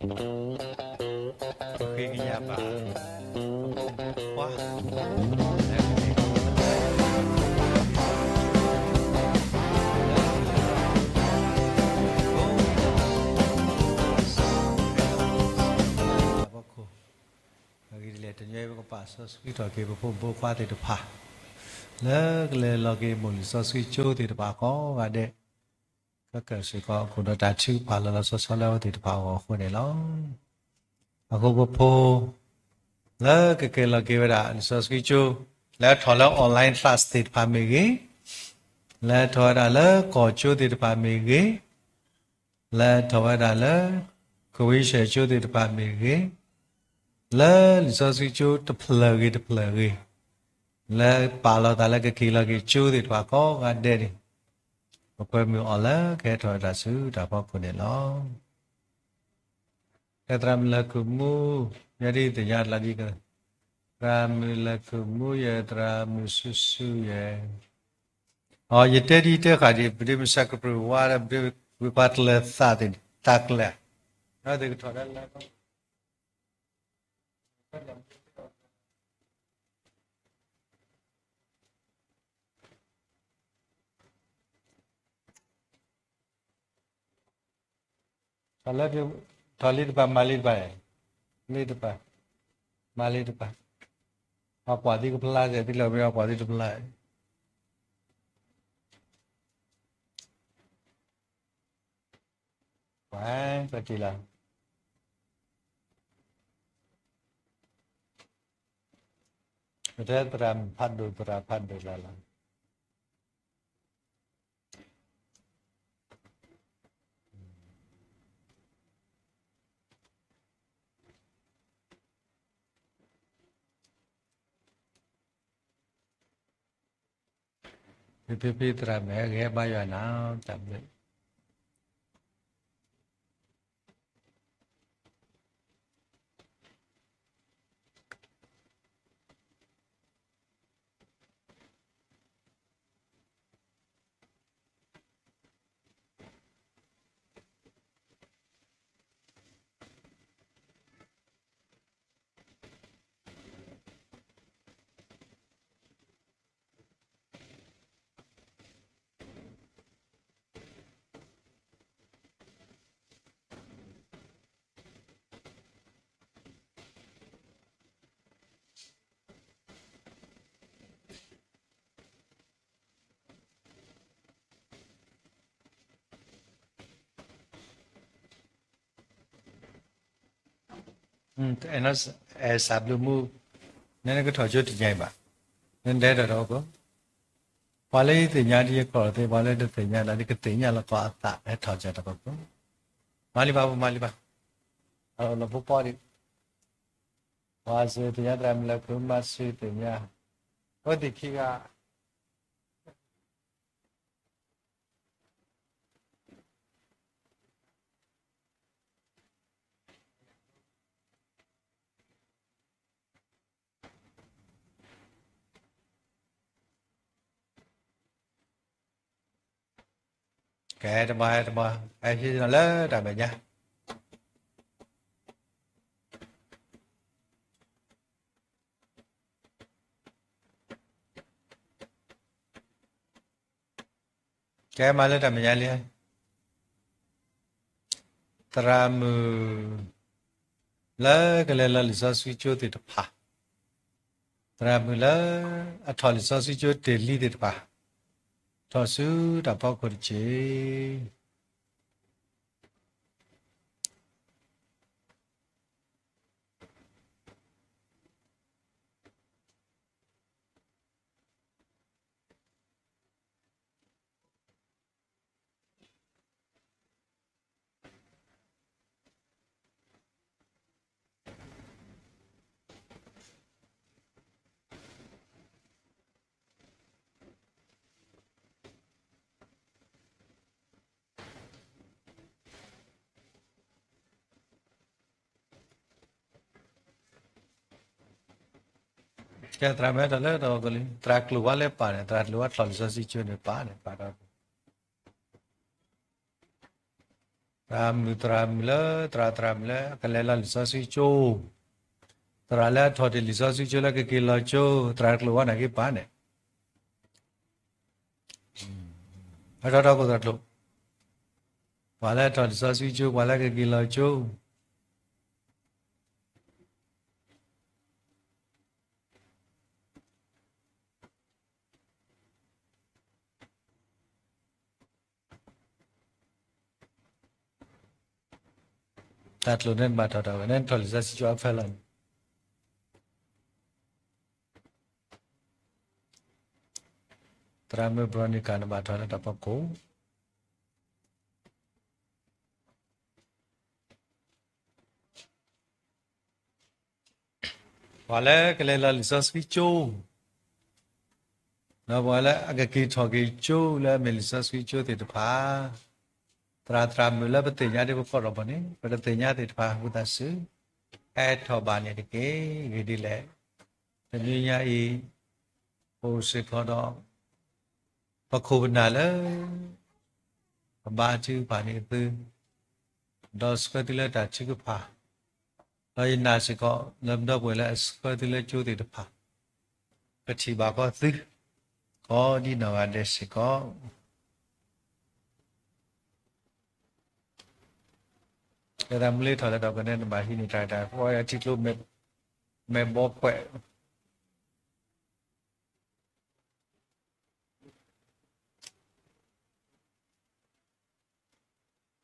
ပဃ့ကညးဘၣ် ပဖိမုၣ်ဖိခွါ အဂ့ၢ်ဒ်လဲၣ် တနံၤအံၤ ပကပာ်စီဆှံထီၣ်က့ၤ ပဖိမုၣ်ဖိခွါသ့ၣ်တဖၣ် လၢကလဲၤလီၤက့ၤ မိၢ်လံာ်စီဆှံကၠိသ့ၣ်တဖၣ်ကိးဂၤဒဲး ကကၢၢ်စ့ၢ်ကီး ခိၣ်ဒီးတၢ်ထုကဖၣ်လီၤလီၤဆီဆီလၢအဝဲသ့ၣ်တဖၣ်အဂီၢ်အဃိန့ၣ်လီၤ. အဃိပဖိ လၢကက့ၤလီၤက့ၤဝဲဒၣ် လံာ်စီဆှံကၠိ လၢထီၣ်လၢ online class သ့ၣ်တဖၣ်မ့ၢ်ဂ့ၤ, လၢထီၣ်ဝဲဒၣ်လၢကီၢ်ကၠိသ့ၣ်တဖၣ်မ့ၢ်ဂ့ၤ, လၢထီၣ်ဝဲဒၣ်လၢ ကဝံးဆဲးကၠိသ့ၣ်တဖၣ်မ့ၢ်ဂ့ၤ, လၢလံာ်စီဆှံကၠိတဖျၢၣ်ဂ့ၤတဖျၢၣ်ဂ့ၤ, လၢပာ်လီၤသးလၢကက့ၤလီၤက့ၤကၠိသ့ၣ်တဖၣ်ကိးဂၤဒဲးန့ၣ်, ပကွဲမုာ်အီၤလၢကဟဲထီၣ်ဝဲဒၣ်ဆူတၢ်ဖီခိၣ်န့ၣ်လီၤ. ကဲသရၣ်မုၣ်လၢခုၣ်မူ, ယဲဒ်သ့ၣ်ညါတလးဒ်က, သရၣ်မုၣ်လၢခုၣ်မူယဲ, သရၣ်မုၣ်ဆူၣ်ဆူၣ်ယဲ, အီ ယတဲဒ်တဲဃာ်ဒံး ပဒ့မုၣ်စဲးကပြုၢ်ဝါဒီး ပဒ့မုၣ်ဝံၤပှၤကျၢၤသးသ့ၣ် တၢ်ကျၢၤ, သ့ၣ်ကထီၣ်ဒၣ်လၢ ထီၣ်လၢ ထီၣ်လံတပၤ မၤလံတပၤ, လံတပၤ, မၤလံတပၤ, အကွၢ်သံကဖျါစဲး သံလီၤမ့ၢ်အကွၢ်သံတဖျါ, ပှၤ, ပတံၢ်လီၤ, ပတဲသရၣ်ဖးဒိၣ် သရၣ်ဖးဒိၣ်လၢ်လၢ် ဖံဖံဖံ သရၣ်မုၣ် ဟဲဂ့ၤဟဲဘါယွၤနၤ, တၢ်ဘျုးအဲၣ်စးဘျုးမူ, နကထီၣ်ကၠိတညါအံၤဘၣ်, နဒဲဒၣ်ဒီး ပှၤလၢယသ့ၣ်ညါဒ်ယကီၢ်သ့ၣ် ပှၤလၢတသ့ၣ်ညါဒၣ် ကသ့ၣ်ညါလီၤကီးအသး ဟဲထီၣ်ကၠိတၢ်ပူၤ, မၤလံဘၣ် ပမၤလံဘၣ်, လီၤဖိပီဒံး, ပှၤစံးသ့ၣ်ညါသရၣ်မုၣ်လၢခုၣ် မၤစံးသ့ၣ်ညါ, အဝဲသ့ၣ်ခံဂၤ ကဲတဘၣ်တဘၣ် ဟဲဟံးလၢတၢ်မဲာ်ညါ ကဲမၤလၢတၢ်မဲာ်ညါလံ, သရၣ်မုၣ်လၢကလဲၤလီၤလံာ်စီဆှံကၠိသ့ၣ်တဖၣ်, သရၣ်မုၣ်လၢအထီၣ်လံာ်စီဆှံကၠိတ့ၢ်လံသ့ၣ်တဖၣ်, ထီၣ်ဆူတၢ်ဖီခိၣ်တက့ၢ်. ကဲသရၣ်မုၣ်ဟဲထီၣ်လၢတၢ်အီၣ်ကလံၤ သရၣ်ကျိၤဝါလၢပာ်န့ၣ် သရၣ်ကျိၤဝါထီၣ်လံာ်စီဆှံကၠိန့ၣ်ပာ်န့ၣ် ပာ်ဒီး သရၣ်မုၣ်သရၣ်မုၣ်လၢ သရၣ်သရၣ်မုၣ်လၢအကလဲၤလီၤလံာ်စီဆှံကၠိ, သရၣ်လၢအထီၣ်တ့ၢ်လံာ်စီဆှံကၠိလၢကက့ၤလီၤကၠိ, သရၣ်တကျိာ်ဝဲန့ၣ်က့ၤပာ်န့ၣ်, အထီၣ်ထီၣ်ကိၣ်သရၣ်တကျိာ်, ပှၤလၢအထီၣ်လံာ်စီဆှံကၠိ, ပှၤလၢကက့ၤလီၤကၠိ တၢ်ကျိၤန့ၣ်ဘၣ်ထီၣ်တၢ်ဝဲန့ၣ် ထီၣ်လံာ်စီဆှံကၠိအဖီလာ်န့ၣ်, သရၣ်မုၣ်ဘြီနံၤကၤန့ၣ်ဘၣ်ထီၣ်လၢတၢ်ဖီခိၣ် ပှၤလၢကလဲၤလီၤလံာ်စီဆှံကၠိ, ဒီးပှၤလၢအကက့ၤထီၣ်က့ၤကၠိလၢအမ့ၢ်လံာ်စီဆှံကၠိသ့ၣ်တဖၣ်, သရၣ်သရၣ်မုၣ်လၢပသ့ၣ်ညါဒ်ပခီၣ်ဒီးပှၤန့ၣ် ပတသ့ၣ်ညါသ့ၣ်တဖၣ် ဝံသးစူၤ ဟဲထီၣ်ဘၣ်န့ၣ်တက့ၢ်. ဂ့ၢ်ဒ်လဲၣ်, တနွံညါအံၤ အိၣ်စ့ၢ်ကီးဒီး ပခိၣ်ပနၢ်လၢ ပဘါထုကဖၣ်န့ၢ်သု, ဒီးဆှၢသုလၢတၢ်ထုကဖၣ်, ဒီးယနာ်စ့ၢ်ကီး လၢပဒီပုၢ်ဝဲၢ်လၢအဆှၢသုလၢကၠိသ့ၣ်တဖၣ် ကထံၣ်ဘၣ်ဃီသု ကိးဒံနီၢ်ဂၤဒဲးစ့ၢ်ကီး. လၢတၢ်မူလၢထီၣ်လၢတၢ်ကန့ၣ် နဘၣ်ဟံးန့ၢ်တၢ်တၢ် ပဝဲထံကျိ မဲာ်ဘီကွဲး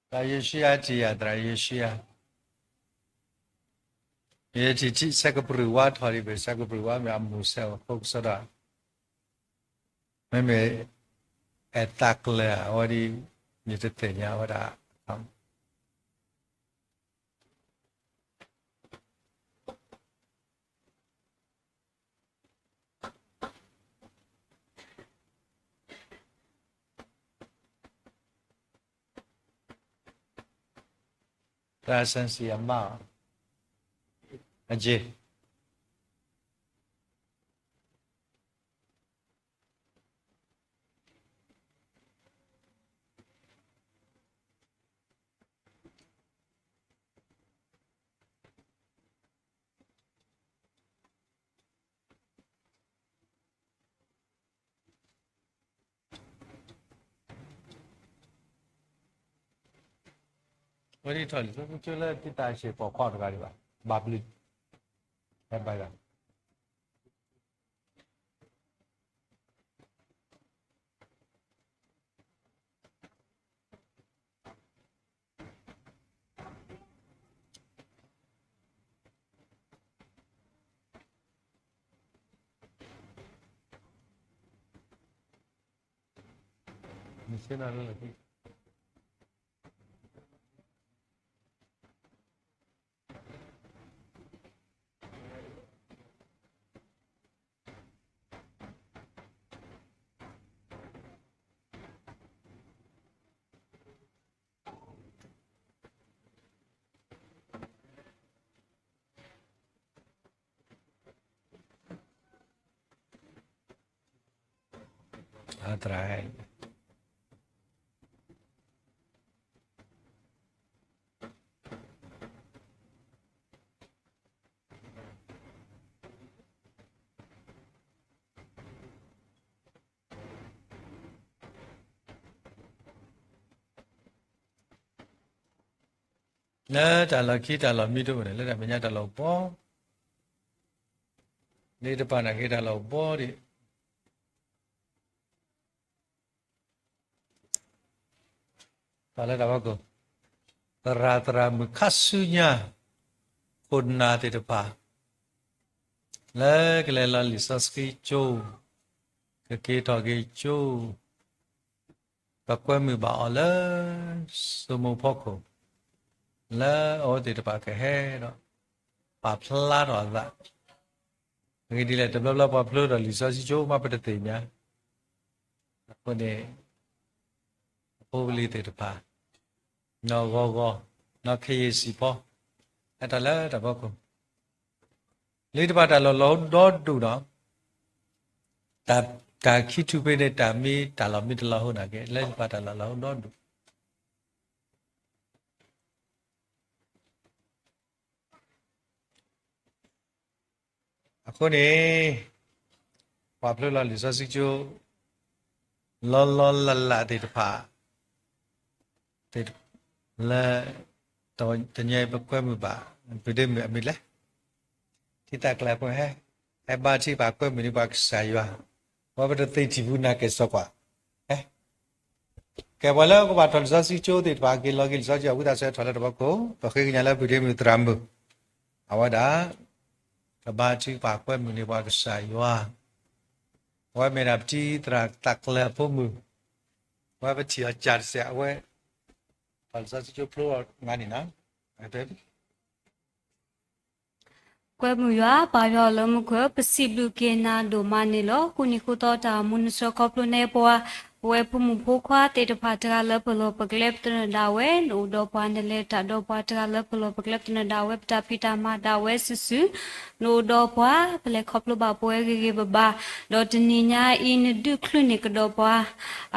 သရၣ်ယိၤၡူယၤထံၣ်ယၤ သရၣ်ယိၤၡူယၤ, ယထံၣ်ထံၣ်ဆဲးကပြုၢ်ဝါထီၣ်ဒံး ပဆဲးကပြုၢ်ဝါမ့ၢ်အမူၤဆဲးအဃိကစီဒီး မ့မ့ၢ် အဲၣ်သးကျၢၤဧါ အဝဲဒ် ယတသ့ၣ်ညါဝဲဒၣ် သရၣ်စၣ်စံၣ်အမါ အက့ၢ် ဝဲဒ်ထီၣ်လံာ်စီဆှံကၠိလၢသုတၢ်ဆဲးပိာ်ခွါတဂၤဒံးဘၣ်, ဘၣ်ပျုၢ်, ဟဲဘၣ်ယၤ သရၣ် လၢတၢ်လီၢ်ခံတၢ်လီၢ်မံတအိၣ်န့ၣ် လၢတၢ်မဲာ်ညါတၢ်လီၢ်အိၣ်ဘီ, လၢတပၤနာ်က့တၢ်လီၢ်အိၣ်ဘီဒံး တၢ်လၢတၢ်ဖီခိၣ်, သရၣ်သရၣ်မုၣ်ခါဆူညါ ခိၣ်နၢ်သ့ၣ်တဖၣ် လၢကလဲၤလီၤလံာ်စီဆှံကၠိ, ကက့ၤထီၣ်က့ၤကၠိ, ပကွဲမုာ်ဘၣ်အီၤလၢ ဆိမိၣ်ဖီခိၣ်, လၢအဝဲသ့ၣ်တဖၣ်ကဟဲဒီး ပာ်ဖျါထီၣ်အသး, အဂ့ၢ်ဒ်လဲၣ် တဘျီဘျီပှၤဖျိဒီးလံာ်စီဆှံကၠိမးပတသ့ၣ်ညါ, အဃိန့ၣ် အဖိပလံၤသ့ၣ်တဖၣ် နီၢ်ဂီၤဂီၤ, နီၢ်ခ့ယ့ၣ်စံၣ်ဖီ, ဟဲတၢ်လၢတၢ်ဖီခိၣ်, လၢတပၤတၢ်လီၢ်လီၤဟိဒီဒူၣ်ဒီး, တၢ်ခံထူၣ်ဖဲန့ၣ် တၢ်မ့ၢ်တၢ်လီၢ်မ့ၢ်တလီၤဟိနာ်က့ လၢတပၤတၢ်လီၢ်လီၤဟိဒီဒူၣ် အဃိန့ၣ် ပှၤဖျိလီၤလံာ်စီဆှံကၠိ လီၤလီၤလးလးသ့ၣ်တဖၣ် လၢ တနံၤအံၤပကွဲမုာ်ဘၣ် ပုၢ်ဒ့မုၣ်အမံၤလဲၣ်, ထံသးကျဲအဖိဟဲ, ဟဲဘါထုကဖၣ်ကွဲမုာ်န့ၢ်ပှၤကစၢ်ယွၤ, ဝဲပတသ့ထံၣ်ပူၤနၤက့ၤစီၤကွၢ်, ဟဲ ကဲပှၤလၢကဘၣ်ထီၣ်လံာ်စီဆှံကၠိသ့ၣ်တဖၣ် က့ၤလီၤက့ၤလံာ်စီဆှံကၠိ အဝံသးစဲထီၣ်လၢတဘျီခိၣ် ပဃ့ကညးလၢပုၢ်ဒ့မုၣ်သရၣ်မုၣ် အဝဲဒၣ် ကဘါထုကဖၣ်ကွဲမုာ်န့ၢ်ပှၤကစၢ်ယွၤ, အဝဲမ့ၢ်ဒၣ်ပထံသရၣ်သးကျဲအဖိမုၣ်, အဝဲပထံၣ်အီၤကၢ်တစဲး အဝဲ ထီၣ်လံာ်စီဆှံကၠိဖျိနၤန့ၣ်နီၤ ကွဲမုာ်ယွၤ ပၢ်ယွၤလၢမူခိၣ်, ပစံးဘျုးက့ၤနၤဒိၣ်မးန့ၣ်လီၤ. ဃိနံၤဃိသီတၢ်အိၣ်မူ နဆှၢခီဖျိနပှၤ ပဝဲဖိမုၣ်ဖိခွါသ့ၣ်တဖၣ် တဂၤလၢပလီၢ်ပကျဲပသနၢၣ်ဒၣ်ဝဲ, နအိၣ်ဒီးပှၤ နလဲၤတၢ်ဒီးပှၤ တဂၤလၢပလီၢ်ပကျဲပသနၢၣ်ဒၣ်ဝဲ ပတၢ်ဖံးတၢ်မၤဒၣ်ဝဲစုာ်စုာ်, နအိၣ်ဒီးပှၤ ပလဲၤခီဖျိဘၣ်ပဝဲဂ့ၤဂ့ၤဘၣ်ဘၣ်, ဒီးတနံၤညါအံၤ နဒုးချုးန့ၢ်ကဒီးပှၤ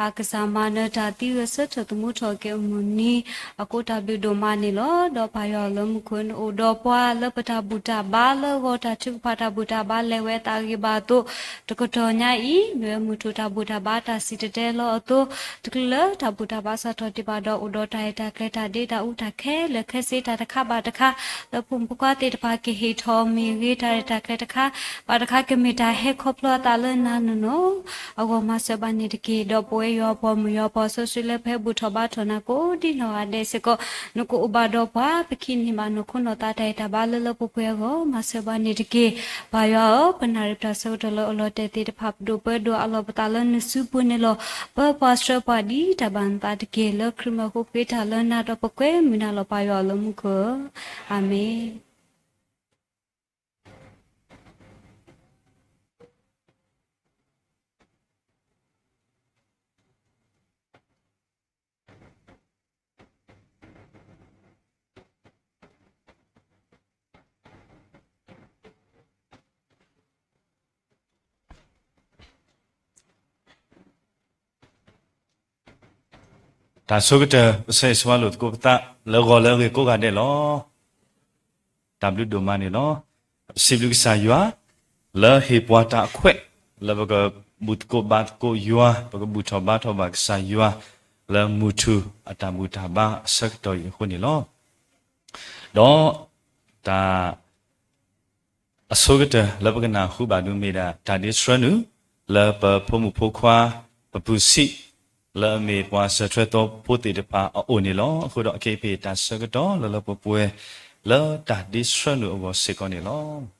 အကစၢ်မၤနၢၤတၢ်သံဂဲၤဆၢထၢၣ်သမူထီၣ်က့ၤအမုၢ်နံၤ အဃိတၢ်ဘျုးဒိၣ်မးန့ၣ်လီၤ. ဒီးပၢ်ယွၤလၢမူခိၣ် နအိၣ်ဒီးပှၤလၢပတၢ်ဘူၣ်တၢ်ဘါ လၢဂီၤတၢ်ထုကဖၣ်တၢ်ဘူၣ်တၢ်ဘါလဲၤဝဲအသးဂ့ၤဘၣ်အသိး, တကတီၢ်ညါအံၤ မ့ၢ်ဝဲမုၢ်ထူၣ်တၢ်ဘူၣ်တၢ်ဘါတၢ်စံၣ်တဲၤတဲလီၤအသိး, တချုးလၢတၢ်ဘူၣ်တၢ်ဘါစးထီၣ်ဒံးဘၣ်ဒီး အိၣ်ဒီးတၢ်ရဲၣ်တၢ်ကျဲၤတၢ်ဒ့တၢ်အူတၢ်ခဲလၢာ်ခဲဆ့တၢ်တခါဘၣ်တခါ, လၢဖိမုၣ်ဖိခွါသ့ၣ်တဖၣ်ကဟ့ၣ်ထီၣ်မ့ၢ်ဂ့ၤ တၢ်ရဲၣ်တၢ်ကျဲၤတခါ ဘၣ်တခါကမ့ၢ်တၢ်ဟဲခီဖျိအသးလၢနၤနီၢ်နီၢ် အဂီၢ်မၤစၢၤဘၣ်န့ၣ်တက့ၢ်. ဒီးပဝဲယွၤပှၤမုၣ်ယွၤပှၤစီဆှံလၢပဟဲဘူၣ်ထီၣ်ဘါထီၣ်နၤကိးဒ်နီၢ်ဂၤဒဲးစ့ၢ်ကီး နကအိၣ်ဘၣ်ဒီးပှၤ ပကဟံးန့ၢ်ဘၣ်နီၢ်ခိနီၢ်သးတၢ်အဲၣ်တၢ်ဘါလၢလၢပှဲၤပှဲၤအဂီၢ် မၤစၢၤဘၣ်န့ၣ်တက့ၢ်. ပၢ်ယွၤဧၢ, ပနၣ်ရံၣ်ပတၢ်ဆၢကတီၢ်လၢအလီၤတဲာ်သ့ၣ်တဖၣ် ပဒိၣ်ပၢဒိၣ်အလီၢ်ပသးလၢနစုပူၤန့ၣ်လီၤ. ပၢပှၤဆှၢပှၤဒ်တၢ်ဘၣ်နသးတက့ၢ်. လၢခရံာ်မံၤအဃိပဃ့တၢ်လၢနၤဒီးပကွဲမုာ်နၤလီၤ ပၢ်ယွၤလၢမူခိၣ်ဧၢ, အၤမ့ၣ်.တၢ်ဆိကတၢၢ် ပဆၢဂ့ၤဆၢဝါလိာ်သကိးပသး လၢဂီၤလၢအဂ့ၤကိးဂၤဒဲးလီၤ. တၢ်ဘျုးဒိၣ်မးန့ၣ်လီၤ. ပစံးဘျုးကစၢ်ယွၤ လၢဟ့ၣ်ပှၤတၢ်အခွဲး လၢပကဘူၣ်သကိးဘါသကိးယွၤ ပကဘူၣ်ထီၣ်ဘါထီၣ်ဘၣ်ကစၢ်ယွၤ လၢမုၢ်ထူၣ်အတၢ်ဘူၣ်တၢ်ဘါအဆၢကတီၢ်အံၤအဃိန့ၣ်လီၤ. ဒီးတၢ် အဆိကတၢၢ်လၢပကနၢ်ဟူဘၣ်ဒုးမ့ၢ်ဒၣ် တၢ်ဒ့ဆှၢနုာ် လၢပဖိမုၣ်ဖိခွါ ပပုၢ်ဆံး လၢအမ့ၢ်ပှၤစၢၤထွဲသိဖိသ့ၣ်တဖၣ်အအိၣ်န့ၣ်လီၤ. အဃိဒီးအခဲအံၤပဟ့ၣ်တၢ်ဆၢကတီၢ်လၢလၢပှဲၤပှဲၤ လၢတၢ်ဒ့ဆှၢနုာ်အဂီၢ်စ့ၢ်ကီးန့ၣ်လီၤ.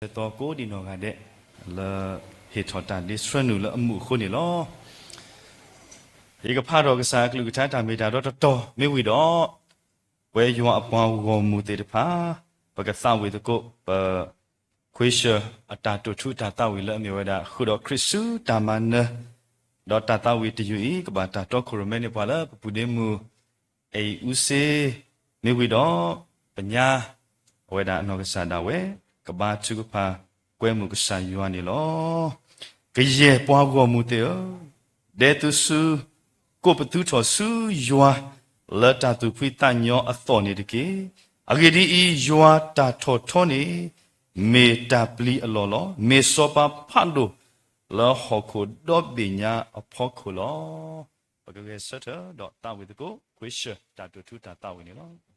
သိကိးဒံးနီၢ်ဂၤဒဲး လၢဟ့ၣ်ထီၣ်တၢ်ဒ့ဆှၢနုာ်လၢအမူးအဃိန့ၣ်လီၤ. ယကဖးထီၣ်ကစၢ်အကလုၢ်ကထါတၢ်မ့ၢ်တၢ်တီတတီၤမ့ၢ်ဝံၤဒီး, ပဝဲယွၤအပှၤဂီၢ်မုၢ်သ့ၣ်တဖၣ်, ပကသးဝံၣ်သကိး ပခွ့ၡၢၣ်အတၢ်တိာ်ထူအတၢ်သးဝံၣ်လၢအမ့ၢ်ဝဲဒၣ် ဃုာ်ဒီးခရံာ်ဆူတၢ်မၤနၢၤ, ဒီးတၢ်သးဝံၣ်တယုၢ်အံၤ ကဘၣ်တၢ်တီခိၣ်ရိၣ်မဲန့ၢ်ပှၤလၢပပူၤဒ့မုၢ် အံၤအူစ့ မ့ၢ်ဝံၤဒီး, ပညါ အဝဲဒၣ်အနီၢ်ကစၢ်ဒၣ်ဝဲ ကဘါထုကဖၣ်ကွဲမုာ်ကစၢ်ယွၤန့ၣ်လီၤ. ကယဲၢ်ပှၤဂီၢ်မုၢ်သ့ၣ်ဧၢ, ဒဲသုစု ကိးပသူထီၣ်ဆူယွၤ လၢတၢ်သူၣ်ဖှံသးညီအသီၣ်န့ၣ်တက့ၢ်. အဂ့ၢ်ဒ်အံၤ, ယွၤတၢ်ထီၣ်ထီန့ၣ် မ့ၢ်တၢ်ပျံၤအလီၢ်လီၤ. မ့ၢ်စီၤပၤဖးဒိၣ်လၢဟီၣ်ခိၣ်ဒီဘ့ၣ်ညါအဖီခိၣ်လီၤ. ပကဂဲၤဆၢထၢၣ်ဒီးသးဝံၣ်သကိး ခွ့ၡၢၣ်တၢ်တိာ်ထူတၢ်သးဝံၣ်န့ၣ်လီၤ.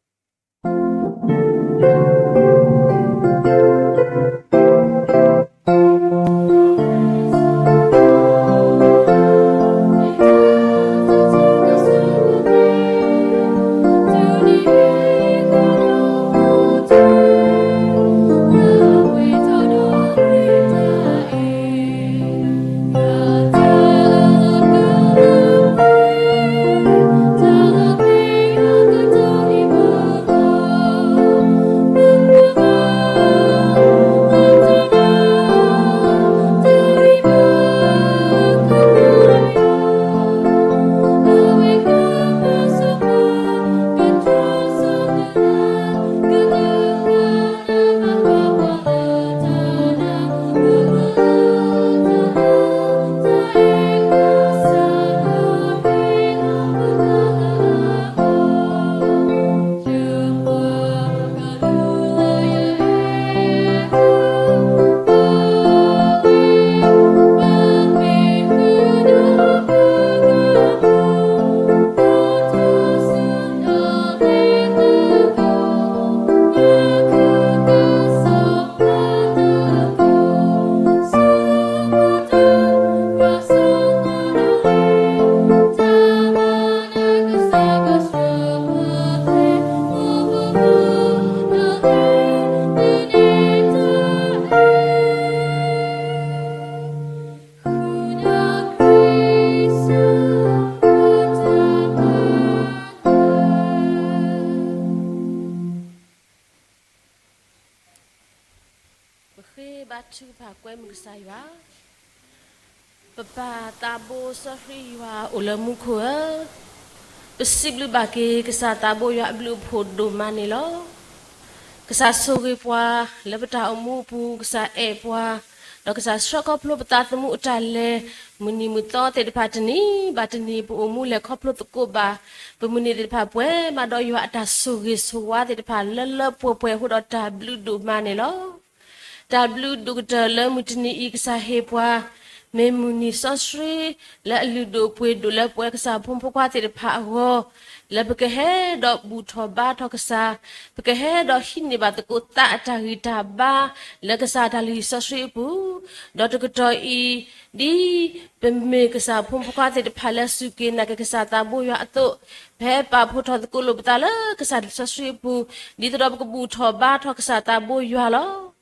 ပဃ့ဘါထုကဖၣ်ကွဲမုာ်ကစၢ်ယွၤ, ပပၢ်သးဘိစီဆှံယွၤအိၣ်လၢမူခိၣ်ဧၢ, ပစံးဘျုးဘၣ်က့ၤကစၢ်သးဘိယွၤအဘျုးအဖှိၣ်ဒိၣ်မးန့ၣ်လီၤ. ကစၢ်ဆိၣ်ဂ့ၤပှၤလၢပတၢ်အိၣ်မူအပူၤ, ကစၢ်အဲၣ်ပှၤ, ဒီးကစၢ်ဆှၢခီဖျိပသးသမူအတၢ်လဲၤ မုၢ်နံၤမုၢ်သီသ့ၣ်တဖၣ်တနံၤဘၣ်တနံၤ ပအိၣ်မူလဲၤခီဖျိသကိးဘၣ် ပမုၢ်နံၤသ့ၣ်တဖၣ်ပှဲၤမး ဒီးယွၤအတၢ်ဆိၣ်ဂ့ၤဆိၣ်ဝါသ့ၣ်တဖၣ်လၢလၢပှဲၤပှဲၤအဃိဒီးတၢ်ဘျုးဒိၣ်မးန့ၣ်လီၤ. တၢ်ဘျုးဒိၣ်ကတၢၢ်လၢမုၢ်တနံၤအံၤ ကစၢ်ဟ့ၣ်ပှၤ မ့ၢ်မုၢ်နံၤစီဆှံ လၢအလုၢ်ဒိၣ်ပှ့ၤဒိၣ်လၢပဝဲကစၢ်ဖိမုၣ်ဖိခွါသ့ၣ်တဖၣ်အဂီၢ်, လၢပကဟဲဒီးဘူၣ်ထီၣ်ဘါထီၣ်ကစၢ်, ပကဟဲဒီးဟံးန့ၢ်ဘၣ်သကိးသးအတၢ်ဂံၢ်တၢ်ဘါ လၢကစၢ်တၢ်လုၢ်ဟံၣ်စီဆှံအပူၤ, ဒီးတကတီၢ်အံၤ ဒ်ပမ့ၢ်ကစၢ်ဖိမုၣ်ဖိခွါသ့ၣ်တဖၣ်လၢစူၢ်က့ၤနာ်က့ၤကစၢ်သးဘိယွၤအသိး, ပဟဲပာ်ဖှိၣ်ထီၣ်သကိးလိာ်ပသးလၢကစၢ်စီဆှံအပူၤ, ဒ်သိးဒီးပကဘူၣ်ထီၣ်ဘါထီၣ်ကစၢ်သးဘိယွၤလီၤ.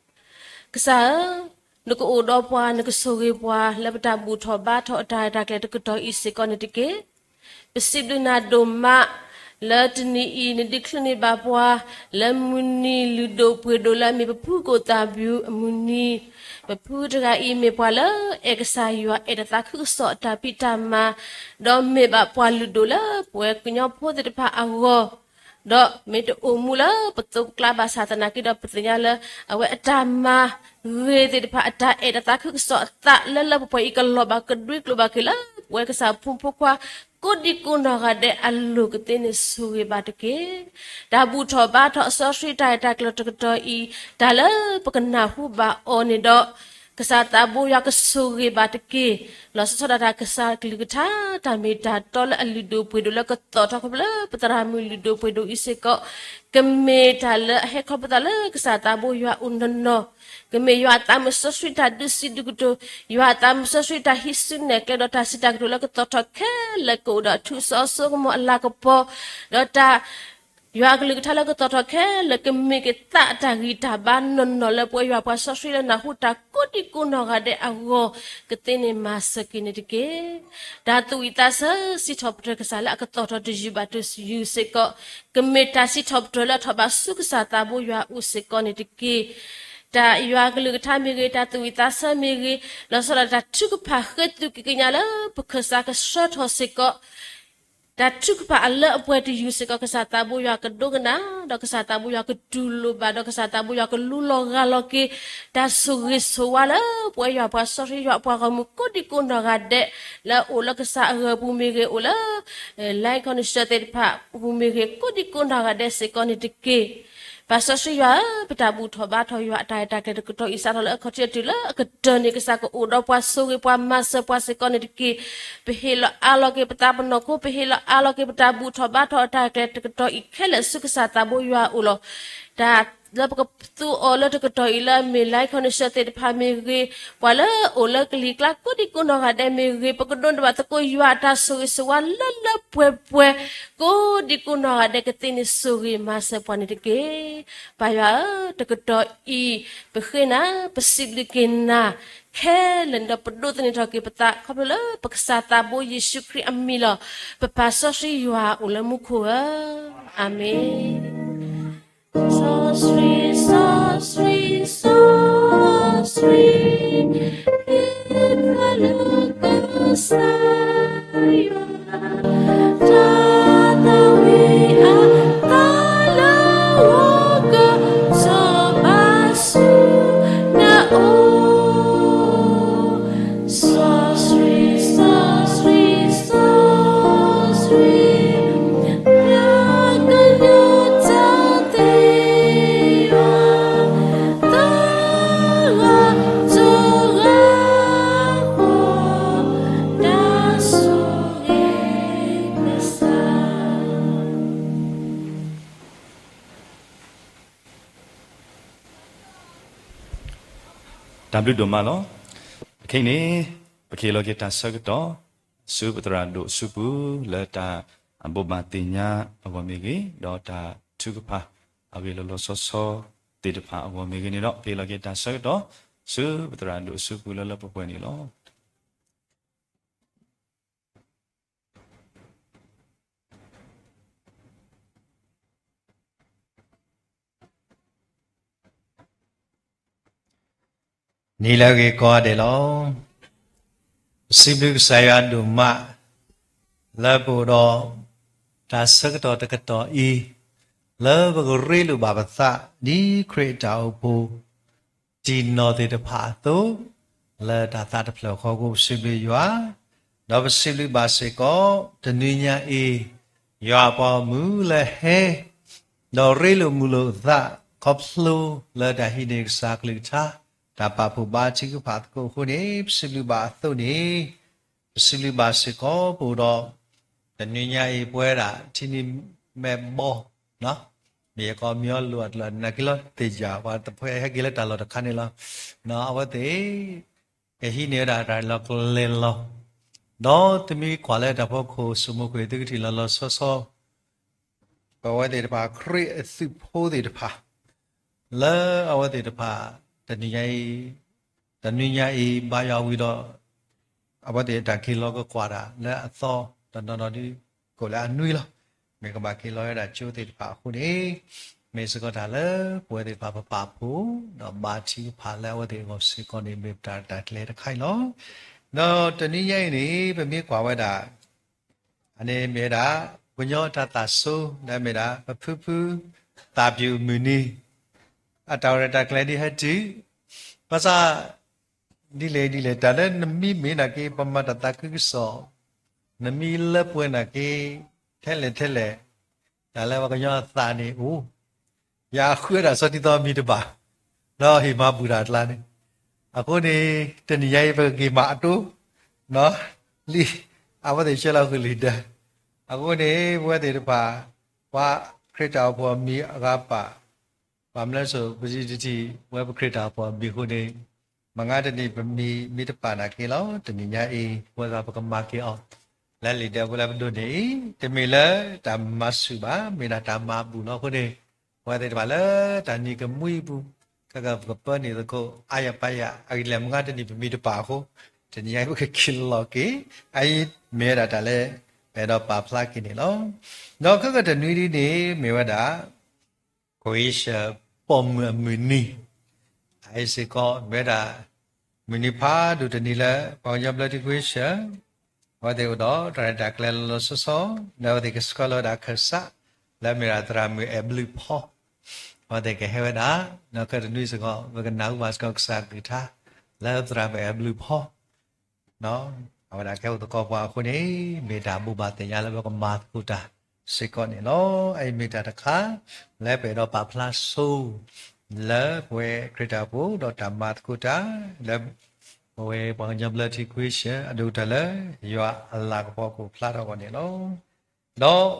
ကစၢ်ဧၢ, နကအိၣ်ဒီးပှၤ, နကဆိၣ်ဂ့ၤပှၤ လၢပတၢ်ဘူၣ်ထီၣ်ဘါထီၣ်အတၢ်ရဲၣ်တၢ်ကျဲၤတကတီၢ်အံၤစ့ၢ်ကီးန့ၣ်တက့ၢ်. ပစံးဘျုးနၤဒိၣ်မး လၢတနံၤအံၤ နဒုးချုးန့ၢ်ဘၣ်ပှၤ လၢမုၢ်နံၤလုၢ်ဒိၣ်ပှ့ၤဒိၣ်လၢအမ့ၢ်ပဖုကိၣ်သးဘျုးအမုၢ်နံၤ, ပဖုတဂၤအံၤမ့ၢ်ပှၤလၢအဲၣ်ကစၢ်ယွၤ အဲၣ်တၢ်သးခုကစီၣ်အတၢ်ဖံးတၢ်မၤ, ဒီးမ့ၢ်ဘၣ်ပှၤလုၢ်ဒိၣ်လၢပဝဲကညီဖိသ့ၣ်တဖၣ်အဂီၢ်, ဒီးမ့ၢ်တအိၣ်မူလၢပသိးပကျါဘၣ်ဆၣ်သနာ်က့ဒီး ပသ့ၣ်ညါလၢ အဝဲအတၢ်မၤဂ့ၤသ့ၣ်တဖၣ် အတၢ်အဲၣ်တၢ်သးခုကစီၣ်အသးလၢလၢပှဲၤပှဲၤအံၤ ကလီၤဘၣ်ကဒွံကျိၤဘၣ်က့ၤလၢပဝဲကစၢ်ဖိမုၣ်ဖိခွါ ကိးဒံကိးနီၢ်ဂၤဒဲးအလိၤကသ့န့ၣ် ဆိၣ်ဂ့ၤဘၣ်တက့ၢ်. တၢ်ဘူၣ်ထီၣ်ဘါထီၣ်အစီဆှံတၢ်ရဲၣ်တၢ်ကျဲၤတကတီၢ်အံၤ တၢ်လၢပကနၢ်ဟူဘၣ်အီၤန့ၣ်ဒီး ကစၢ်သးဘိယွၤကဆိၣ်ဂ့ၤဘၣ်တက့ၢ်. လီၤဆီဒၣ်တၢ်ကစၢ်ကလုၢ်ကထါ တၢ်မ့ၢ်တၢ်တီလၢအလုၢ်ဒိၣ်ပှ့ၤဒိၣ် လၢကသီၣ်ထီၣ်ခီဖျိလၢပသရၣ်မုၣ်လုၢ်ဒိၣ်ပှ့ၤဒိၣ်အံၤစ့ၢ်ကီး ကမ့ၢ်တၢ်လၢအဟဲခီဖျိသးလၢကစၢ်သးဘိယွၤအိၣ်နီၢ်နီၢ်, ကမ့ၢ်ယွၤအသးမုၢ်စီဆှံတၢ်ဒုးစံးဒုးကတိၤ, ယွၤအသးမုၢ်စီဆှံတၢ်ဟံးစုနဲၣ်ကျဲ ဒီးတၢ်စံးတၢ်ကတိၤလၢကသီၣ်ထီၣ်ခဲလၢာ်ကအိၣ်ဒီးအထူးအစီၤအစိကမီၤအလၤကပီၤ, ဒီးတၢ် ယွၤအကလုၢ်ကထါလၢကသီၣ်ထီၣ်ခဲလၢာ် ကမ့ၢ်ကသးအတၢ်ဂံၢ်တၢ်ဘါနီၢ်နီၢ်လၢပဝဲယွၤပှၤစီဆှံလၢနၢ်ဟူတၢ်ကိးဒံကိးနီၢ်ဂၤဒဲးအဂီၢ် ကသ့န့ၢ်မၤစၢၤက့ၤန့ၣ်တက့ၢ်. တၢ်သူၣ်ဝံၣ်သးဆၢစံးထီၣ်ပတြၢၤကစၢ်လၢအကသီၣ်ထီၣ်တယုၢ်ဘၣ်တယုၢ်စ့ၢ်ကီး ကမ့ၢ်တၢ်စံးထီၣ်ပတြၢၤလၢထီၣ်ဘၣ်ဆူကစၢ်သးဘိယွၤအအိၣ်စ့ၢ်ကီးန့ၣ်တက့ၢ်. တၢ်ယွၤအကလုၢ်ကထါမ့ၢ်ဂ့ၤ, တၢ်သူၣ်ဝံၣ်သးဆၢမ့ၢ်ဂ့ၤ, လီၤဆီဒၣ်တၢ်ထုကဖၣ်ဃဲသုးက့ၤကညးလၢပခၢၣ်စးကဆှၢထီၣ်စ့ၢ်ကီး တၢ်ထုကဖၣ်အလၢအပှဲၤတယုၢ်စ့ၢ်ကီး ကစၢ်သးဘိယွၤကဒိကနၣ်, ဒီးကစၢ်သးဘိယွၤကတူၢ်လိာ်ဘၣ်, ဒီးကစၢ်သးဘိယွၤကလူလီၤဂၢ်လီၤက့ၤ တၢ်ဆိၣ်ဂ့ၤဆိၣ်ဝါလၢပဝဲယွၤပှၤစီဆှံယွၤအပှၤဂီၢ်မုၢ်ကိးဒံကိးနီၢ်ဂၤဒဲး လၢအအိၣ်လၢကစၢ်အဂီၢ်ပူၤမ့ၢ်ဂ့ၤ, အိၣ်လၢ လါခီနံၣ်ဆၢသ့ၣ်တဖၣ်ပူၤမ့ၢ်ဂ့ၤ, ကိးဒံကိးနီၢ်ဂၤဒဲးစ့ၢ်ကီးန့ၣ်တက့ၢ်. ပှၤစီဆှံယွၤဧၢ, ပတၢ်ဘူၣ်ထီၣ်ဘါထီၣ်ယွၤအတၢ်ရဲၣ်တၢ်ကျဲၤတကတီၢ်အံၤ စးထီၣ်လၢအခီၣ်ထံးအတုၤလၢအကတၢၢ်န့ၣ် ကစၢ်ကအိၣ်ဒီးပှၤ ဆိၣ်ဂ့ၤပှၤ မၤစၢၤပှၤစ့ၢ်ကီးန့ၣ်တက့ၢ်. ပဟ့ၣ်လီၤအးလီၤက့ၤပသးပနီၢ်ခိ, ပဟ့ၣ်လီၤအးလီၤက့ၤပတၢ်ဘူၣ်ထီၣ်ဘါထီၣ်အတၢ်ရဲၣ်တၢ်ကျဲၤတကတီၢ်အံၤခဲလၢာ်ဆူကစၢ်သးဘိယွၤအအိၣ်လီၤ. တၢ်လၢပကသူအီၤလၢတကတီၢ်အံၤလၢအမ့ၢ် လါခီနံၣ်ဆၢသ့ၣ်တဖၣ်မ့ၢ်ဂ့ၤ, ပှၤလၢအအိၣ်လၢကလံၤကျါကိးဒံကိးနီၢ်ဂၤဒဲးမ့ၢ်ဂ့ၤ, ပကဒိးန့ၢ်ဘၣ်သကိးယွၤအတၢ်ဆိၣ်ဂ့ၤဆိၣ်ဝါလၢလၢပှဲၤပှဲၤ ကိးဒံကိးနီၢ်ဂၤဒဲးကသ့န့ၣ် ဆိၣ်ဂ့ၤမၤစၢၤပှၤန့ၣ်တက့ၢ်. ပၢ်ယွၤဧၢ, တကတီၢ်အံၤ ပဃ့နၤ, ပစံးဘျုးက့ၤနၤ ခဲလၢာ်န့ၣ်ဒီး ပဒိးသန့ၤထီၣ်က့ၤပသး ခီဖျိလၢပကစၢ်သးဘိယ့ၣ်ၡူးခရံာ်အမံၤလီၤ. ပပၢ်စီဆှံယွၤအိၣ်လၢမူခိၣ်ဧၢ, အၤမ့ၣ်. စီဆှံ, စီဆှံ, စီဆှံ, ဟ့ၣ်သးလၢကစၢ်ယွၤ တၢ်သးဝံၣ်အသးလၢဂီၤကစီၤဘးဆူ နအိၣ် စီဆှံ, စီဆှံ, စီဆှံ, နကညီတၢ်သ့ယွၤ သၢဂၤတဂၤဃီ တၢ်ဆိၣ်ဂ့ၤကစၢ် တၢ်ဘျုးဒိၣ်မးလီၤ. အခဲအံၤန့ၣ် ပကဟ့ၣ်လီၤက့ၤတၢ်ဆၢကတီၢ် ဆူပသရၣ်ဒိၣ်အစုပူၤ လၢတၢ်ဘိးဘၣ်သ့ၣ်ညါအဂီၢ်မ့ၢ်ဂ့ၤ, ဒီးတၢ်ထုကဖၣ်အဂ့ၢ်လီၤလီၤဆီဆီသ့ၣ်တဖၣ်အဂီၢ်မ့ၢ်ဂ့ၤန့ၣ်ဒီး ပကဟ့ၣ်လီၤက့ၤတၢ်ဆၢကတီၢ် ဆူပသရၣ်ဒိၣ်အစုပူၤလၢလၢပှဲၤပှဲၤန့ၣ်လီၤ. နံၤလၢအဂ့ၤကိးဂၤဒဲးလီၤ. ပစံးဘျုးကစၢ်ယွၤဒိၣ်မး လၢပအိၣ်ဒီး တၢ်ဆၢကတီၢ်တကတီၢ်အံၤ လၢပကရ့လိာ်ဘၣ်ပသး ဒ်ခရံာ်အတၢ်အိၣ်ဖှိၣ် တံၢ်နီၢ်သ့ၣ်တဖၣ်အသိး, လၢတၢ်သးတဖျၢၣ်ဃီအဃိ ပစံးဘျုးယွၤ, ဒီးပစံးဘျုးဘၣ်စ့ၢ်ကီး တနွံညါအံၤ ယွၤအပှၤဂီၢ်မုၢ်လၢဟဲ ဒီးရ့လိာ်မုာ်လိာ်အသး ခီဖျိလၢတၢ်ဟံးန့ၢ်ကစၢ်အကလုၢ်ကထါ တၢ်ပာ်ဖှိၣ်ဘါထုကဖၣ်သကိးအဃိန့ၣ် ပစံးဘျုးဘၣ်အသိးန့ၣ် ပစံးဘျုးဘၣ်စ့ၢ်ကီးပအိၣ်ဒီး တနွံညါအံၤပဝဲဒၣ် ထံနံၤမဲာ်ဘီ မ့ၢ်ယကီးမံအီၤလိာ်အကျၢၤ နာ်က့လီၤ သ့ၣ်ယၤ ပှၤတဖုဟဲက့ၤလၢတၢ်လီၢ်တခါန့ၣ်လီၤ. အဝဲသ့ၣ် ကဟံးန့ၢ်ဝဲဒၣ်တၢ်လီၢ်ကျဲလီၤ. ဒီးတမံၤကွၢ်လၢတၢ်ဖီခိၣ် ဆိမိၣ်ကွၢ်သုကထံၣ်လီၤလီၤဆီဆီ ပဝဲသ့ၣ်တဖၣ် ခရံာ်အသုးဖိသ့ၣ်တဖၣ် လၢအဝဲသ့ၣ်တဖၣ် တနံၤညါအံၤ တနွံညါအံၤ ဘါယွၤဝံၤဒီး အဝဲသ့ၣ်တၢ်က့ၤလီၤကကွၢ်တၢ်လၢအသီ တနီၤနီၤဒ် ကိးလၢအနွံလီၤ. မ့ၢ်ကဘၣ်က့ၤလီၤဝဲဒၣ်ကၠိသ့ၣ်တဖၣ်အဃိန့ၣ် မ့ၢ်စ့ၢ်ကီးတၢ်လၢပဝဲသ့ၣ်တဖၣ်ပပာ်ဖှိၣ် ဒီးဘါထုကဖၣ်လၢအဝဲသ့ၣ်အဂီၢ်စ့ၢ်ကီးန့ၣ် မ့ၢ်ပတၢ်ရဲၣ်တၢ်ကျဲၤတခါအံၤလီၤ. ဒီးတနွံညါအံၤန့ၣ် ပမ့ၢ်ကွၢ်ဝဲဒၣ် အန့ၣ်မ့ၢ်ဝဲဒၣ် ကညီတၢ်သးစူၤ ဒီးမ့ၢ်ဒၣ် ပဖုဖု သးပျူၤမုၢ်နံၤ အတၢ်ရဲၣ်တၢ်ကျဲၤဒ်ဟဲတုၤ ဘၣ်ဆၣ် ဒ်လဲၣ်ဒ်လဲၣ် တၢ်လၢနမံမ့ၢ်နာ်က့ ပမၤတၢ်သးခုကစီၣ် နမံလၢပှဲၤနာ်က့ ထဲလဲၣ်ထဲလဲၣ် တၢ်လၢပှၤကညီအသးန့ၣ်အိၣ် ယဃုဒၣ်စီၤတံၤသီမံၤတဘၣ် ဒီးဟ့ၣ်မၤဘူၣ်တၢ်အကျါန့ၣ် အဃိန့ၣ် တနံၤညါအံၤ ပကက့ၤမၤအတိ လံ အဝဲသ့ၣ်ဆှၢလီၤဃုာ်လံာ်ဒၢ အဃိန့ၣ် ပဝဲသ့ၣ်တဖၣ် ပှၤခရံာ်တၢ်အိၣ်ဖှိၣ်အမံၤအဂၤပာ် ပှၤမလဲစိာ် ပစံးတထံၣ် ပဝဲပခရံာ်တၢ်အိၣ်ဖှိၣ်အမံၤအဃိန့ၣ် မုၢ်ဂၤတနံၤ ပမံၤမ့ၢ်တပာ်နာ်က့လီၤ တနံၤညါအံၤ ပဝဲသ့ၣ်ပကမၤက့ၤအီၤ လၢလံာ်ဒဲဖိလၢပဒိးန့ၢ်အံၤ တမ့ၢ်လၢတၢ်မၤဆူၣ်ဘၣ်, မ့ၢ်ဒၣ်တၢ်မၤဘူၣ်လီၤ. အဃိန့ၣ် ပဝဲသ့ၣ်တဖၣ်လၢတၢ်နံၤကမှံအပူၤ ခဲကပၢနုာ်သကိး အါယၤပါယၤ အဂ့ၢ်ဒ်လဲၣ် မုၢ်ဂၤတနံၤပမံတပာ်အဃိ တနံၤညါအံၤပကက့ၤလီၤက့ၤ အအံၤမ့ၢ်ဝဲဒၣ်တၢ်လၢ ပအဲၣ်ဒိးပာ်ဖျါက့ၤန့ၣ်လီၤ. ဒီးခဲကတနွံဒ်န့ၣ် မ့ၢ်ဝဲဒၣ် ခွ့ၡၢၣ်ပိာ်မုၣ်အမုၢ်နံၤ, အအံၤစ့ၢ်ကီး မ့ၢ်ဝဲဒၣ် မုၢ်နံၤဖးဒိၣ်တနံၤလၢ ပှၤကညီဘျၢထံခွ့ၡၢၣ် အဝဲသ့ၣ်အိၣ်ဒီးတၢ်ရဲၣ်တၢ်ကျဲၤလီၤလီၤဆီဆီ လၢအဝဲသ့ၣ်ကဆှၢလီၤဝဲဒၣ်ခၢၣ်စး လၢအမ့ၢ်ဒၣ်သရၣ်မုၣ်အဲၣ်ဘျုးဖီ အဝဲသ့ၣ်ကဟဲဝဲဒၣ် ဒီးခဲကတနွံစ့ၢ်ကီး ပကနၢ်ဟူဘၣ်စ့ၢ်ကီးကစၢ်ကလုၢ်ကထါ လၢသရၣ်မုၣ်အဲၣ်ဘျုးဖီ အဝဲဒၣ်ကဟဲအိၣ်သကိးပှၤအဃိန့ၣ် မ့ၢ်တၢ်ဘိးဘၣ်သ့ၣ်ညါလၢပကမၤသကိးတၢ်စ့ၢ်ကီးန့ၣ်လီၤ. အအံၤမ့ၢ်တၢ်တခါ လၢပအဲၣ်ဒိးပာ်ဖျါဆိ လၢပဝဲခရံာ်တၢ်ဖိ ဒီးတၢ်မၤသကိးတၢ် လၢပဝဲပှၤကညီဘျၢထံခွ့ၡၢၣ် အဒိၣ်ကတၢၢ်လၢ ယွၤအလၤကပီၤကအိၣ်ဖျါထီၣ်အဂီၢ်န့ၣ်လီၤ. ဒီး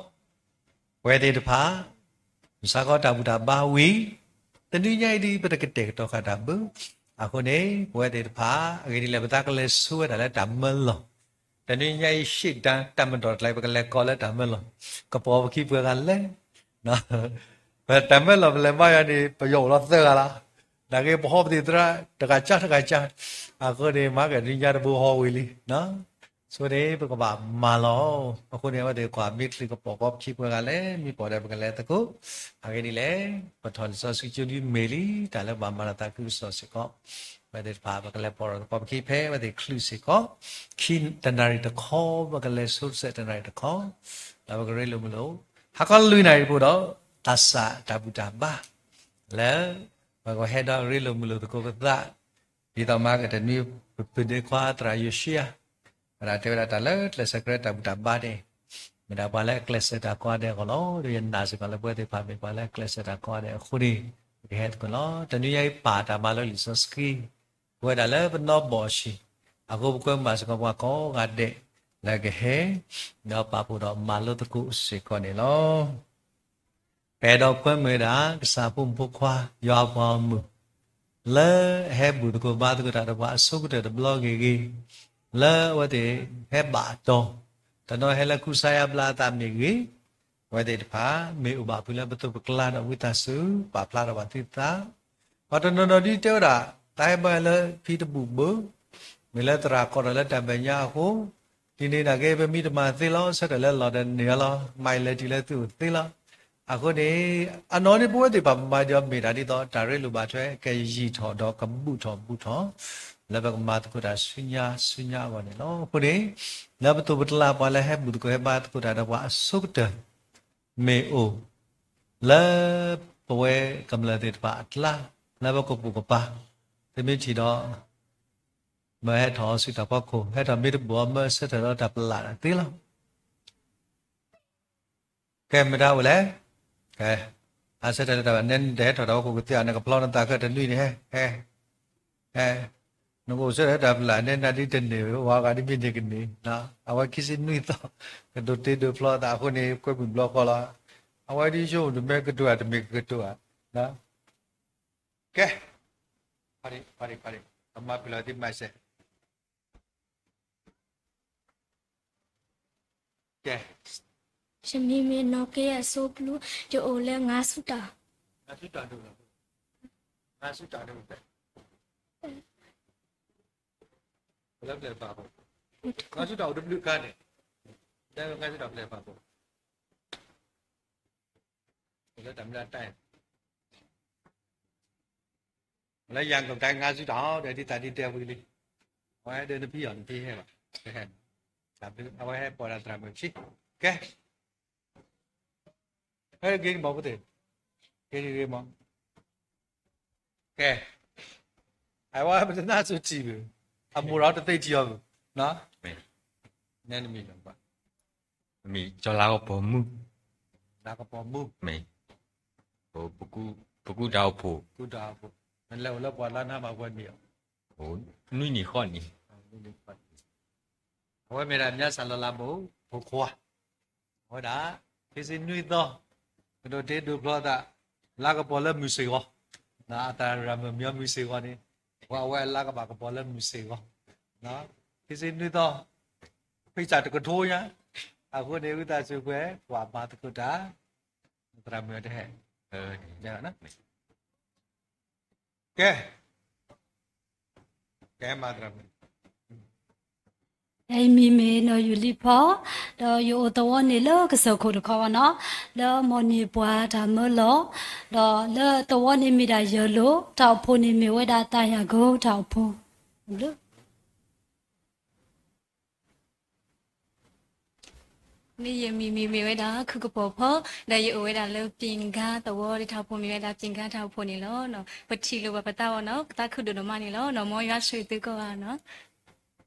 ပဝဲသ့ၣ်တဖၣ် မုၢ်ဆါခီတၢ်ဘူၣ်တၢ်ဘါဝံၤ တနွံညါအံၤဒ်ပတကတဲာ်ကတီၤဃာ်တၢ်ဘၣ် အဃိန့ၣ် ပဝဲသ့ၣ်တဖၣ် အဂ့ၢ်ဒ်လဲၣ် ပသးကလဲၤဆိဝဲဒၣ်လၢတၢ်မၢလီၢ် တနွံညါအံၤ ရှ့ၣ်တၢ်တၢ်မၤဒီးတကျါ ပကလဲၤကိးလၢတၢ်မၢလီၢ် ကပိာ်ပခံပှဲၤဂၤလဲၣ် ပတၢ်မၢလီၢ်ပလဲၤမၤယၤန့ၣ် ပယီၤအိၣ်လီၤသၢဂၤလီၤ နာ်က့ပဟီပသ့ၣ်သရၣ် တဂၤကၢ်တဂၤကၢ် အဃိန့ၣ် မၤကတနွံညါတဘိဟီဝံၤလံ ဆိန့ၣ် ပကဘၣ်မၤလီၤ. အဃိန့ၣ် အဝဲသ့ၣ်ကွၢ်မ့ၢ်ချုးကပိာ်ကီပခံပှဲၤဂၤလဲၣ် မ့ၢ်ပိာ်ဒီးပကလဲၤသကိး အဂ့ၢ်ဒ်လဲၣ် ပထီၣ်လံာ်စီဆှံကၠိဒ်မ့ၢ်လံ တၢ်လၢပဘၣ်မၤတၢ်သးခုကစီၣ်စ့ၢ်ကီး အဝဲသ့ၣ်တဖၣ် ပကလဲၤပိာ်ဒီးသကိးပခံဖဲ အဝဲသ့ၣ်ချုးစ့ၢ်ကီး ခံတနၣ်ရံၣ်တခီ ပကလဲၤဆိတစဲးတနၣ်ရံၣ်တခီ ဒီးပကရ့လိာ်မုာ်လိာ် ဟါခီလွံၢ်နၣ်ရံၣ်တဘျီဒီး သးစၢ်တၢ်ဘူၣ်တၢ်ဘါ လၢ ပကဟဲဒီးရ့လိာ်မုာ်လိာ်သကိးပသး ဒ်သိးမၤကတနွံ ပပုၢ်ဒ့ခွါသရၣ်ယိၤၡူယၤ ဝဲဒၣ်တဲဝဲဒၣ်တၢ်လၢကျဲးစၢးကြဲတၢ်ဘူၣ်တၢ်ဘါန့ၣ် မ့ၢ်ဒၣ်ပှၤလၢအကျဲးစၢးတၢ်ကိးဂၤဒဲးအဂီၢ်လီၤ. ဒီးယနာ်စ့ၢ်ကီးလၢပဝဲသ့ၣ်တဖၣ်မ့ၢ်ပှၤလၢအကျဲးစၢးတၢ်ကိးဂၤဒဲးအဃိန့ၣ် ပကဟဲသကိးလီၤ. တနွံညါအံၤပာ်တၢ်မၤလိလံာ်စီဆှံ ပဝဲဒၣ်လၢပနီၢ်ဘီၣ်ဆံး အဃိပကွဲမုာ်ဘၣ်စ့ၢ်ကီးပှၤကိးဂၤဒဲး လၢကဟဲ ဒီးပာ်ဖှိၣ်ဒီးမၤလိသကိးစ့ၢ်ကီးန့ၣ်လီၤ. ပအဲၣ်ဒိးကွဲမုာ်ဝဲဒၣ် ကစၢ်ဖိမုၣ်ဖိခွါ ယွၤအပှၤဂီၢ်မုၢ် လၢအဟဲဘူၣ်သကိးဘါသကိးတၢ်ဒီးပှၤအဆိကတၢၢ်တဘျီဂ့ၤဂ့ၤ, လၢအဝဲသ့ၣ်ဟဲဘၣ်အတီၤ, တနီၤဟဲလၢကူစါယါဘျါအသးမ့ၢ်ဂ့ၤ, အဝဲသ့ၣ်တဖၣ် မ့ၢ်အိၣ်ဘၣ်ဖုးလၢပသိးပကျါဒီးဝံသးစူၤ ပာ်ဖျါထီၣ်ဘၣ်သုသး, ပှၤတနီၤနီၤဒ်တဲဝဲဒၣ် တၢ်ဟဲဘါလၢဖံတဘူၣ်ဘၢ, မ့ၢ်လၢသရၣ်ကိးထီၣ်လၢတၢ်မဲာ်ညါအဃိ, ဒ်န့ၣ်နာ်က့ ပမံတမၤသ့လီၤ, ဆၢထၢၣ်လၢလီၢ်ဒီးန့ၢ်အီၤလီၤ, မၤအံၤလဲၤတုၤလၢသုအိၣ်သ့လီၤ. အဃိန့ၣ် အနီၢ်န့ၣ် ပဝဲသ့ၣ်တဖၣ်ပမၤဒီးမ့ၢ်တၢ်ဒ်သိး တၢ်ရ့လိာ်ဘၣ်ထွဲ ကယံာ်ထီၣ်ဒီးကဘူၣ်ထီၣ်ဘူးထီၣ် လၢပကမၤသကိးတၢ်ဆူညါဆူညါအဂီၢ်န့ၣ်လီၤ. အဃိန့ၣ် လၢပသိးပကျါ ပှၤလၢဟဲဘူၣ်သကိးဟဲဘါသကိးတၢ်ဒီးပှၤအဆိကတၢၢ် မ့ၢ်အိၣ် လၢပဝဲကမျၢၢ်သ့ၣ်တဖၣ်အကျါ လၢပကပိာ်ကပၤ သုမ့ၢ်ထံၣ်ဒီး မၢဟဲထီၣ်အီၤဆူတၢ်ဖီခိၣ်, ဟဲထီၣ်မ့ၢ်တဘူၣ်အီၤ မၢဆၢထၢၣ်ဒီးတၢ်ပလၢ်သ့လီၤ. ကဲ မတၤအိၣ်လဲၣ်, ကဲ, အဆၢထၢၣ်လၢတၢ်ပလၢ် နဲနတဟဲထီၣ်တၢ်ဖီခိၣ်ကသ့အီၤ နကဖျီနသးခဲတနွံန့ၣ် ဟဲ, ဟဲ, ဟဲ, နကအိၣ်ဆၢထၢၣ်လၢတၢ်ပလၢ် နဲနဒ်တန့ၢ်ဝဲဂၤဒ်မ့ၢ်န့ၢ်ကန့ၢ်, အဝဲခံဆံနွံသီ ကဒိးတ့ဒိးဖျီသးအဃိန့ၣ် ကွဲမုာ်ဘျီဃီလီၤ. အဝဲဒ်ဆိတမ့ၢ်ကတိၤဧါ တမ့ၢ်ကတိၤဧါ, ကဲ, ပမၤပလီၢ်သ့မၤစဲး ကဲ, ယမံၤမ့ၢ်နီၢ်က့အစိပလူ, ယအိၣ်လၢငါဆူတၢ်, ငါဆူတၢ်ဒိၣ်, ငါဆူတၢ်ဒိၣ်, ပလၢပျဲၢ်တဖၣ်ဖိ, ငါဆူတၢ်အိၣ်တဘျုးခါန့ၣ်, တဲဝဲငါဆူတၢ်ပျဲၢ်တဖၣ်ဖိ လၢတၢ်မ့ၢ်တၢ်တဲ, လၢယၤကပတဲငါဆူတၢ် ဒီးဒ်သးဒ်တဲဝံၤလံ, အဝဲဒၣ်နဖံအီၤနဖံဟဲဘၣ်, အဝဲဟဲပိာ်ဒၣ်သရၣ်မုၣ်ဆံ, ကဲ, ဟဲဂ့ၤန့ၣ်မ့ၢ်ဖိသ့ၣ်, ဂ့ၤန့ၣ်ဂ့ၤမး, ကဲ, အဝဲပတနၢ်စူၤထံၣ်ဘၣ်, အမိၢ်ဒီးတသ့ထံၣ်အီၤဘၣ်, နမံၤလီၤဘၣ် မ့ၢ်ကၠီလါကပီၤမုၣ်, လါကပီၤမုၣ်, မ့ၢ်, ပကူတၢ်အိၣ်ဖှိၣ်, ပကူတၢ်အိၣ်ဖှိၣ်, နလဲၤအိၣ်လၢပှၤလါနါမၤပှဲၤမံၤအီၤ, နွံနံၣ်ဃီနံၣ်, အဝဲမ့ၢ်ဒၣ် မြတ်စွာဘုရား ဘိၣ်ခွါ, အဝဲဒၣ် ခံဆံနွံသီ, ကဒိးတ့ဒိးဖျီသး, လါကပီၤလၢမုၢ်စ့ၢ်ကီး, အသရၣ်မုၣ်မံၤအီၤမုၢ်စ့ၢ်ကီးန့ၣ်, အဝဲအလါကဘၣ်ကပီၤလၢမုၢ်စ့ၢ်ကီး, ခံဆံနွံသီ ဖံစးတကထိညါ, အဃိန့ၣ် ဝံသးစူၤကွဲး ကွၢ်မၤသကိးတၢ်, သရၣ်မုၣ်တဟဲ, ကဲ, ကဲမၤသရၣ်မုၣ် ယမံၤမ့ၢ်နီၢ်ယူၤလံဖီ, ဒီးယအိၣ်သဝီန့ၣ်လၢကစၢၢ်ခိၣ်တခီဘၣ်နီၤ, လၢမီၢ်န့ၢ်ပှၤတၢ်မၢလီၤ, ဒီးလၢသဝီန့ၣ်မ့ၢ်ဒၣ်ယဲၢ်လိာ်, တၢ်အိၣ်ဖှိၣ်န့ၣ်မ့ၢ်ဝဲဒၣ်တၢ်ယၤကိတၢ်အိၣ်ဖှိၣ်, မ့ၢ်ယမံၤမ့ၢ်မ့ၢ်ဝဲဒၣ်ခုကပီၤဖီ, ဒီးယအိၣ်ဝဲဒၣ်လၢပ့ၤဂါသဝီ, တၢ်အိၣ်ဖှိၣ်မ့ၢ်ဝဲဒၣ်ပ့ၤဂါတၢ်အိၣ်ဖှိၣ်န့ၣ်လီၤ. ပထံၣ်လိာ်ဘၣ်ပသးအီၤနီၤ, ပသးခုဒိၣ်ဒိၣ်မးန့ၣ်လီၤ. မ်ယွၤဆိၣ်ဂ့ၤသုကိးဂၤနီၤ.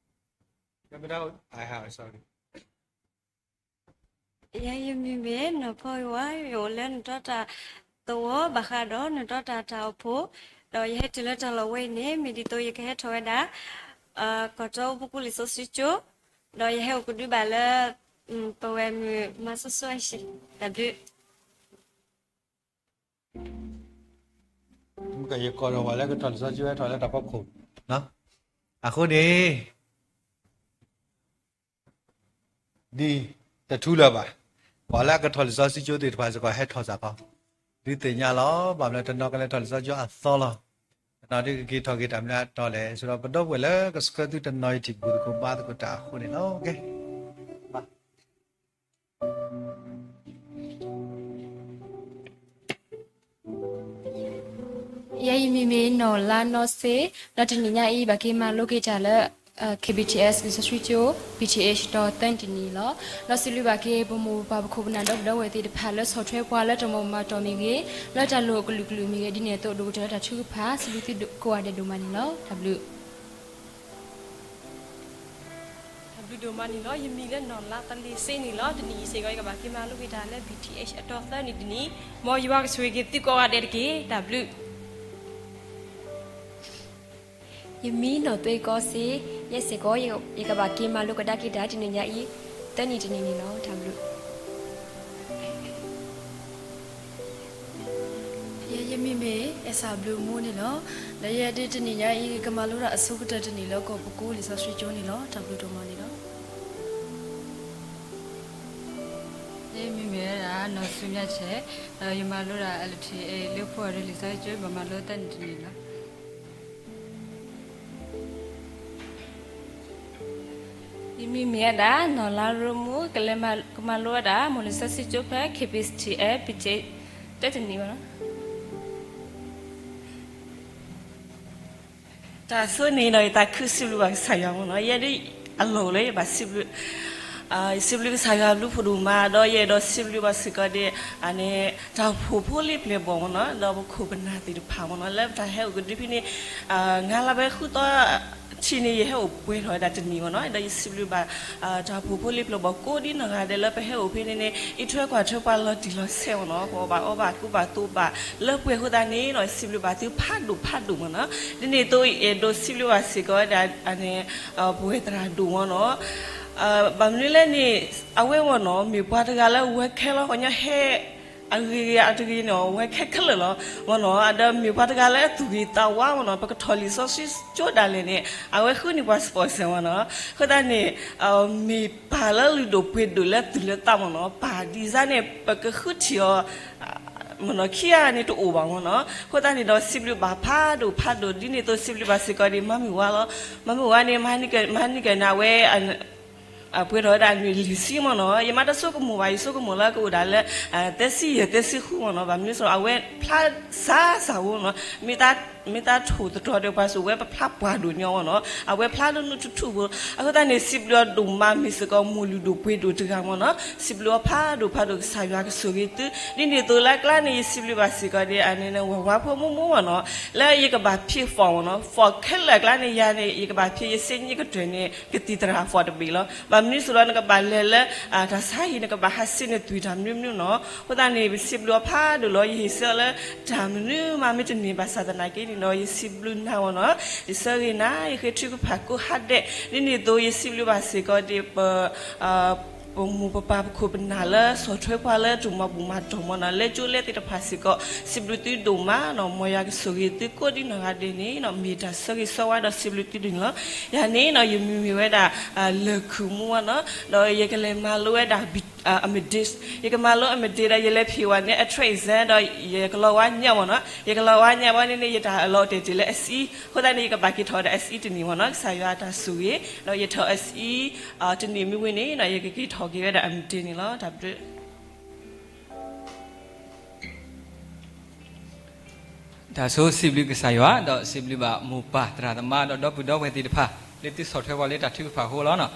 ယမံၤမ့ၢ်နီၢ်ဖီဝါ, ယအိၣ်လၢနတီတၢ်သဝီဘၣ်ဃးဒီးနတီတၢ်တၢ်အိၣ်ဖှိၣ်, ဒီးယဟဲတုၤလၢတၢ်လီၢ်ဝဲအံၤန့ၣ် မ့ၢ်ဒ်သိးယကဟဲထီၣ်ဝဲဒၣ် ကီၢ်တီအိၣ်ဖှိၣ်ပူၤလံာ်စီဆှံကၠိ, ဒီးယဟဲအိၣ်ကဒုဘၣ်လၢ ပဝဲမုၢ်မၤစိၤစိၤအဟံၣ်, တၢ်ဘျုး ယကီၢ်ဒီးပှၤလၢကထီၣ်လံာ်စီဆှံကၠိဟဲထီၣ်လၢတၢ်ဖီခိၣ်, အဃိန့ၣ် ဒ်တထူလၢၤဘၣ်, ပှၤလၢအကထီၣ်လံာ်စီဆှံကၠိသ့ၣ်တဖၣ်စ့ၢ်ကီးဟဲထီၣ်စ့ၢ်ကီး, ဒုးသ့ၣ်ညါလီၤ. ဘၣ်မနုၤတနီၤကလဲၤထီၣ်လံာ်စီဆှံကၠိအသီလီၤ. တနီၤဒုးကက့ၤထီၣ်က့ၤတၢ်မနုၤအတီလဲၣ်, စံးဒီးပဒီပုၢ်ဝဲၢ်လၢကဆှၢသုတနီၤအံၤ ထံၣ်ဘူၣ်သကိးဘါသကိးတၢ်အဃိန့ၣ်လီၤ. ကဲ ယဲယမံၤမ့ၢ်နီၢ်လါနီၢ်စ့, ဒီးတနံၤညါအံၤ ဘၣ်က့ၤမၤလိက့ၤတၢ်လၢ KBTS လံာ်စီဆှံကၠိ BTh တီသၢနံၣ်တနံၣ်လီၤ. ဒီးစံးဘျုးဘၣ်က့ၤ ပမိၢ်ပၢ်ပခိၣ်ပနၢ်ဒီပုၢ်ဒီဝဲၢ်သ့ၣ်တဖၣ် လၢဆီၣ်ထွဲပှၤလၢတၢ်မၤမၤတီၢ်မ့ၢ်ဂ့ၤ, လၢတၢ်လိၣ်အကလုာ်ကလုာ်မ့ၢ်ဂ့ၤ, ဒ်န့ၣ်အသိး ဒိၣ်ကတၢၢ်လၢတၢ်ထုကဖၣ်, စံးဘျုးသုကိးဂၤဒဲးဒိၣ်မးန့ၣ်လီၤ. တၢ်ဘျုး တၢ်ဘျုးဒိၣ်မးန့ၣ်လီၤ. ယမံၤလၢနီၢ်လါသလ့ၤစ့န့ၣ်လီၤ. တနံၤအံၤစ့ၢ်ကီး ယကဘၣ်က့ၤမၤလိက့ၤတၢ်လၢ BTh အတီသၢနံၣ်တနံၣ်, မ်ယွၤကဆိၣ်ဂ့ၤက့ၤသုကိးဂၤဒဲးတက့ၢ်. တၢ်ဘျုး ယမံၤနီၢ်သွ့ကီစ့, ယဲစ့ၢ်ကီး ယကဘၣ်က့ၤမၤလိကဒါက့ၤတၢ်တနံၤညါအံၤ သၢနံၣ်တနံၣ်န့ၣ်လီၤ. တၢ်ဘျုး ယဲယမံၤမ့ၢ် အဲၣ်စၢ်ဘျုးမူန့ၣ်လီၤ. ဒီးယဲဒ်တနံၤညါအံၤ ကမၤလိတၢ်အဆိကတၢၢ်တနံၣ်လၢကီၢ်ပကိးလံာ်စီဆှံကၠိန့ၣ်လီၤ. တၢ်ဘျုးဒိၣ်မးန့ၣ်လီၤ. ယဲမံၤမ့ၢ်ဝဲဒၣ်နီၢ်ဆူညါဆဲး, ဒီးယမၤလိဒၣ် လံာ်ထံး လၢဖိအီၤဒီးလံာ်စီဆှံကၠိ ဘၣ်မၤလိသၢနံၣ်တနံၣ်လီၤ. ယမံၤမ့ၢ်ဝဲဒၣ်နီၢ်လါရိမူ, ကလဲၤကမၤလိဝဲဒၣ် မိၢ်လံာ်စီဆှံကၠိဖဲ KBTh တၢတနံၣ်ဘၣ်လီၤ. တၢ်ဆိန့ၣ်ဒီး ယသးခုစံးဘျုးဘၣ်ကစၢ်ယွၤမ့ၢ်နီၤ, ယဲဒ်အလီၢ်လၢယဘၣ်စံးဘျုး, ယစံးဘျုးကစၢ်ယွၤဘျုးဖးဒိၣ်မး, ဒီးယအဲၣ်ဒိးစံးဘျုးဘၣ်စ့ၢ်ကီးဒ် အန့ၣ် တၢ်အိၣ်ဖှိၣ်ဖိလ့ပျဲၢ်ဘီၣ်မ့ၢ်နီၤ, ဒီးပခိၣ်ပနၢ်သ့ၣ်တဖၣ်မ့ၢ်နီၤ, လၢပတၢ်ဟဲအိၣ်ကဒုဖဲန့ၣ် ငါးလါဖဲဃုသီ ထံၣ်န့ၣ် ယဟဲအိၣ်ပှဲၤထီၣ်ဝဲဒၣ်တနံၣ်မ့ၢ်နီၤ, ဒီးယစံးဘျုးဘၣ် တၢ်အိၣ်ဖှိၣ်ဖိလ့ပျဲၢ်ဘီၣ်ကိးဒ်နီၢ်ဂၤဒဲးလၢပဟဲအိၣ်ဖဲန့ၣ်န့ၣ် အံးထွဲကွၢ်ထွဲပှၤလီၤတံၢ်လီၤဆဲးမ့ၢ်နီၤ, ပဘၣ်အီၣ်ဘၣ်ကူဘၣ်သိးဘၣ်လၢပှဲၤအဃိသတးန့ၣ်နီၤ, ယစံးဘျုးဘၣ်သုဖးဒိၣ်ဖးဒိၣ်မ့ၢ်နီၤ, ဒ်န့ၣ်အသိးယအဲၣ်ဒိးစံးဘျုးဘၣ်စ့ၢ်ကီးဝဲဒၣ် အန့ၣ် ပဝဲသရၣ်ဒိၣ်မ့ၢ်နီၤ, ဘၣ်မနုၤလဲၣ်န့ၣ် အဝဲမ့ၢ်နီၤ မ့ၢ်ပှၤတဂၤလၢဝဲခဲလီၤ ပှၤကညီဟဲ အဂ့ၤဂ့ၤအတဂ့ၤန့ၣ် ဝဲခဲခဲလၢာ်လီၤမ့ၢ်နီၤ, ဒီးမ့ၢ်ပှၤတဂၤလၢအသူၣ်ဂ့ၤသးဝါမ့ၢ်နီၤ, ပကထီၣ်လံာ်စီဆှံကၠိဒၣ်လဲာ်န့ၣ် အဝဲဃုန့ၢ်ပှၤ sponsor မ့ၢ်နီၤ, အဃိသတးန့ၣ် မ့ၢ်ပၢ်လၢလုၢ်ဒိၣ်ပှ့ၤဒိၣ်လၢသူၣ်လၢသးမ့ၢ်နီၤ, ပၢ်ဒ်စၢ်န့ၣ် ပကဃုထံၣ်အီၤ မ့ၢ်နီၤ ခံဂၤန့ၣ်တအိၣ်ဘၣ်မ့ၢ်နီၤ, အဃိသတးန့ၣ်ဒီးစံးဘျုးဘၣ်ဖးဒိၣ်ဖးဒိၣ်, ဒ်န့ၣ်အသိးစံးဘျုးဘၣ်စ့ၢ်ကီးဒ်မၤမုၢ်ဝါလီၤ, မၤမုၢ်ဝါန့ၣ် မၤန့ၢ်က့ၤန့ၣ် အဝဲ ပှဲၤထီၣ်ဝဲဒၣ်နွံလံာ်ဆံမ့ၢ်နီၤ, ယမ့ၢ်တဆိကမိၣ်ဘၣ်, ယဆိကမိၣ်လၢကအိၣ်ဒၣ်လၢ သၢဆံယဲၢ် သၢဆံဃုမ့ၢ်နီၤ, ဘၣ်မနုၤအဃိ အဝဲဖျါစၢ်စၢ်ဧိၤနီၤ, မ့ၢ်တၢ်ထိၣ်သတြီၤဒီးပှၤစိာ်ဝဲ ပဖျါပှၢ်ဒိၣ်ညီမ့ၢ်နီၤ, အဝဲဖျါဒိၣ်နုၢ်ထူၣ်ထူၣ်ဧိၤ, အဃိသတးန့ၣ် စံးဘျုးအီၤဒိၣ်မး, မ့ၢ်စ့ၢ်ကီးမိၢ်လုၢ်ဒိၣ်ပှ့ၤဒိၣ်တဂၤမ့ၢ်နီၤ, စံးဘျုးအီၤဖးဒိၣ်ဖးဒိၣ်, ကစၢ်ယွၤကဆိၣ်ဂ့ၤသု, ဒ်န့ၣ်အသိးလၢအကျါန့ၣ် ယစံးဘျုးဘၣ်စ့ၢ်ကီးဒ်အန့ၣ် ဝၤဝါဖိမုၣ်မုၣ်မ့ၢ်နီၤ, လၢယကဘၣ်ဖံး form မ့ၢ်နီၤ, form ခဲလၢာ်အကျါန့ၣ် ယၤန့ၣ် ယကဘၣ်ဖံး ယစ့နံၣ်ကတၢၢ်န့ၣ် ကသံၣ်သရၣ် form တဘ့ၣ်လီၤ. ဘၣ်မနုၤအဃိလၢနကဘၣ်လဲၤလၢ တၢ်ဆါဟံၣ် နကဘၣ်ဟးစ့နသွံၣ်တၢ်မနုၤမနုၤနီၤ, အဃိသတးန့ၣ် ပစံးဘျုးအီၤဖးဒိၣ်လီၤ. ယဟ့ၣ်ဆၢအီၤလၢတၢ်မနုၤမး မ့ၢ်တန့ၢ်ဘၣ်ဆၣ်သနာ်က့န့ၣ်ဒီး ယစံးဘျုးနၤမ့ၢ်နီၤ, ယဆၢဂ့ၤနၤ, ယဃ့ထုကဖၣ်ကိးဟါဒဲး, ဒ်န့ၣ်အသိး ယစံးဘျုးဘၣ်စ့ၢ်ကီးဒ်ပ ပ ပမိၢ်ပပၢ်ပခိၣ်ပနၢ်လၢ ဆီၣ်ထွဲပှၤလၢတၢ်မၤဘူၣ်မၤတီၢ်မ့ၢ်နီၤ, လဲၤကၠိလဲၤသ့ၣ်တဖၣ်စ့ၢ်ကီး စံးဘျုးသုဒိၣ်မးနီၤ, မ်ယွၤကဆိၣ်ဂ့ၤသုကိးဒံနီၢ်ဂၤဒဲးန့ၣ်နီၤ, မ့ၢ်တၢ်ဆၢဂ့ၤဆၢဝါဒီးစံးဘျုးသုဒ်န့ၣ်လီၤ. ယၤန့ၣ်နီၤ ယမံၤမ့ၢ်ဝဲဒၣ် လၢၢ်ခုၣ်မူဝဲနီၤ, ဒီးယကလဲၤမၤလိဝဲဒၣ် အမဒ့း, ယကမၤလိအမဒ့းဒီး ယလဲၤဖံးဝဲန့ၣ် အ trade exam ဒီးယကလီၤဝါညၣ်မ့ၢ်နီၤ, ယကလီၤဝါညၣ်ဘၣ်န့ၣ်န့ၣ် ယတၢ်အလီၤတဲာ်တ့ၢ်လၢ SE, အဃိသတးန့ၣ် ယကဘၣ်က့ၤထီၣ်ဝဲဒၣ် SE တနံၣ်မ့ၢ်နီၤ, ကစၢ်ယွၤတၢ်ဆိၣ်ဂ့ၤ, ဒီးယထီၣ် SE တနံၣ်မ့ၢ်ဝံၤန့ၣ်နီၤ ယကက့ၤထီၣ်က့ၤဝဲဒၣ်အမဒ့းန့ၣ်လီၤ. တၢ်ဘျုး တၢ်ဆိစံးဘျုးကစၢ်ယွၤ ဒီးစံးဘျုးဘၣ်မိၢ်ပၢ်သရၣ်သမါဒီးဒီပုၢ်ဒီဝဲၢ်သ့ၣ်တဖၣ် လၢသုဆီၣ်ထွဲပှၤလၢတၢ်ထုကဖၣ်အဃိလီၤ.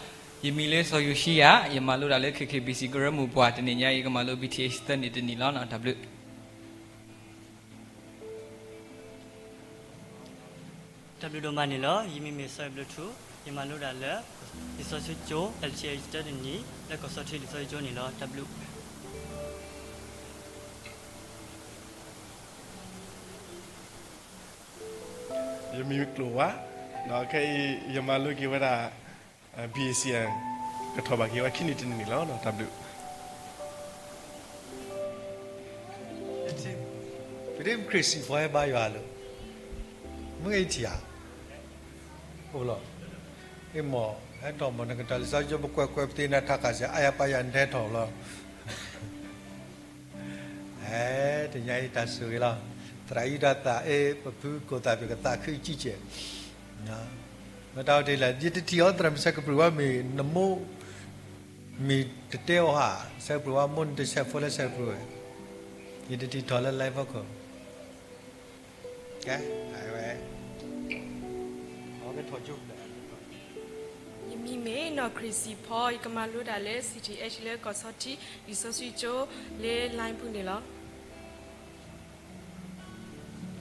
ယမံၤလၢစီၤယိၤၡံယၤ, ယမၤလိဒၣ်လၢ KKBC ကရၢမိၢ်ပှၢ်, တနံၤညါအံၤ ယကမၤလိ BTh သၢနံၣ်တနံၣ်လီၤ. တၢ်ဘျုး တၢ်ဘျုးဒိၣ်မးန့ၣ်လီၤ. ယမံၤမ့ၢ်စီၤအဲၣ်ဘျုးထူ, ယမၤလိဒၣ်လၢ လံာ်စီဆှံကၠိ LTH တၢတနံၣ် လၢကီၢ်စီထံလံာ်စီဆှံကၠိန့ၣ်လီၤ. တၢ်ဘျုး ယမံၤကျိၤဝါ, ဒီးခဲအံၤ ယမၤလိက့ၤဝဲဒၣ် BACN ကထီၣ်ဘၣ်က့ၤဝဲခံနံၣ်တနံၣ်န့ၣ်လီၤ. တၢ်ဘျုး ပဒ့ပခရံာ်စံးဖီဟဲဘါယွၤလီၤ, မ့ၢ်ဂ့ၤထံၣ်ဧါ, အိၣ်လီၤ, အ့ၣ်မး, ဟဲထီၣ်မး နကထီၣ်လံာ်စီဆှံကၠိ ပကွဲးကွဲးပသ့ၣ်နၤ ထးခးစဲး အါယၤပါယၤ နဟဲထီၣ်လီၤ. အဲ, တနံၤအံၤတၢ်ဆိၣ်ဂ့ၤလီၤ. သရၣ်အံၤတၢ်သးအ့ၣ် ပဖုကိၣ်သးပ့ၤကသးခုကံၣ်ကဲး, မ့ၢ်တၢ်အိၣ်တ့ၢ်လၢ ယတထံၣ်အီၤသရၣ်မုၣ်ဆဲးကပြုၢ်ဝဲမ့ၢ်နမိၢ်, မ့ၢ်တတဲအီၤဟး, ဆဲးကပြုၢ်ဝဲမိၢ်နတဆဲးဖိလၢဆဲးကပြုၢ်ဝဲ, ယတထံၣ်ထီၣ်လၢ live ဖီခိၣ် ကဲ, ဝဲ, ယမံၤမ့ၢ်နီၢ်ခရံာ်စံးဖီ, ယကမၤလိဒၣ်လၢ CTh လၢကီၢ်ဆီထံ လံာ်စီဆှံကၠိ လၢ line ပူၤန့ၣ်လီၤ.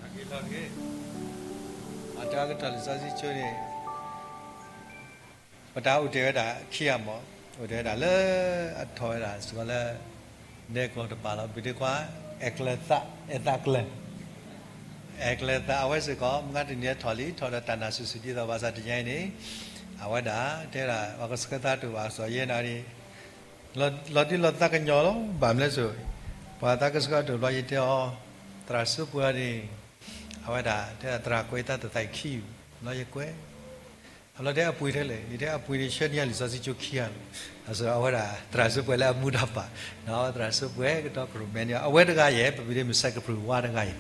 အက့ၤလီၤတဂ့ၤ, အတၢ်ကထီၣ်လံာ်စီဆှံကၠိန့ၣ် ပတၢ်အိၣ်တ့ၢ်ဝဲဒၣ်ခံဂၤမး, အိၣ်တ့ၢ်ဝဲဒၣ်လၢအထီၣ်ဝဲဒၣ်စ့ၢ်ကီးလၢ ဒဲကီၢ်တပၤလီၤ. ဘုဒ့ခွါ အဲကျၢၤသး, အဲသးကျၢၤ, အဲကျၢၤသး အဝဲစ့ၢ်ကီး မုၢ်ဂၤတနံၤအထီၣ်လံ, ထီၣ်ဒီးတၢ်နာ်စုာ်စုာ်ဒ်သိးဘၣ်ဆၣ်တနံၤအံၤန့ၣ်, အဝဲဒၣ်တဲဝဲဒၣ် ပှၤကဆှၢသးတအိၣ်ဘၣ်စီၤယဲနၤန့ၣ်, လီၤတံၢ်လီၤသးကညီၤလီၤ. ဘၣ်မနုၤလဲၣ်, ပှၤသးကဆှၢတအိၣ်ဘျီ ယတဲအီၤ, သရၣ်စၢဖှိၣ်န့ၣ်, အဝဲဒၣ်တဲဒၣ် သရၣ်ကွဲးတၢ်တသးအံၤခံ, ဘျီယကွဲး, အဘျီတဲအပှ့ၤထဲလဲၣ်, ယတဲအပှ့ၤန့ၣ် ဆှၢန့ၢ်ယၤလံာ်စီဆှံကၠိခံဂၤလီၤ. အဝဲဒၣ်သရၣ်စၢဖှိၣ်လၢအမူတၢ်ပာ်, သရၣ်စၢဖှိၣ်ကတီခိၣ်ရိၣ်မဲန့ၣ် အဝဲတဂၤယဲၢ်, ပမ့ၢ်ဒ်မ့ၢ်ဆဲးကပြုၢ်ဝါတဂၤယဲၢ်,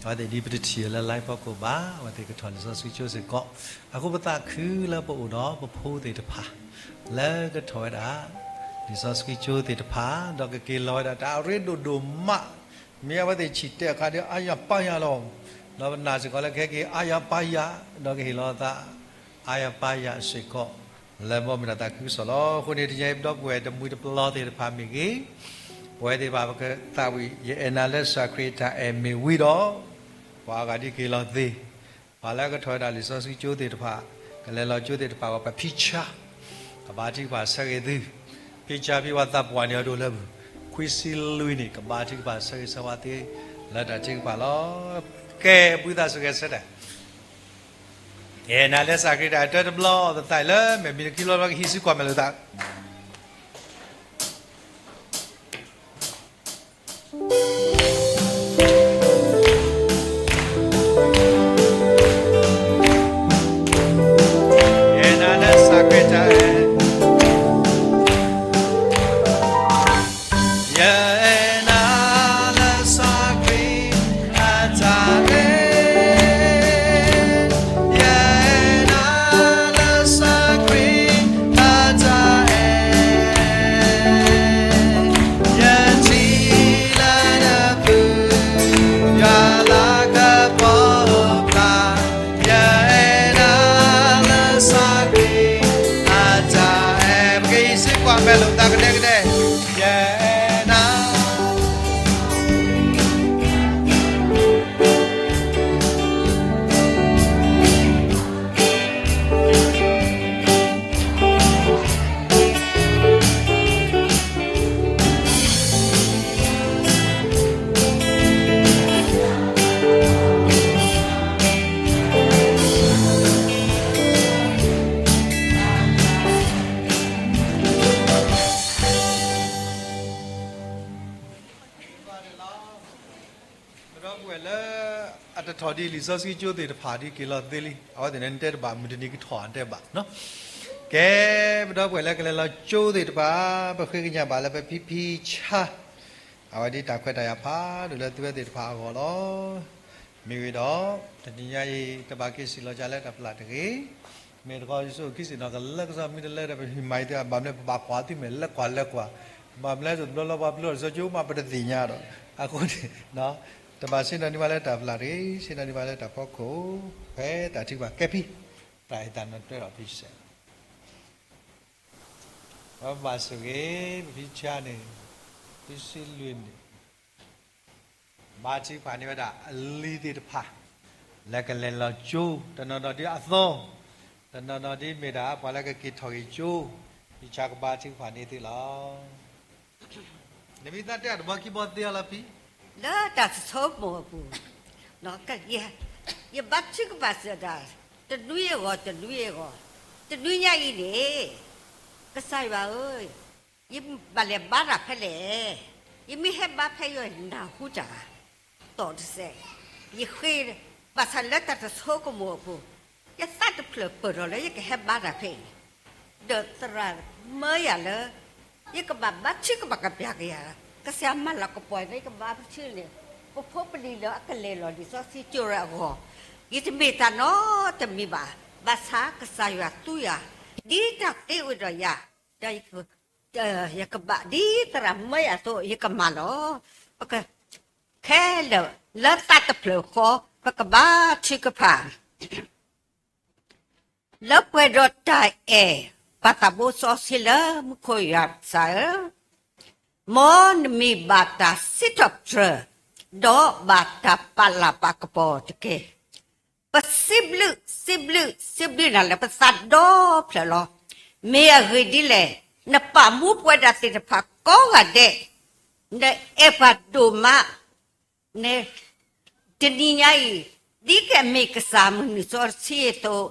အဝဲသ့ၣ်ဒ်ပတထံၣ်လၢ live ဖီခိၣ်ဘၣ်, အဝဲသ့ၣ်ကထီၣ်လံာ်စီဆှံကၠိစ့ၢ်ကီး, အဃိပသးခုလၢပအိၣ်ဒီးပဖိသ့ၣ်တဖၣ် လၢကထီၣ်ဝဲဒၣ် လံာ်စီဆှံကၠိသ့ၣ်တဖၣ်, ဒီးကက့ၤလီၤဝဲဒၣ်တၢ်အရ့ဒိၣ်ဒိၣ်မး, မ့ၢ်အဝဲသ့ၣ်ဆံၣ်တဲာ်အခါဒီးအါယၤပါယၤလီၤ, ဒီးပနာ်စ့ၢ်ကီးလၢခဲက့ၤအါယၤပါယၤ, ဒီးကဟ့ၣ်လီၤသး အါယၤပါယၤစ့ၢ်ကီး, လၢဘီမုၢ်တၢ်သးခုကစီၣ်လီၤ. အဃိန့ၣ် တနံၤအံၤပဒီပုၢ်ဝဲၢ်တမှံၤတပျီၤသ့ၣ်တဖၣ်မ့ၢ်ဂ့ၤ, ပဝဲသ့ၣ်တဖၣ်ပကသးဝံၣ် ယအဲၣ်နၤလၢစှၤခရံာ်တၢ်အဲၣ်မ့ၢ်ဝံၤဒီး, ပှၤအါဂၤဒ်က့ၤလီၤသ့, ပှၤလၢကထီၣ်ဝဲဒၣ်လံာ်စီဆှံကၠိသ့ၣ်တဖၣ်, ကလဲၤလီၤကၠိသ့ၣ်တဖၣ် ပှၤပ picture, ကဘါထုကဖၣ်ဆၢဂ့ၤသု, picture ဖဲပှၤသးပှၢ်န့ၣ်အဒိၣ်လၢပူၤ, ခွံဆံလွံၢ်န့ၣ် ကဘါထုကဖၣ်ဆၢဂ့ၤဆၢဝါသ့, လၢတၢ်ထုကဖၣ်လီၤ. ကဲ ဘုသးစူၤဂဲၤဆၢထၢၣ် ယအဲၣ်နၤလၢစှၤခရံာ်တၢ်အဲၣ်တၢတဘျီ, သသးလၢမဲာ်ဘံၤနခံဘျီဘျီ ကဟံးစုကွၢ်မဲာ်လိာ်သး. ယအဲၣ်နၤလၢစှၤခရံာ်တၢ်အဲၣ်, ယအဲၣ်နၤလၢစှၤခရံာ်အတၢ်အဲၣ်, ယအဲၣ်နၤလၢစှၤခရံာ်အတၢ်အဲၣ်, ယထံၣ်လၢန လံာ်စီဆှံကၠိသ့ၣ်တဖၣ်ဒ်က့ၤလီၤသ့လံ, အဝဲသ့ၣ်န့ၣ်နတဲတဘၣ် မုၢ်တနံၤကထီၣ်တဲဘၣ်. ကဲ, ပဒီပုၢ်ဝဲၢ်လၢကလဲၤလီၤကၠိသ့ၣ်တဖၣ်, ပဃ့ကညးဘၣ်လၢပဖံဖံဆါ အဝဲဒ်တၢ်ခွဲးတၢ်ယာ်ဖးဒိၣ်လၢသုဝဲသ့ၣ်တဖၣ်အဂီၢ်လီၤ. မ့ၢ်ဝံၤဒီး တနံၤညါအံၤ တဘၣ်က့ၤစံၣ်လီၤကလဲတၢ်ဖျါတဂ့ၤ. မ့ၢ်တခီယဆိကမိၣ်ခံစ့ၣ်နီၤ ကလၢကစီၣ်မ့ၢ်တလၢဒီး ပမၤအံၤသ့ၣ် ဘၣ်မနုၤပဘၣ်ကွၢ်သုမဲာ်လၢကွၢ်လၢကွၢ်, ဘၣ်မနုၤလဲၣ် တဘျီလီၤပှၤဘျုးအီၤလံာ်စီဆှံကၠိမး ပတသ့ၣ်ညါဒီး အဃိန့ၣ် တဘၣ်ဆ့ၣ်နီၤန့ၢ်ဘၣ်လၢတၢ်ဖျါတဂ့ၤ, ဆ့ၣ်နီၤန့ၢ်ဘၣ်လၢတၢ်ဖီခိၣ်, ဖဲတၢ်ထုကဖၣ်ကဲဖံ, တၢ်အဲၣ်တၢ်နီၣ်တွဲဒီးဖံစဲး ပဘၣ်ဆိၣ်ဂ့ၤ ပဖံဆါန့ၣ် သုစံးလွံၢ်န့ၣ် ဘါထုကဖၣ်န့ၢ်ဝဲဒၣ်အလံၤသ့ၣ်တဖၣ် လၢကလဲၤလီၤကၠိ, တနီၤနီၤဒ်အသီ, တနီၤနီၤဒ်မ့ၢ်ဒၣ်ပှၤလၢကက့ၤထီၣ်က့ၤကၠိ, ဖံဆါကဘါထုကဖၣ်န့ၢ်သုလီၤ. နမ့ၢ်သးတဲအတဘီခံဘီသ့အီၤလီၤဖံ, လၢတၢ်တဆိကမိၣ်အပူၤ, ယဘါထုကဖၣ်စၢၤတၢ် တနွံအဂီၢ် တနွံအဂီၢ်, တနွံညါအံၤန့ၣ် ကစၢ်ယွၤဧၢ, ယဘၣ်လဲၤဘါတၢ်ဖဲလဲၣ်, ယမ့ၢ်ဟဲဘါဖဲယနၢ်ဟူတၢ် သီၣ်တစဲး, ယဃ့, ဘၣ်ဆၣ်လၢတၢ်တဆိကမိၣ်အပူၤ, ယသးတဖျၢၣ်ပၢၢ်ထီၣ်လၢယကဟဲဘါတၢ်ဖဲအံၤန့ၣ်, ဒီးသရၣ်မၢယၤလၢ ယကဘၣ်ဘါထုကဖၣ်ကပျၢ်ကယၤ, ကစၢ်မၤလၤကပီၤလၢယကဘါထုန့ၣ်, ပဖိပလံၤလၢအကလဲၤလီၤလံာ်စီဆှံကၠိအဂီၢ်, ယတမ့ၢ်တၢ်နီတမံၤဘၣ်, ဘၣ်ဆၣ်ကစၢ်ယွၤသူယၤ, ဒ်တၢ်သ့အိၣ်ဒီးယၤ, ဒီး ယကဘၣ်ဒ်သရၣ်မၢယၤအသိး ယကမၤလီၤ. ပကခဲလၢာ်လၢသးတဖျၢၣ်ဃီ ပကဘါထုကဖၣ် လၢပှဲၤဒီးတၢ်အဲၣ် ပၢ်သးဘိစီဆှံလၢမူခိၣ်ယွၤကစၢ်ဧၢ, မ်နမံၤဘၣ်တၢ်စံးထီၣ်ပတြၢၤ, ဒီးဘၣ်တၢ်ပာ်လၤပာ်ကပီၤတက့ၢ်. ပစံးဘျုး, စံးဘျုး, စံးဘျုးနၤလၢပသးဒီဖျၢၣ်လီၤ. မ့ၢ်အဂ့ၢ်ဒ်လဲၣ်, နပာ်မူပဝဲဒၣ်သ့ၣ်တဖၣ်ကိးဂၤဒဲး, နအဲၣ်ပှၤဒိၣ်မး, န့ၣ်, တနံၤညါအံၤ, ဒ်ကမ့ၢ်ကစၢ်မုၢ်နုာ်စီဆှံအသိး,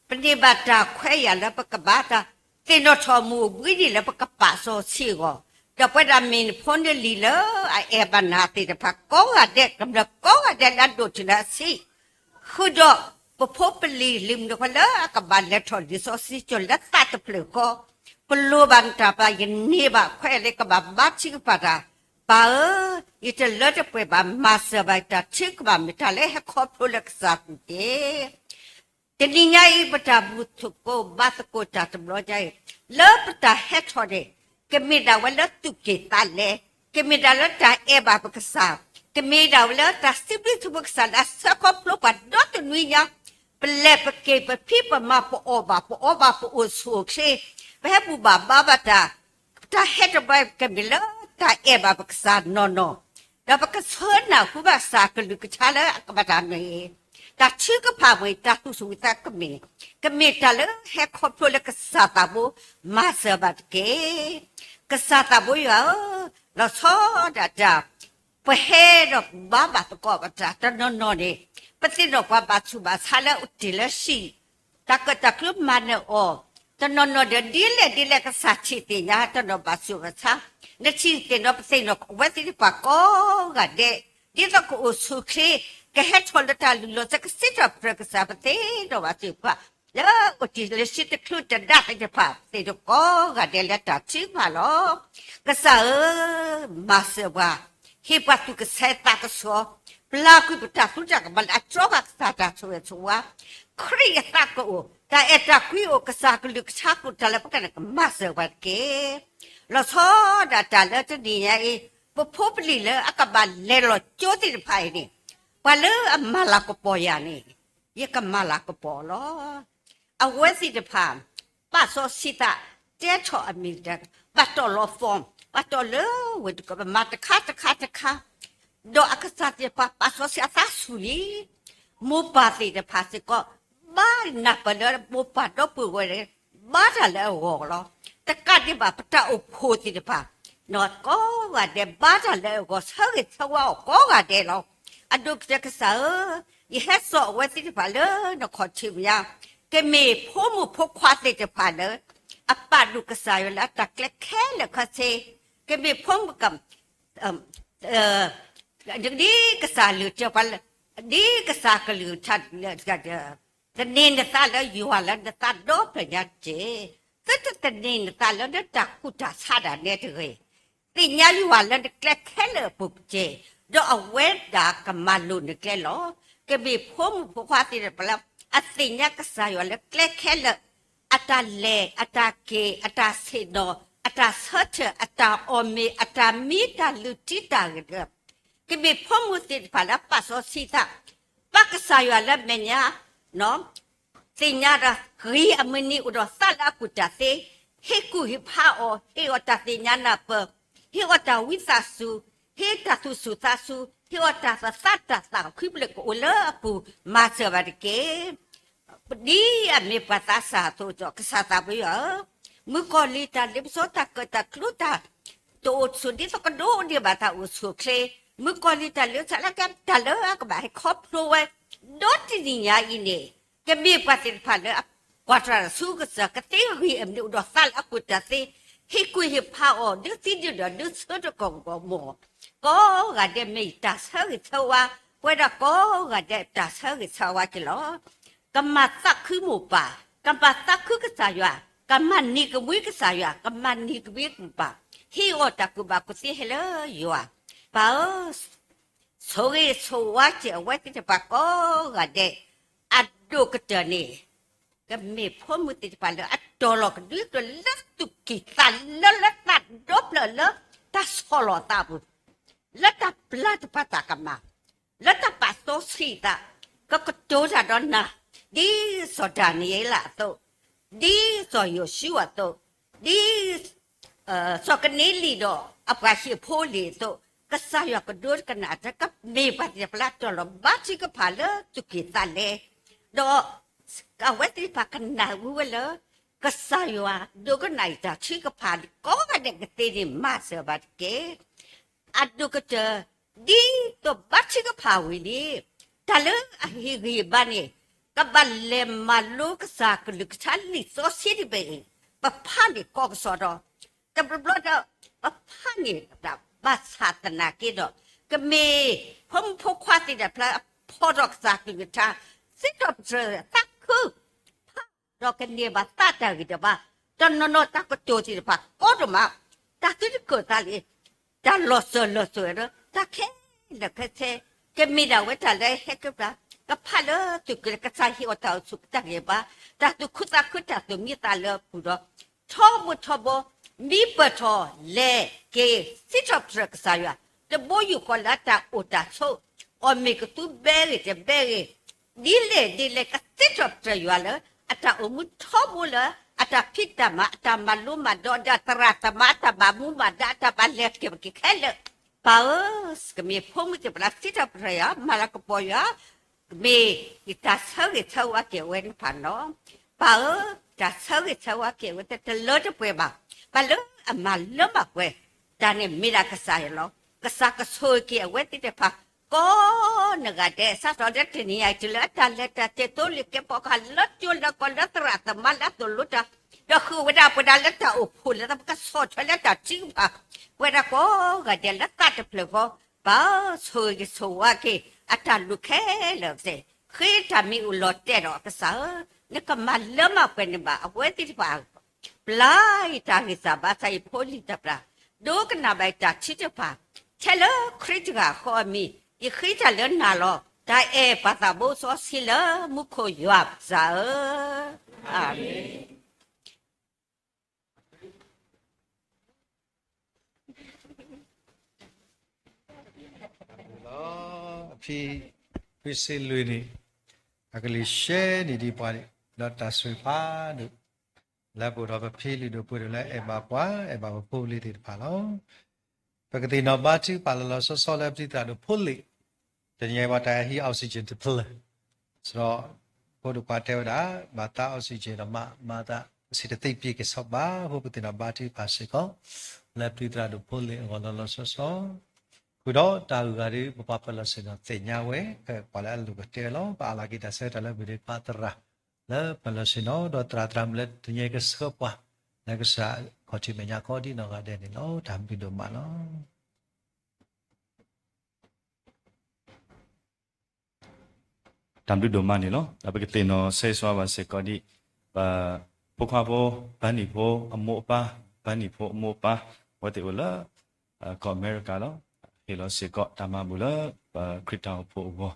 ပန့ၢ်ဘၣ်တၢ်ခွဲးယာ်လၢပကဘါတၢ်, သ့ၣ်နီၣ်ထီၣ်မုၢ်အိၣ်ဘှံးနံၤလၢပကပာ်စီဆှံအဂီၢ်, ဒီးပဝဲဒၣ်မ့ၢ်နဖိနလံၤလၢအအဲၣ်ဘၣ်နၤသ့ၣ်တဖၣ်ကိးဂၤဒဲး, ကမျၢၢ်ကိးဂၤဒဲးလၢအဒိၣ်တုၤလၢအဆံး, ဃုာ်ဒီးပဖိပလံၤလံာ်မုၢ်နခွါလၢအကဘၣ်လဲၤထီၣ်လံာ်စီဆှံကၠိလၢသးတဖျၢၣ်ဃီ, ပလိၣ်ဘၣ်နတၢ်ပာ်, ယန့ၢ်ဘၣ်ခွဲးလၢကဘၣ်ဘါထုကဖၣ်တၢ်, ပၢ်ဧၢ, ယတလၢတပှဲၤဘၣ်, မၤစၢၤဘၣ်, ယတၢ်ထုကဖၣ်မ့ၢ်တၢ်လၢဟဲခီဖျိလၢကစၢ်ပူၤတက့ၢ်. တနံၤညါအံၤ ပတၢ်ဘူၣ်သကိးဘါသကိးတၢ်တဘျီညါအံၤ, လၢပတၢ်ဟဲထီၣ်န့ၣ်, ကမ့ၢ်ဒၣ်ဝဲလၢသူၣ်က့ၣ်သးလဲ, ကမ့ၢ်ဒၣ်လၢတၢ်အဲၣ်ဘၣ်ပကစၢ်, ကမ့ၢ်ဒၣ်ဝဲလၢတၢ်စံးဘျုးစံးဖှိၣ်ကစၢ်လၢအဆှၢခီဖျိပှၤဒီတနွံညါ, ပလဲၤပက့ၤပဖံးပမၤပအီၣ်ဘၣ်ပအီဘၣ်ပအိၣ်ဆူၣ်အိၣ်ချ့, ပဟဲဘူၣ်ဘၣ်ဘါဘၣ်တၢ်, တၢ်ဟဲတဘျီကမ့ၢ်လၢတၢ်အဲၣ်ဘၣ်ပကစၢ်နီၢ်နီၢ်, ဒီးပကဆှၢနၢ်ဟူဘၣ်ကစၢ်ကလုၢ်ကထါလၢအကဘၣ်တၢ်မ့ၢ်, တၢ်ထုကဖၣ်မ့ၢ်တၢ်သူၣ်ဆူၣ်ဝံသးကမ့ၢ်, ကမ့ၢ်တၢ်လၢဟဲခီဖျိလၢကစၢ်သးဘိမၤစၢၤဘၣ်တက့ၢ်. ကစၢ်သးဘိယွၤဧၢ, လီၤဆီဒၣ်တၢ် ပဟဲဒီးဘါဘၣ်သကိးဘၣ်တၢ်တနီၤနီၤန့ၣ်, ပသ့ၣ်နီၣ်ပှၤဘၣ်ဆူးဘၣ်ဆါလၢအအိၣ်တ့ၢ်လၢဟံၣ်, တၢ်ကၢၣ်တၢ်ကျူမၤနၢၤအီၤ, တနီၤနီၤဒီးဒ်လဲၣ်ဒ်လဲၣ်ကစၢ်ထံၣ်သ့ၣ်ညါ, တနီၤဘၣ်ဆူးဘၣ်ဆါ, နထံၣ်သ့ၣ်နီၣ်ပသ့ၣ်နီၣ်အဝဲသ့ၣ်တဖၣ်ကိးဂၤဒဲး, ဒ်သိးကအိၣ်ဆူၣ်ချ့, ကဟဲထီၣ်လၢတၢ်လုၢ်လီၢ်စဲးကစံးထီၣ်ပတြၢၤကစၢ်ပသ့ၣ်နီၣ်ဘၣ်သ့ၣ်တဖၣ်, လၢအိၣ်တ့ၢ်လၢဟံၣ်တချုးတဒါသ့ၣ်တဖၣ်, သ့ၣ်တကိးဂၤဒဲးလၢတၢ်ထုကဖၣ်လီၤ. ကစၢ်ဧၢ, မၤစၢၤပှၤ, ဟ့ၣ်ပှၤသူၣ်ကဆှီသးကဆှီ, ပျၢ်ကွံာ်ပတၢ်သူတၢ်ကမၣ်လၢအတြီဃာ်ကစၢ်တၢ်ဆိၣ်ဂ့ၤဆိၣ်ဝါ, ခရံာ်အသးကအိၣ်, တၢ်အဲၣ်တၢ်ကွံအိၣ်, ကစၢ်ကလုၢ်ကထါကအိၣ်, တၢ်လၢပကန့ၣ်ကမၤစၢၤပှၤတက့ၢ်. လီၤဆီဒၣ်တၢ်လၢတနံၤညါအံၤ, ပဖိပလံၤလၢအကဘၣ်လဲၤလီၤကၠိသ့ၣ်တဖၣ်အံၤန့ၣ်, ပှၤလၢအမၤလၤကပီၤယၤန့ၣ်, ယကမၤလၤကပီၤလီၤ. အဝဲသ့ၣ်တဖၣ်, ပာ်စီဆှံသး, တဲထီၣ်အမံၤ, ဘၣ်တီၢ်လီၤ form, ဘၣ်တီၢ်လၢဝဲၢ်တကီၢ်, ပမၤတခါတခါတခါ, ဒီးအကစၢ်သ့ၣ်တဖၣ်ပာ်စီဆှံအသးဆူၣ်လံ. မိၢ်ပၢ်သ့ၣ်တဖၣ်စ့ၢ်ကီး, ဘၣ်နၢ်ပၢၢ်လၢမိၢ်ပၢ်ဒီပုၢ်ဝဲၢ်န့ၣ်, ဘါတၢ်လၢအဂီၢ်လီၤ. တကးဒံးဘၣ်ပတၢ်အိၣ်ဖှိၣ်သ့ၣ်တဖၣ်, ကိးဂၤဒဲးဘါတၢ်လၢအဂီၢ်, ဆၢဂ့ၤဆၢဝါအီၤကိးဂၤဒဲးလီၤ. အဒိၣ်ကတၢၢ်ကစၢ်ဧၢ, ယဟဲစိာ်အဝဲသ့ၣ်တဖၣ်လၢနခီၣ်ထံးမဲာ်ညါ, ကမ့ၢ်ဖိမုၣ်ဖိခွါသ့ၣ်တဖၣ်လၢ အပာ်ဒိၣ်ကစၢ်ယွၤလၢအတၢ်ကျဲခဲလၢာ်ခဲဆ့, ကမ့ၢ်ဖိမုၣ်က ဒ်ကစၢ်လုၢ်တဲပှၤလၢ ဒ်ကစၢ်ကလုၢ်ကထါလၢ သန့ၤနသးလၢယွၤလၢနသးဒီဖျၢၣ်ညါတက့ၢ်. သုတသန့ၤနသးလၢနတၢ်ကူၣ်တၢ်ဆးဒၣ်နဲတဂ့ၤ. သ့ၣ်ညါယွၤလၢနကျဲခဲလၢာ်အပူၤတက့ၢ်, ဒီးအဝဲဒၣ်ကမၤလိၤနကျဲလီၤ. ကမ့ၢ်ဖိမုၣ်ဖိခွါသ့ၣ်တဖၣ်လၢ အသ့ၣ်ညါကစၢ်ယွၤလၢကျဲခဲလၢာ်, အတၢ်လဲၤ အတၢ်က့ၤ အတၢ်ဆ့ၣ်နီၤ အတၢ်ဆၢထၢၣ် အတၢ်အီၣ်မ့ၤ အတၢ်မံ တၢ်လုၢ်ထံတၢ်ဂ့ၤ ကမ့ၢ်ဖိမုၣ်သ့ၣ်တဖၣ်လၢပာ်စီဆှံသး, ဘၣ်ကစၢ်ယွၤလၢအမဲာ်ညါ သ့ၣ်ညါဒီး ဂ့ၤအမုၢ်နံၤအိၣ်ဒီးသးလၢအကူၣ်တၢ်သ့, ဟ့ၣ်ကူၣ်ဟ့ၣ်ဖးအီၤ, ဟ့ၣ်အီၤတၢ်သ့ၣ်ညါနၢ်ပၢၢ်, ဟ့ၣ်အီၤတၢ်ဝံသးစူၤ, ဟ့ၣ်တၢ်သူၣ်စူၤသးစူၤ, ဟ့ၣ်အီၤတၢ်သသးတၢ်သး ခီဖျိကအိၣ်လၢအပူၤ မၤစၢၤဘၣ်တက့ၢ်. ဒ်အမ့ၢ်ပှၤသးစၢ်အသိးဒီး ကစၢ်သးပှၢ်ယွၤဧၢ, မုၣ်ကီၤလံၢ်တၢ်လ့ပစီတၢ်ကၢၣ်တၢ်ကျူတၢ် တအိၣ်ဆိးဒ်သိးကဒိးန့ၢ်ဘၣ်တၢ်အိၣ်ဆူၣ်အိၣ်ချ့, မုၣ်ကီၤလံၢ်တၢ်လ့ပစီလၢကတၢ်လၢအကဘၣ်ဟဲခီဖျိဝဲ ဒီတနံၤညါအံၤန့ၣ်, ကမ့ၢ်ပှၤသ့ၣ်တဖၣ်လၢ ကွၢ်တြၢ်ဆူကစၢ် ကသ့ဂ့ၤအမုၢ်နံၤအိၣ်ဒီးသးလၢအကူၣ်တၢ်သ့, ဟ့ၣ်ကူၣ်ဟ့ၣ်ဖးအီၤ ဒုးသံဒုးဒီးဒုးဆၢတကီၢ်ကီၢ်မိၢ်, ကိးဂၤဒဲးမ့ၢ်တၢ်ဆၢဂ့ၤဆၢဝါ, ပဝဲဒၣ်ကိးဂၤဒဲးတၢ်ဆၢဂ့ၤဆၢဝါက့ၤလီၤ. ကမၤသးခုမိၢ်ပၢ်, ကမၤသးခုကစၢ်ယွၤ, ကမၤနံၤကမှံကစၢ်ယွၤ, ကမၤနံၤကမှံမိၢ်ပၢ်, ဟ့ၣ်အီၤတၢ်ကူၣ်ဘၣ်ကူၣ်သ့ဟဲလၢယွၤ, ပၢ်ဧၢ, ဆိၣ်ဂ့ၤဆိၣ်ဝါက့ၤအဝဲသ့ၣ်တဖၣ်ကိးဂၤဒဲး, အဒိၣ်ကတၢၢ်န့ၣ် ကမ့ၢ်ဖိမုၣ်သ့ၣ်တဖၣ်လၢအတီၤလီၤကဒွံကျိၤလၢသူၣ်ကံၢ်သးလဲလၢသးဒီဖျၢၣ်လၢ တၢ်ဆီၣ်လီၤသးအပူၤ, လၢတၢ်ပျၢ်တပာ်တၢ်ကမၣ်, လၢတၢ်ပာ်စီဆှံသး, ကကတိၤတၢ်ဒီးနၤ, ဒ်စီၤဒၤနံးယ့လးအသိး, ဒ်စီၤယိၤၡူအသိး, ဒ် စီၤကနံလံဒီးအပှၤဟံၣ်ဖိလံၤအသိး, ကစၢ်ယွၤကဒိကနၣ်တၢ် ကမ့ၢ်ပှၤသ့ၣ်တဖၣ်လၢအတီၤလီၤဘါထုကဖၣ်လၢသူၣ်ကံၢ်သးလဲ, ဒီးအဝဲသ့ၣ်တဖၣ်ကနၣ်ဝံၤဝဲလၢ ကစၢ်ယွၤဒိကနၣ်အံၤတၢ်ထုကဖၣ် ကိးဂၤဒဲးကသ့န့ၣ် မၤစၢၤဘၣ်တက့ၢ်. အဒိၣ်ကတၢၢ် ဒ်သိးဘါထုကဖၣ်ဝံၤန့ၣ်, တၢ်လၢအဟ့ၣ်ဂံၢ်ဘါန့ၣ် ကဘၣ်လဲၤမၤလိကစၢ်ကလုၢ်ကထါလံာ်စီဆှံတဘ့ၣ်အံၤ, ပဖးန့ၣ်ကိးကစီၣ်ဒီး, တဘျီဘျီဒီး ပဖးန့ၣ်ဘၣ်ဆၣ်သနာ်က့ဒီး, ကမ့ၢ် ဖိမုၣ်ဖိခွါသ့ၣ်တဖၣ်လၢအဖီၣ်ထီၣ်ကစၢ်ကလုၢ်ကထါ, စံးထီၣ်ပတြၢၤသးခု ဖးဒီးကန့ၢ်ဘၣ်သးတၢ်ဂံၢ်တၢ်ဘါ, တနီၤနီၤတၢ်ကတိၤသ့ၣ်တဖၣ်ကီဒိၣ်မး, တၢ်သုတကၢၢ်သးလံ, တၢ်လီၤစၢၤလီၤသွဲၣ်ဒီး တၢ်ခဲလၢာ်ခဲဆ့, ကမ့ၢ်ဒၣ်ဝဲတၢ်လၢဟဲက့ၤပျၢ်, ကဖးလၢသူၣ်ကံၢ်လၢကစၢ်ဟ့ၣ်အီၤတၢ်အိၣ်ဆူၣ်တၢ်ဂံၢ်ဘါ, တၢ်သူၣ်ခုသးခုတၢ်သူၣ်မံသးလၢအပူၤဒီး, ထီဘိထီဘိ, မံပၢၢ်ထီၣ်လဲၤက့ၤ စံးထီၣ်ပတြၢၤကစၢ်ယွၤ, တဘိယူၢ်ဃီလၢတၢ်အိၣ်တၢ်ဆိး, အီၣ်မ့ၤကသူဘဲဂ့ၤတဘဲဂ့ၤ, ဒ်လဲၣ်ဒ်လဲၣ်ကစံးထီၣ်ပတြၢၤယွၤလၢ အတၢ်အိၣ်မူထီဘိလၢ အတၢ်ဖံးတၢ်မၤ အတၢ်မၤလိမၤဒိး ဒီးသရၣ်သမါ အတၢ်မၤမူမၤဒါ အတၢ်မၤလဲၤက့ၤပက့ၤခဲလၢာ်, ပၢ်ဧၢ, ကမ့ၢ်ဖိမုၣ်သ့ၣ်တဖၣ်လၢစံးထီၣ်ပတြၢၤယွၤ မၤလၤကပီၤယွၤ, မ့ၢ်တၢ်ဆၢဂ့ၤဆၢဝါက့ၤအဝဲသ့ၣ်တဖၣ်န့ၣ်လီၤ. ပၢ်ဧၢ, တၢ်ဆၢဂ့ၤဆၢဝါက့ၤအဝဲသ့ၣ်တဖၣ်တလၢတပှဲၤဘၣ်, ဘၣ်လၢအမၤလၢမၤပှဲၤ, တၢ်န့ၣ်မ့ၢ်ဒၣ်ကစၢ်ယွၤလီၤ. ကစၢ်ကဆိၣ်ဂ့ၤက့ၤအဝဲသ့ၣ်တဖၣ် ကိးနီၢ်ဂၤဒဲး စးထီၣ်လၢတနံၤအံၤတုၤလၢအတၢ်လဲၤတၢ်က့ၤ သိလ့ၣ်ကဲပိာ်ခွါ လၢကၠိလၢကီၢ် လၢသရၣ်သမါ လၢအသိၣ်လိတၢ်, ဒီးဃုဝဲဒၣ်ပဝဲဒၣ်လၢတၢ်အိၣ်ဖှိၣ်လၢပကဆီၣ်ထွဲလၢတၢ်ထုကဖၣ်, ပဝဲဒၣ်ကိးဂၤဒဲးလၢသးတဖျၢၣ်ဃီ, ပၢ်ဧၢ, ဆိၣ်ဂ့ၤက့ၤဆိၣ်ဝါက့ၤ အတၢ်လိၣ်ခဲလၢာ်သ့ၣ်, ဃ့တၢ်မ့ၢ်အိၣ်လီၤတဲာ်ဒီးကစၢ်ဧၢ, နကမၤလၢမၤပှဲၤန့ၢ်ဘၣ် အဝဲသ့ၣ်တဖၣ် ပျၢ်ယတၢ်ဂံၢ်စၢ်ဘါစၢ် ယဖိလံၤတၢ်ပျၢ်, ဒိကနၣ်ဘၣ်ယတၢ်ထုကဖၣ်, ထဲလၢခရံာ်တဂၤဃီအမံၤ, ယဃ့တၢ်လၢနၤလီၤ. တၢ်အဲၣ်ပှၤသးဘိစီဆှံလၢမူခိၣ်ယွၤပစၢ်ဧၢ, အၤမ့ၣ်. လီၤ, အဖံဖုစ့လွံၢ်န့ၣ် အကလုၢ်ရှဲန့ၢ်ဒံးပှၤန့ၣ် ဒီးတၢ်ဆိၣ်ဂ့ၤဖးဒိၣ် လၢပအိၣ်ဒီးပဖံလုၢ်ဒိၣ်ပှ့ၤဒိၣ်လၢအဲၣ်ဘၣ်ပှၤ အဲၣ်ဘၣ်ပဖိပလံၤသ့ၣ်တဖၣ်လီၤ. ပကသ့ၣ်နီၣ်ဘါထုကဖၣ်လီၤလီၤဆီဆီလၢပတံၤသရၣ်ဒိၣ်ဖိလ့ၣ်, တနံၤအံၤပှၤတၢ်ဟံး oxygen တဖျၢၣ်, စရီ ဖိဒိၣ်ခွါတဲဝဲဒၣ် ဘၣ်သး oxygen ဒီးမၤ မၤသး စံးတသ့ပှ့ၤက့ၤဆီဘၣ် အဃိပသ့ၣ်နီၣ်ဘါထုကဖၣ်စ့ၢ်ကီး လၢပတံၤသရၣ်ဒိၣ်ဖိလ့ၣ်အဂီၢ်လီၤလီၤဆီဆီ, ဃုာ်ဒီးတၢ်ဂုၤဂၤဒုး ပပှၤပၢၤလီၢ်ဆ့ၣ်နီၤသ့ၣ်ညါဝဲ ဖဲပှၤလၢအလိၣ်ကတဲလီၤ ပအးလီၤက့ၤတၢ်ဆၢကတီၢ်လၢမုၢ်ဒ့ခွါသရၣ် လၢပၢၤလီၢ်ဆ့ၣ်နီၤ ဒီးသရၣ်သရၣ်မုၣ်လၢတနံၤအံၤကဆှၢပှၤ လၢကစၢ်ခီၣ်ထံးမဲာ်ညါခီဒ်နီၢ်ဂၤဒဲးန့ၣ်လီၤ. တၢ်ဘျုးဒိၣ်မးလီၤ. တၢ်ဘျုးဒိၣ်မးန့ၣ်လီၤ. ဒီးပကသ့ၣ်နီၣ်ဆၢဂ့ၤဆၢဝါဘၣ်စ့ၢ်ကီးဒ် ပဖိခွါဖိ ဘၣ်နံၣ်ဖိအမိၢ်အပၢ်, ဘၣ်နံၣ်ဖိအမိၢ်အပၢ် အဝဲသ့ၣ်အိၣ်လၢ ကီၢ်အမဲရကၤလီၤ. ဟ့ၣ်လီၤစ့ၢ်ကီးတၢ်မၤဘူၣ်လၢ ပခရံာ်တၢ်အိၣ်ဖှိၣ်အဂီၢ်,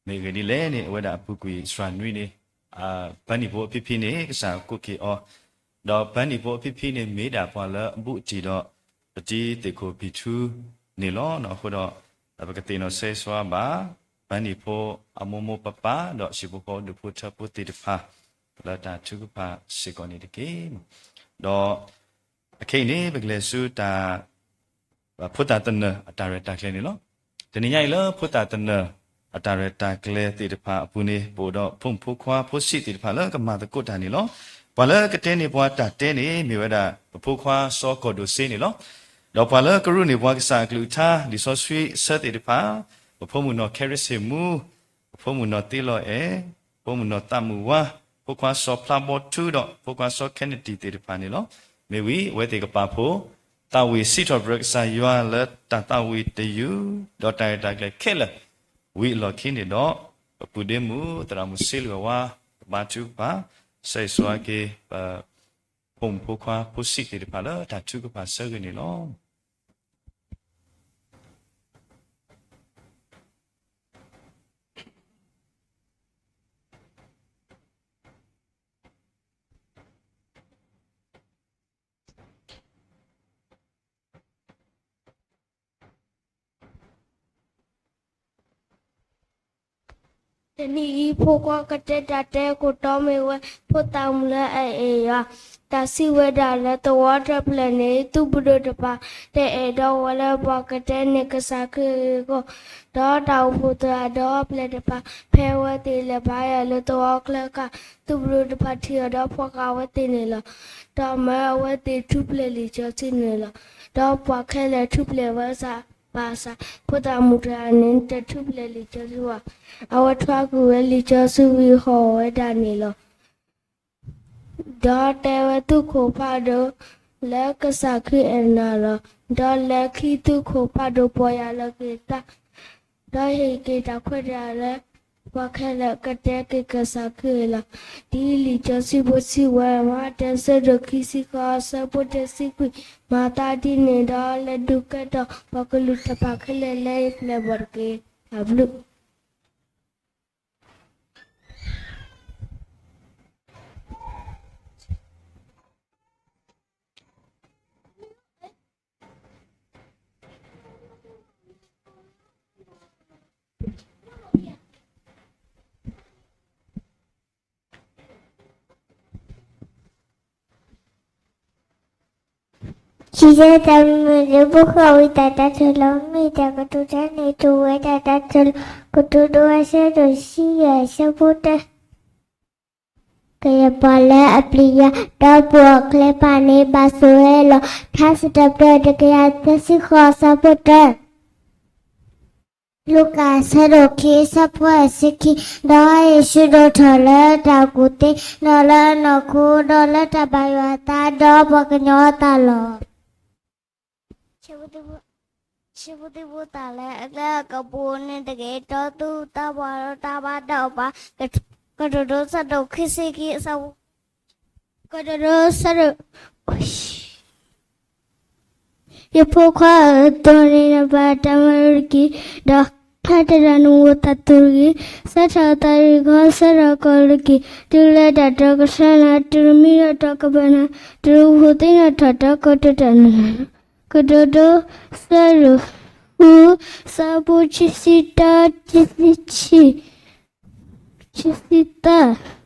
မ့ၢ်အဂ့ၢ်ဒ်လဲၣ်န့ၣ် အဝဲဒၣ်အပူၤကွံာ်စှၤနွံန့ၣ် ဘၣ်နံၣ်ဖိအဖံဖံန့ၣ် ကစၢ်ကိးက့ၤအီၤ, ဒီးဘၣ်နံၣ်ဖိအဖံဖံန့ၣ် မ့ၢ်ဒၣ်ပှၤလၢအဘူးအတံၢ်ဒီး ပတံၤသ့ၣ်ခိၣ်ဖံးထူန့ၣ်လီၤ. အဃိဒီး ပကသ့ၣ်နီၣ်ဆၢဂ့ၤဆၢဝါဘၣ် ဘၣ်နံၣ်ဖိအမိၢ်မိၢ်ပၢ်ပၢ် ဒီးဟံၣ်ဖိဃီဖိဒူၣ်ဖိထၢဖိသ့ၣ်တဖၣ် လၢတၢ်ထုကဖၣ်စ့ၢ်ကီးန့ၣ်တက့ၢ်. ဒီး အခဲအံၤန့ၣ် ပကလဲၤဆူတၢ် ဖိသၣ်သနၢၣ်အတၢ်ရဲၣ်တၢ်ကျဲၤန့ၣ်လီၤ. တနံၤညါအံၤလၢဖိသၣ်သနၢၣ်အတၢ်ရဲၣ်တၢ်ကျဲၤသ့ၣ်တဖၣ်အပူၤန့ၣ် ပအိၣ်ဒီးဖိမုၣ်ဖိခွါဖိဆံးသ့ၣ်တဖၣ်လၢကမၤသကိးတၢ်န့ၣ်လီၤ. ပှၤလၢကတဲန့ၢ်ပှၤတၢ်တဲန့ၣ် မ့ၢ်ဝဲဒၣ် ပဖိခွါစီၤကီၢ်ဒိၣ်စ့န့ၣ်လီၤ. ဒီးပှၤလၢကရူၢ်န့ၢ်ပှၤကစၢ်အကလုၢ်ကထါ လံာ်စီဆှံအဆၢသ့ၣ်တဖၣ်, ပဖိမုၣ်နီၢ်ခဲရ့စ့ၣ်မူ, ပဖိမုၣ်နီၢ်သ့လီၤအဲၣ်, ဖိမုၣ်နီၢ်သးမုၣ်ဝါ, ဖိခွါစီၤဖျါဘီထူဒီး ဖိခွါစီၤခဲနတံၣ်သ့ၣ်တဖၣ်န့ၣ်လီၤ. မ့ၢ်ဝံၤ အဝဲသ့ၣ်ကပာ်ဖှိၣ် သးဝံၣ်စံးထီၣ်ပတြၢၤကစၢ်ယွၤလၢတၢ်သးဝံၣ်တယုၢ်, ဒီးတၢ်ရဲၣ်တၢ်ကျဲၤခဲလၢာ်, ဝံၤအလီၢ်ခံန့ၣ်ဒီး ပပုၢ်ဒ့မုၣ်သရၣ်မုၣ်စ့လၢၤဝါ ကဘါထုကဖၣ် ဆၢဂ့ၤဆၢဝါက့ၤ ပဖိမုၣ်ဖိခွါဖိဆံးသ့ၣ်တဖၣ်လၢတၢ်ထုကဖၣ်ဆၢဂ့ၤန့ၣ်လီၤ. တနံၤအံၤ ဖိခွါကတဲတၢ်တဲခိၣ်တီမ့ၢ်ဝဲ ဖိသၣ်မုၣ်လၢအအဲၣ်ယွၤ, တၢ်စံးဝဲဒၣ်လၢသဝီတဖျၢၣ်န့ၣ် သုးပဒိၣ်တဖၣ် တအဲၣ်ဒိးဝဲလၢပှၤကတဲန့ၢ်ကစၢ်ခရံာ်အဂီၢ်, ဒီးတၢ်အိၣ်ဖှိၣ်သရၣ်ဒီဖျၢၣ်တဖၣ် ဖဲအဝဲသ့ၣ်လဲၤဘါယွၤလၢသဝီချၢအခါ, သုးပဒိၣ်တဖၣ်ထံၣ်အီၤဒီးဖီၣ်ဃာ်အဝဲသ့ၣ်န့ၣ်လီၤ. ဒီးမၢအဝဲသ့ၣ်ထူၣ်ဖျဲးလံာ်စီဆှံန့ၣ်လီၤ. ဒီးပှၤခဲလၢာ်ထူၣ်ဖျဲးဝဲစ့ၢ်, ဘၣ်ဆၣ်ဖိသၣ်မုၣ်တဂၤန့ၣ် တထူၣ်ဖျဲးလံာ်စီဆှံဘၣ်. အဝဲထွါကွံာ်ဝဲလံာ်စီဆှံဝံၤဟီၣ်ဝဲဒၣ်န့ၣ်လီၤ. ဒီးတဲဝဲသုးခိၣ်ဖးဒိၣ် လၢကစၢ်ခရံာ်အဲၣ်နၤလီၤ. ဒီးလၢခံသုးခိၣ်ဖးဒိၣ်ပီၢ်ယၢ်လီၤက့ၤသး ဒီးဟ့ၣ်က့ၤတၢ်ခွဲးတၢ်ယာ်လၢ ပှၤခဲလၢာ်ကတဲက့ၤကစၢ်ခရံာ်လီၤ. ဒ်လံာ်စီဆှံဖိစံးဝဲ မးတၢ်ဆၢဒိၣ်ခံဆံဃိး ဆၢဖိတဆံခွံ, မၤသးဒ်န့ၣ်ဒီး လဲၤဒုးကဲထီၣ်ပှၤကလုာ်တဖၣ်ခဲလၢာ်လၢယပျဲၢ်ဘီၣ်တက့ၢ်. တၢ်ဘျုးကစၢ်တၢ်မုၢ်လၢပဃီဝံၤ တၢ်တၢ်ထုးလီၤမ့ၢ်တၢ်ကတိၤတၢ်န့ၣ် တုၤဝဲဒၣ်တၢ်ထုးလီၤ ကတိၤဒိ အဆၢဒိၣ်ဆံယဲၢ် အဆၢဖိတၢ ကယဲၢ်ပှၤလၢအပျံၤယွၤ ဒီးပိာ်အကျဲဖးန့ၣ် ဘၣ်ဆိၣ်ဂ့ၤလီၤ. ထါစံးထီၣ်ပတြၢၤ တကယၤသၢဆံဃိး အဆၢဖိတၢ လူၤကၣ် အဆၢဒိၣ်ခံ အဆၢဖိတဆံခံ, ဒီးယ့ၣ်ၡူးဒိၣ်ထီၣ်လၢတၢ်ကူၣ်သ့, ဒီးလၢအနီၢ်ခိ, ဒီးလၢတၢ်ဘၣ်ယွၤအသး, ဒီးပှၤကညီအသးလီၤ. ဆံဖိသံဖိသၣ်လၢအကျဲအကပူၤန့ၣ်တက့ၢ်, ဒီးသူၣ်တၢ်ပှၢ်ဒီးတၢ်ဘၣ်တၢ်အီၣ်ဘၣ်, ကတိၤဒိ အဆၢဒိၣ်ခံဆံခံ အဆၢဖိ ကတိၤဒိ အဆၢဒိၣ် ယဖိခွါဧၢ, သိၣ်န့ၢ်နပၢ်တၢ်မၤလိတက့ၢ်, ဒီးဖျါတၢ်ဒီးနမိၢ်သးသူၣ်တက့ၢ်. စးထီၣ်သးရ့ၣ်ခီ စးထီၣ်ကီၢ်တက့ၢ်, တုၤလၢတၢ်တီကဆှီနၤ, တုၤမံဒီးတီကဘၣ်နၤ, တုၤအိၣ်ဖှိၣ်သ့ၣ်နီၣ်ထီၣ်တၢ်ကတိၤတၢ်နၤ, ကတိၤဒိ အဆၢဒိၣ်ဃု အဆၢဖိခံဆံတၢ ခံဆံခံ ခံဆံသၢ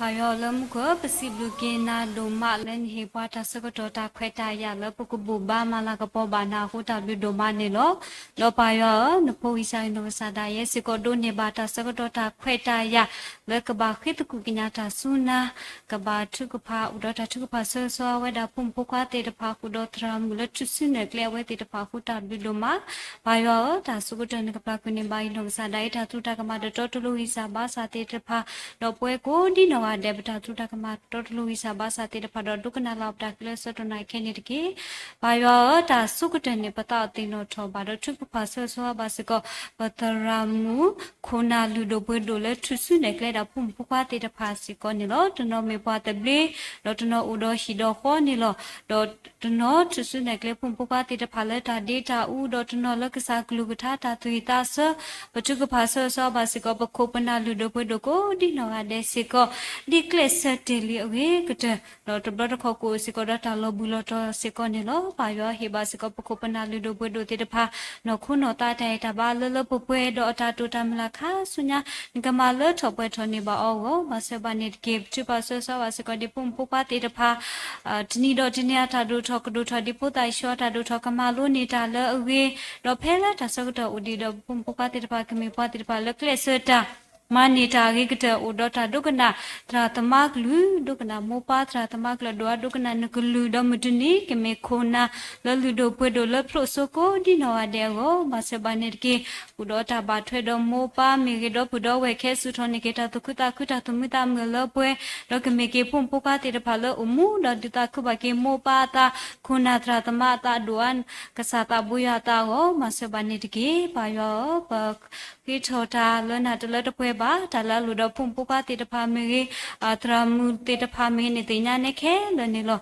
ပၢ်ယွၤလၢမူခိၣ်ဧၢ, ပစံးဘျုးက့ၤနၤဒိၣ်မးလၢနဟ့ၣ်ပှၤတၢ်ဆၢကတီၢ်တၢ်ခွဲးတၢ်ယာ်လၢပကဘိးဘၣ်မၤလၤကပီၤဘၣ်နၤအဃိ တၢ်ဘျုးဒိၣ်မးန့ၣ်လီၤ. ဒီးပၢ်ယွၤဧၢ, နဖိဝံသးစူၤ နီၢ်ကစၢ်ဒၣ်ယဲစ့ၢ်ကီး ဒိးန့ၢ်ဘၣ်တၢ်ဆၢကတီၢ်တၢ်ခွဲးတၢ်ယာ် လၢကဘၣ်ဃ့သကူးကညးတၢ်ဆူနၤ, ကဘၣ်ထုကဖၣ်အိၣ်ဒီးတၢ်ထုကဖၣ်ဆၢဂ့ၤဆၢဝါဝဲဒၣ် ဖိမုၣ်ဖိခွါသ့ၣ်တဖၣ် ဃုာ်ဒီးသရၣ်မုၣ်လၢထူၣ်စုနဲၣ်ကျဲအဝဲသ့ၣ်တဖၣ်အဃိ တၢ်ဘျုးဒိၣ်မး. ပၢ်ယွၤဧၢ, တၢ်ဆၢကတီၢ်န့ၣ် ကပျၢ်ကွံာ်န့ၢ်ဘၣ်အံၤ နီၢ်ကစၢ်ဒၣ်အံၤ တၢ်သူတၢ်ကမၣ်ဒီးတီတလိၤဂံၢ်စၢ်ဘါစၢ်သ့ၣ်တဖၣ်, ဒီးပဝဲကိးဒံနီၢ်ဂၤဒဲး ပတၢ်သူတၢ်ကမၣ်တီတလိၤဂံၢ်စၢ်ဘါစၢ်သ့ၣ်တဖၣ်ဒီး ဒိကနၣ်လီၤပတၢ်ကလၢဆၢကတီၢ်နၢ်ခဲန့ၣ်တက့ၢ်. ပၢ်ယွၤဧၢ, တၢ်ဆၢကတီၢ်န့ၣ် ပသးအိၣ်သ့ၣ်နီၣ်ထီၣ်ဘၣ်ဒီးထုကဖၣ်ဆၢဂ့ၤဆၢဝါဘၣ်စ့ၢ်ကီး ပသရၣ်မုၣ် ခိၣ်နၢ်လုၢ်ဒိၣ်ပှ့ၤဒိၣ်လၢထူၣ်စုနဲၣ်ကျဲဒၣ် ဖိမုၣ်ဖိခွါသ့ၣ်တဖၣ်စ့ၢ်ကီးန့ၣ်လီၤ. တနီၤမ့ၢ်ပှၤသဘျ့, ဒီးတနီၤအိၣ်ဒီးဟံၣ်ဒီးဃီန့ၣ်လီၤ. ဒီးတနီၤထူၣ်စုနဲၣ်ကျဲ ဖိမုၣ်ဖိခွါသ့ၣ်တဖၣ်လၢတၢ်ဒ့တၢ်အူ, ဒီးတနီၤလၢကစၢ်ကလုၢ်ကထါတၢ်သူၣ်ဝံၣ်သးဆၢ, ပထုကဖၣ်ဆၢဂ့ၤဆၢဝါဘၣ်စ့ၢ်ကီး ပခိၣ်ပနၢ်လုၢ်ဒိၣ်ပှ့ၤဒိၣ်ကိးဒံနီၢ်ဂၤဒဲးစ့ၢ်ကီး, ဒ်ကျဲးစၢးတ့ၢ်လံအဂ့ၤကတၢၢ်, ဒီးတဘျီတခီၣ်ကအိၣ်စ့ၢ်ကီးဒီးတၢ်လီၤဘှံးလီၤတီၤစ့ၢ်ကီးန့ၣ်လီၤ. ပၢ်ယွၤဟ့ၣ်ဘၣ်စ့ၢ်ကီး ပခိၣ်ပနၢ်လုၢ်ဒိၣ်ပှ့ၤဒိၣ်သ့ၣ်တဖၣ် နီၢ်ခိနီၢ်သးတၢ်အဲၣ်တၢ်ဘၣ်လၢလၢပှဲၤပှဲၤ ဒီးအတၢ်တိာ်တၢ်မုၢ်လၢ်ခါဆူညါ နကမၤလၢထီၣ်ပှဲၤထီၣ်န့ၢ်ဘၣ်အီၤအဂီၢ် ဘၣ်ဆၢဘၣ်န့ၣ်တက့ၢ်. ပထုကဖၣ်ဆၢဂ့ၤဆၢဝါဘၣ်စ့ၢ်ကီး ဒ်ဖိမုၣ်ဖိခွါသ့ၣ်တဖၣ် တနံၤဒီးတနံၤအတၢ်ဒိၣ်ထီၣ်ကဒိၣ်ထီၣ် ဒ်ဖိသၣ်ယွၤအတၢ်ဒိၣ်ထီၣ်ကမၤလိန့ၢ်တၢ်လၢအဂ့ၤ, ဒီးဖဲလၢတၢ်ဆၢကတီၢ်အိၣ်ဒံးဒီး ဖိမုၣ်ဖိခွါသ့ၣ်တဖၣ် ကမ့ၢ်ပှၤသ့ၣ်တဖၣ်လၢကျဲးစၢးတၢ် မၤန့ၢ်တၢ်အဂ့ၤကတၢၢ် အိၣ်ဒီးတၢ်ဒိကနၣ်သရၣ်သမါကလုၢ်, ဒိကနၣ်မိၢ်ပၢ်သရၣ်သမါကလုၢ် ဒိၣ်အါဒိကနၣ်နကလုၢ် ဒီးမုၢ်တနံၤ ကမ့ၢ်ခိၣ်နၢ်လၢလုၢ်ဒိၣ်ပှ့ၤဒိၣ်လၢဖျိးစိကိးဒ်နီၢ်ဂၤဒဲးအဂီၢ် မၤစၢၤဘၣ်န့ၣ်တက့ၢ်. အိၣ်ဒီးတၢ်ဘၣ်ထွဲဒီးမိၢ်ပၢ်မ့ၢ်ဂ့ၤ ဒီပုၢ်ဒီဝဲၢ်ခဲ စူၢ်ထီၣ်န့ၢ်က့ၤတၢ်သူၣ်ခုသးခု တၢ်သူၣ်မံသးမုာ်လၢပှဲၤ, ဒီးကမ့ၢ်က့ၤဖိမုၣ်ဖိခွါသ့ၣ်တဖၣ်လၢအိၣ်မူဒီးဒုးသးခုဘၣ်က့ၤမိၢ်ပၢ်အသး, ခိၣ်နၢ်သရၣ်သမါအသး ဒိၣ်အါကစၢ်သးဘိယွၤအသးအဂီၢ် မၤစၢၤဘၣ်န့ၣ်တက့ၢ်. ပၢ်ယွၤဧၢ, ပ ဃ့ထီၣ်တၢ်လၢနၤတလၢတပှဲၤဘၣ်, တၢ်လၢအလိၣ်ဒီးဖိမုၣ်ဖိခွါသ့ၣ်တဖၣ်မ့ၢ်ဂ့ၤ, သရၣ်မုၣ်သ့ၣ်တဖၣ်မ့ၢ်ဂ့ၤန့ၣ် သ့ၣ်ညါနဲခဲလၢာ်န့ၣ်လီၤ.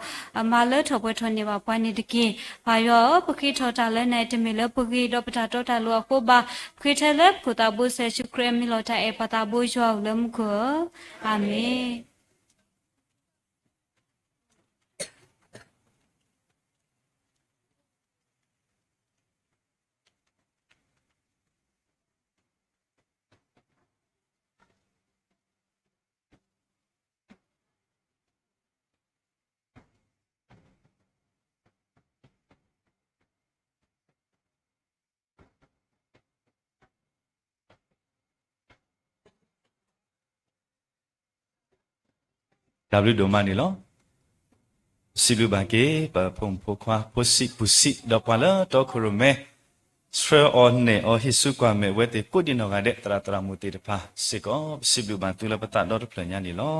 မၤလၢထီၣ်ပှဲၤထီၣ်န့ၢ်ဘၣ်ပှၤန့ၣ်တက့ၢ်. ပၢ်ယွၤဧၢ, ပဃ့ထီၣ်တၢ်လၢနၤ တမ့ၢ်လၢပဂ့ၤဒီးပတၢ်တီတၢ်လိၤအဃိဘၣ်, ပဃ့ထဲလၢပခိၣ်သးဘိကစၢ်ယ့ၣ်ၡူးခရံာ်အမံၤလီၤ. တၢ်အဲၣ်ပှၤသးဘိယွၤဧၢ လၢမူခိၣ်ဧၢ, အၤမ့ၣ်. တၢ်ဘျုးဒိၣ်မးန့ၣ်လီၤ. စံးဘျုးဘၣ်က့ၤ ပဖိမုၣ်ဖိခွါ ဖိဆံးပူၤဆံး ဒီးပှၤလၢတီခိၣ်ရိၣ်မဲ ဆှၢအီၤနဲၣ်အီၤ ဟ့ၣ်ဆူကွၢ်မဲာ်ဝဲသ့ၣ်ကိးဒံးနီၢ်ဂၤဒဲး သရၣ်သရၣ်မုၣ်သ့ၣ်တဖၣ်စ့ၢ်ကီး ပစံးဘျုးဘၣ်သုလၢပသးဒီတဖျၢၣ်ညါန့ၣ်လီၤ.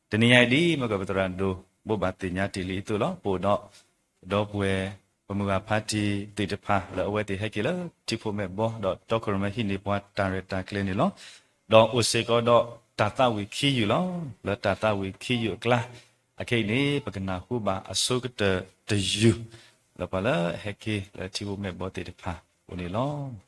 တနံၤညါအံၤဒ် မ့ၢ်ကပသရၣ်ဒိၣ် ဘိးဘၣ်သ့ၣ်ညါတ့ၢ်လံအသိးလီၤ. ပအိၣ်ဒီး ဒီပုၢ်ဝဲၢ် ပမုၢ်ဂၤဖါတံၢ်သ့ၣ်တဖၣ် လၢအဝဲသ့ၣ်ဟဲက့ၤလၢထံဖိမဲာ်ဘီ ဒီးတီခိၣ်ရိၣ်မဲဟံးန့ၢ်ပှၤတၢ်ရဲၣ်တၢ်ကျဲၤန့ၣ်လီၤ. ဒီးအိၣ်စ့ၢ်ကီးဒီးတၢ်သးဝံၣ်ခံယုၢ်လီၤ. လၢတၢ်သးဝံၣ်ခံယုၢ်အကျါ အခဲအံၤန့ၣ် ပကနၢ်ဟူဘၣ်အဆိကတၢၢ်တယုၢ် လၢပှၤလၢအဟဲက့ၤလၢထံဖိမဲာ်ဘီသ့ၣ်တဖၣ်အအိၣ်န့ၣ်လီၤ.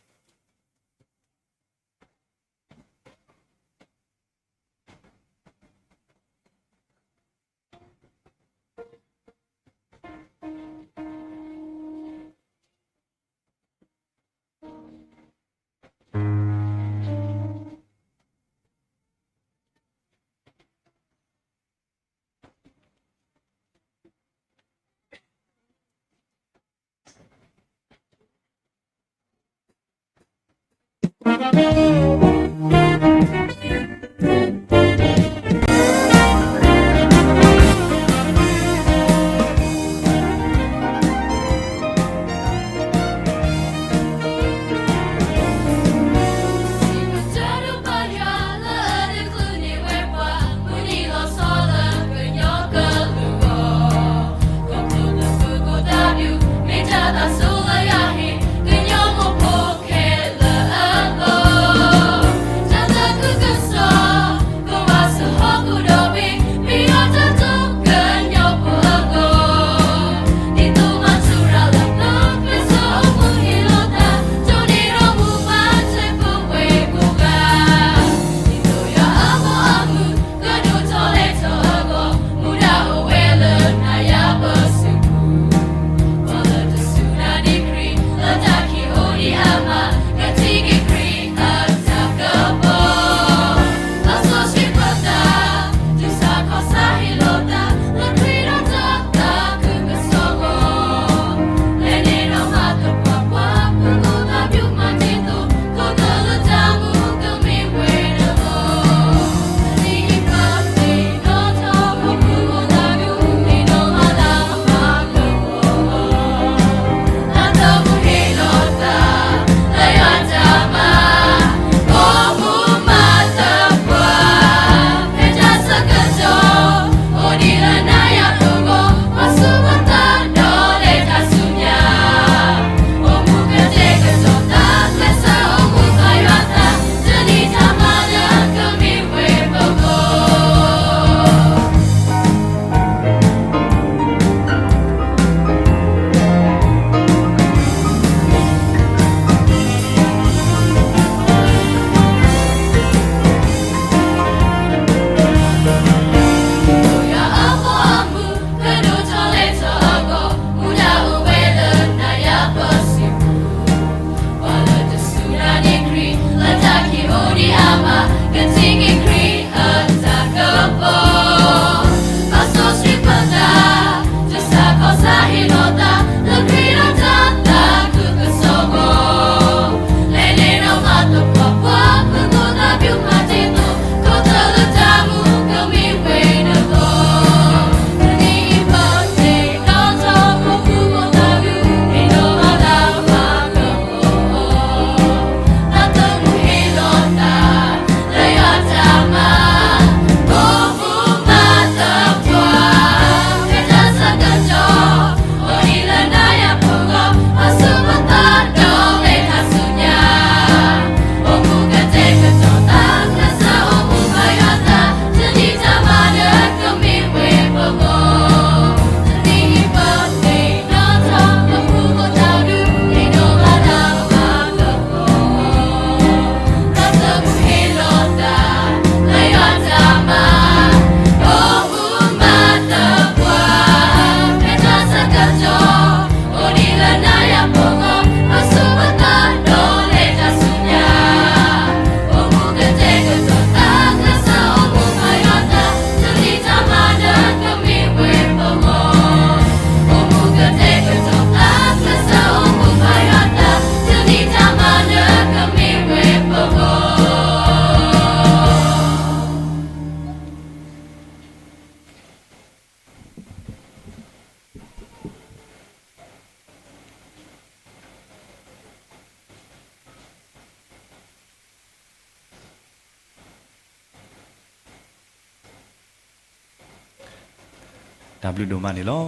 တၢ်ဘျုးဒိၣ်မးန့ၣ်လီၤ.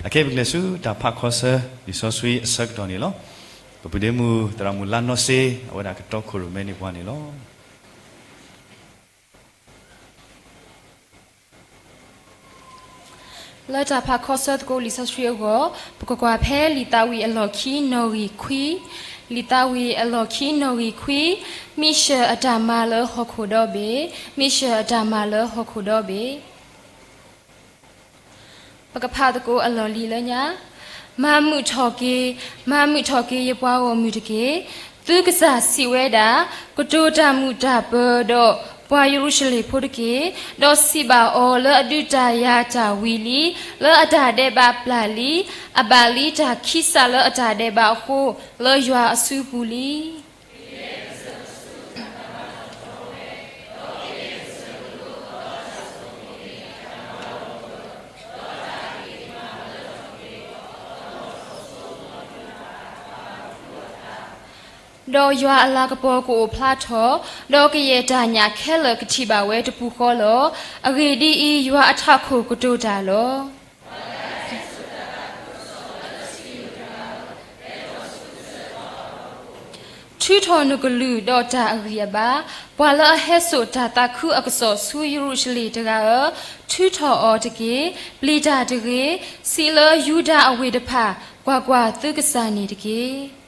အခဲအံၤပကလဲၤဆူတၢ်ဖးခီဆၢ လံာ်စီဆှံအဆၢကတီၢ်န့ၣ်လီၤ. ပပုၢ်ဒ့မုၣ်သရၣ်မုၣ်လါနီၢ်စ့ အဝဲဒၣ်ကတီခိၣ်ရိၣ်မဲန့ၢ်ပှၤန့ၣ်လီၤ. လၢတၢ်ဖးခီဆၢသကိးလံာ်စီဆှံအဂီၢ်, ပကကွၢ်ဖဲလံာ်သးဝံၣ်အလီၢ်ခံနီၣ်ဂံၢ်ခွံ, လံာ်သးဝံၣ်အလီၢ်ခံနီၣ်ဂံၢ်ခွံ, မ့ၢ်စၢၤအတၢ်မၤလၢဟီၣ်ခိၣ်ဒီဘ့ၣ်, မ့ၢ်စၢၤအတၢ်မၤလၢဟီၣ်ခိၣ်ဒီဘ့ၣ်. ပကဖးသကိးအလီၢ်လံၤလၢညါ, မၤမုာ်ထီၣ်က့ၤ, မၤမုာ်ထီၣ်က့ၤယပှၤဂီၢ်မုၢ်တက့ၢ်. သုကစၢ်စံးဝဲဒၣ်, ကတိၤတၢ်မုာ်တၢ်ပၢၤဒီးပှၤယရူၤၡလ့ၣ်ဖိတက့ၢ်. ဒီးစံးဘၣ်အီၤလၢအဒုးတၢ်ယၤတၢ်ဝံၤလံ, လၢအတၢ်ဒဲးဘးပျၢ်လံ, အဘၣ်လံတၢ်ခံးစးလၢအတၢ်ဒဲးဘးအဃိ, လၢယွၤအစုပူၤလံ. ဒီးယွၤအလၤကပီၤကအိၣ်ဖျါထီၣ်, ဒီးကယဲၢ်တၢ်ညၣ်ခဲလၢာ်ကထံၣ်ဘၣ်ဝဲတပူၤဃီလီၤ. အဂ့ၢ်ဒ်အံၤ, ယွၤအထးခိၣ်ကတိၤတၢ်လီၤ. ထုးထီၣ်နကလုၢ်ဒီးတၢ်အဂံၢ်အဘါ, ပှၤလၢအဟဲစိာ်တၢ်သးခုအကစီၣ်ဆူယရူၤၡလ့ၣ်တဂၤဧၢ, ထုးထီၣ်အီၤတက့ၢ်. ပျံၤတၢ်တဂ့ၤ, စံးလၢယူဒၤအဝ့ၢ်တဖၣ်, ကွၢ်ကွၢ်, သုကစၢ်န့ၣ်တက့ၢ်.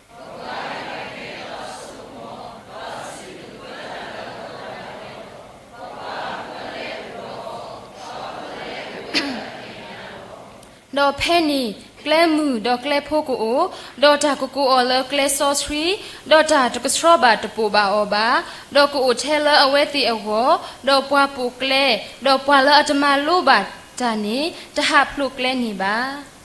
ဒီးဖဲန့ၣ်ကျဲမုၢ်ဒီးကျဲဖိကအိၣ်, ဒီးတၢ်ကကိးအီၤလၢကျဲစီဆှံ, ဒီးတၢ်တကဆှီဘၣ်တပိာ်ဘၣ်အီၤဘၣ်, ဒီးကအိၣ်ထဲလၢအဝဲသ့ၣ်အဂီၢ်, ဒီးပှၤပိာ်ကျဲ, ဒီးပှၤလၢအတမၤလိဘၣ်တၢ်န့ၣ်, တဟးဖျိးကျဲန့ၣ်ဘၣ်.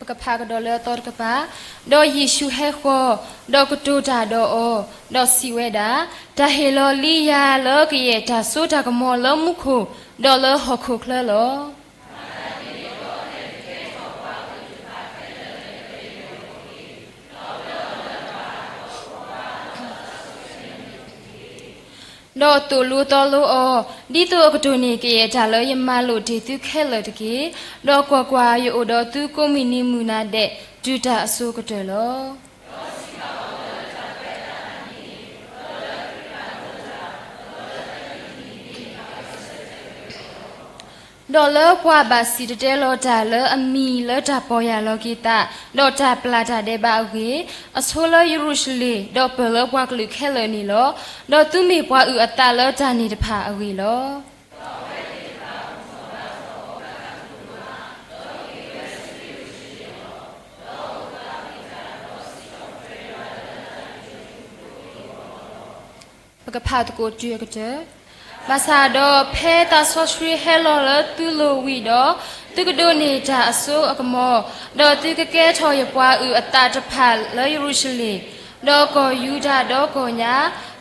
ပကဖးကဒီးလၢအသီတကပၤ, ဒီးယ့ၣ်ၡူးဟဲဃီၤ, ဒီးကတိၤတၢ်ဒီးအီၤ, ဒီးစံးဝဲဒၣ်, တၢ်ဟ့ၣ်လီၤလံယၤလၢကယဲၢ်တၢ်စိတၢ်ကမီၤလၢမူခိၣ်, ဒီးလၢဟီၣ်ခိၣ်ချၢလီၤ. ဒီးသိၣ်လိသီလိအီၤ, ဒ်သိးအကတိၢ်န့ၢ်ကယဲၢ်တၢ်လၢယမၤလိာ်တ့ၢ်သုခဲလၢာ်တက့ၢ်. ဒီးကွၢ်ကွၢ်, ယအိၣ်ဒီးသုကိးမုၢ်နံၤမုၢ်နၤဒဲး, တုၤတၢ်အစိၤကတၢၢ်လီၤ. ဒီးလၢပှၤဘၣ်စံၣ်တဲၤတဲလီၤတၢ်လၢအမံၤလၢတၢ်ပီၢ်ယၢ်လီၤက့ၤသး, ဒီးတၢ်ပျၢ်တၢ်ဒဲးဘးအဂ့ၢ်, အဆိလၢယရူၤၡလ့ၣ်, ဒီးပၢၢ်လၢပှၤကလုာ်ခဲလၢာ်န့ၣ်လီၤ. ဒီးသုမ့ၢ်ပှၤအုၣ်အသးလၢတၢ်န့ၣ်တဖၣ်အဂ့ၢ်လီၤ. ပကဖးသကိးတုၤအကတၢၢ်. ဘၣ်ဆၣ်ဒီးဖဲသးစီဆှံဟဲလီၤလၢသုလိၤဝံၤဒီး, သုကဒိးန့ၢ်တၢ်အစိအကမီၤ, ဒီးသုကကဲထီၣ်ယပှၤအုၣ်အသးတဖၣ်လၢယရူၤၡလ့ၣ်, ဒီးကီၢ်ယူဒၤဒီကီၢ်ညါ,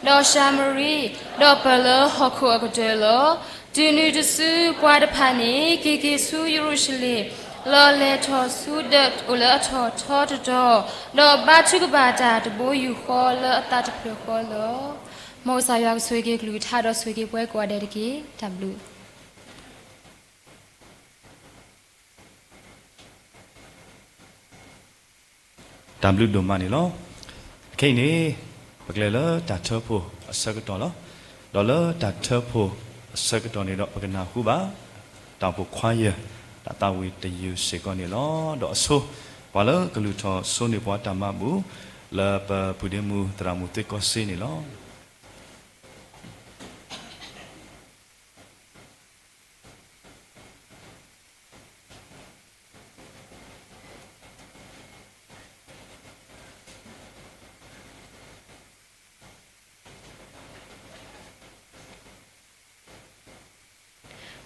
ဒီးၡၤမရံ, ဒီးပၢၢ်လၢဟီၣ်ခိၣ်အကတၢၢ်လီၤ. တုၤနုၤတစုပှၤတဖၣ်န့ၣ် က့ၤက့ၤဆူယရူၤၡလ့ၣ်, လီၤလဲၤထီၣ်ဆူဒၢးအိၣ်လၢအထီၣ်ထီတတီၤ, ဒီးဘါထုကဖၣ်တၢ်တဘိယူၢ်ဃီလၢအသးတဖျၢၣ်ဃီလီၤ. မ်ကစၢ်ယွၤကဆိၣ်ဂ့ၤက့ၤကလုၢ်ကထါဒီးဆိၣ်ဂ့ၤက့ၤပှၤကိးဂၤဒဲးတက့ၢ်. တၢ်ဘျုး တၢ်ဘျုးဒိၣ်မးန့ၣ်လီၤ. အခဲအံၤန့ၣ် ပကလဲၤလၢတၢ်ထၢဖှိၣ်အဆၢကတီၢ်လီၤ. ဒီးလၢတၢ်ထၢဖှိၣ်အဆၢကတီၢ်န့ၣ်ဒီး ပကနၢ်ဟူဘၣ် တၢ်အိၣ်ဖှိၣ်ခွါယဲၢ် တၢ်သးဝံၣ်တယုၢ်စ့ၢ်ကီးန့ၣ်လီၤ. ဒီးအဆိ ပှၤလၢကလုၢ်ထီၣ်ဆိန့ၢ်ပှၤတၢ်မၤဘူၣ် လၢပပုၢ်ဒ့မုၣ်သရၣ်မုၣ်သ့ၣ်ကီးစ့န့ၣ်လီၤ.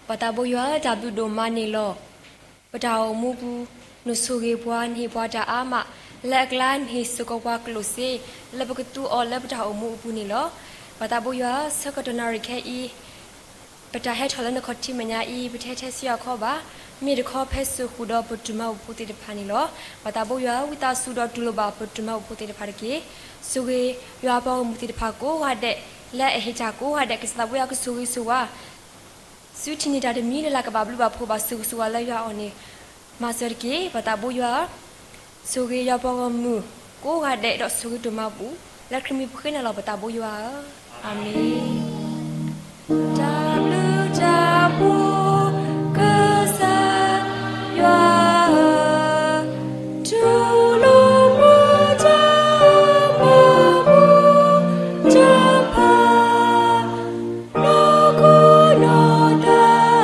ပှၤသးဘိယွၤ တၢ်ဘျုးဒိၣ်မးန့ၣ်လီၤ. ပတၢ်အိၣ်မူပူၤ နဆိၣ်ဂ့ၤပှၤ နဟ့ၣ်ပှၤတၢ်အါမး လၢအကျါ နဟ့ၣ်စ့ၢ်ကီးပှၤကျိၣ်စ့ လၢပကသူအီၤလၢပတၢ်အိၣ်မူအပူၤန့ၣ်လီၤ. ပှၤသးဘိယွၤ ဆၢကတီၢ်နၣ်ရံၣ်ခဲအံၤ ပတၢ်ဟဲထီၣ်လၢနခီၣ်ထံးမဲာ်ညါအံၤ ပတဟဲထဲဆူအခီဘၣ်, မ့ၢ်တခီဖဲစိာ်ဃုာ်ဒီးပတုၤမၤဘူၣ်ဖိသ့ၣ်တဖၣ်န့ၣ်လီၤ. ပှၤသးဘိယွၤ ဝံသးစူၤဒီးတူၢ်လိာ်ဘၣ်ပတုၤမၤဘူၣ်ဖိသ့ၣ်တဖၣ်တက့ၢ်. ဆိၣ်ဂ့ၤယွၤပှၤဂီၢ်မုၢ်သ့ၣ်တဖၣ်ကိးဂၤဒဲး လၢအဟ့ၣ်တၢ်ကိးဂၤဒဲး ကစၢ်သးဘိယွၤကဆိၣ်ဂ့ၤဆိၣ်ဝါ ဆူထံၣ်န့ၢ်တၢ်တမံၤလၢ်လၢ်ကဘၣ်ဘျုးဘၣ်ဖှိၣ်ဘၣ်ဆိၣ်ဂ့ၤဆိၣ်ဝါလၢယွၤအအိၣ်န့ၣ် မၤစၢၤတက့ၢ်. ပှၤသးဘိယွၤ ဆိၣ်ဂ့ၤယွၤပှၤဂီၢ်မုၢ်ကိးဂၤဒဲး ဒီးဆိၣ်ဂ့ၤတုၤမၤဘူၣ် လၢခရံာ်မံၤပဃ့နၤလီၤ ပှၤသးဘိယွၤဧၢ, အၤမ့ၣ်. တၢ်ဘျုးတၢ်ဖှိၣ် ကစၢ်ယွၤဧၢ, တူၢ်လိာ်ပတၢ်မၤဘူၣ်တဖၣ် နီၢ်ခိနီၢ်သး ပဟ့ၣ်နီၢ်သး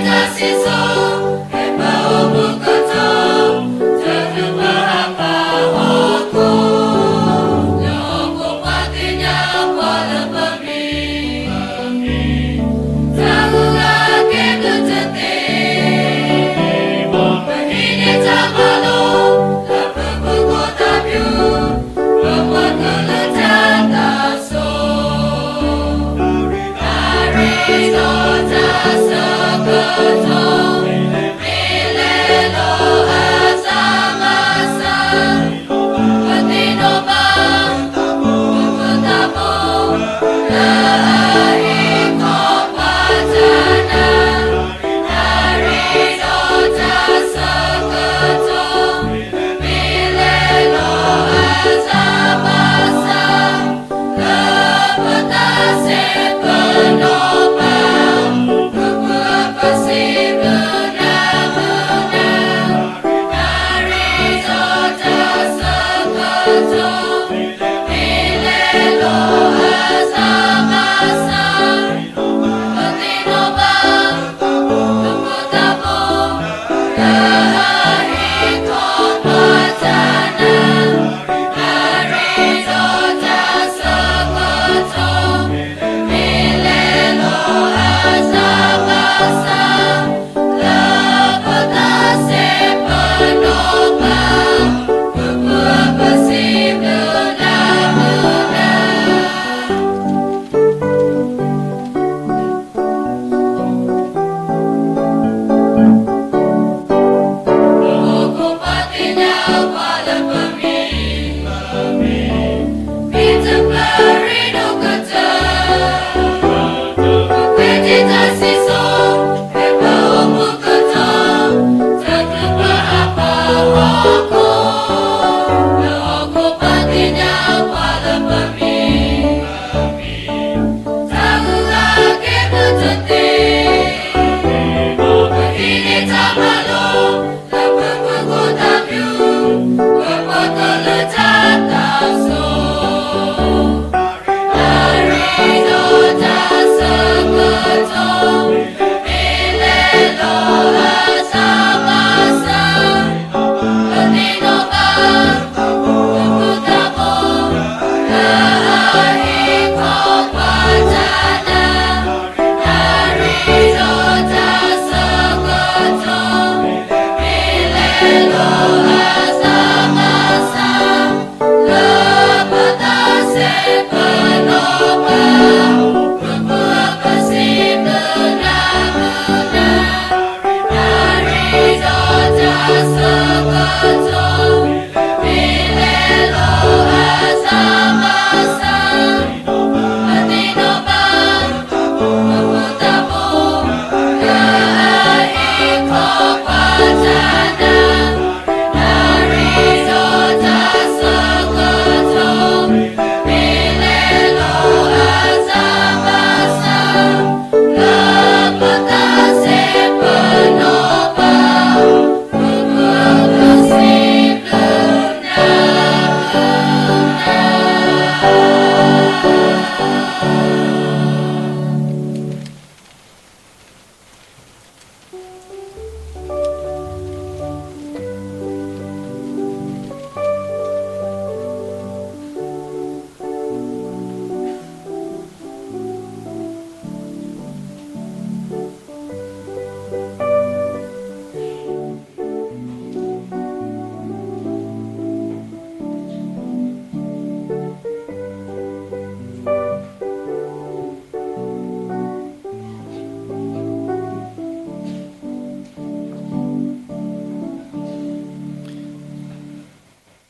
ဘၣ်စီဆှံအိၣ် နဂီၢ်ခဲလၢာ်, ကစၢ်ဘီမုၢ်ကဒိၣ်ထီၣ်ဝဲ ဆိၣ်ဂ့ၤဒီးသူ လၢအီၤတက့ၢ်, အၤမ့ၣ်.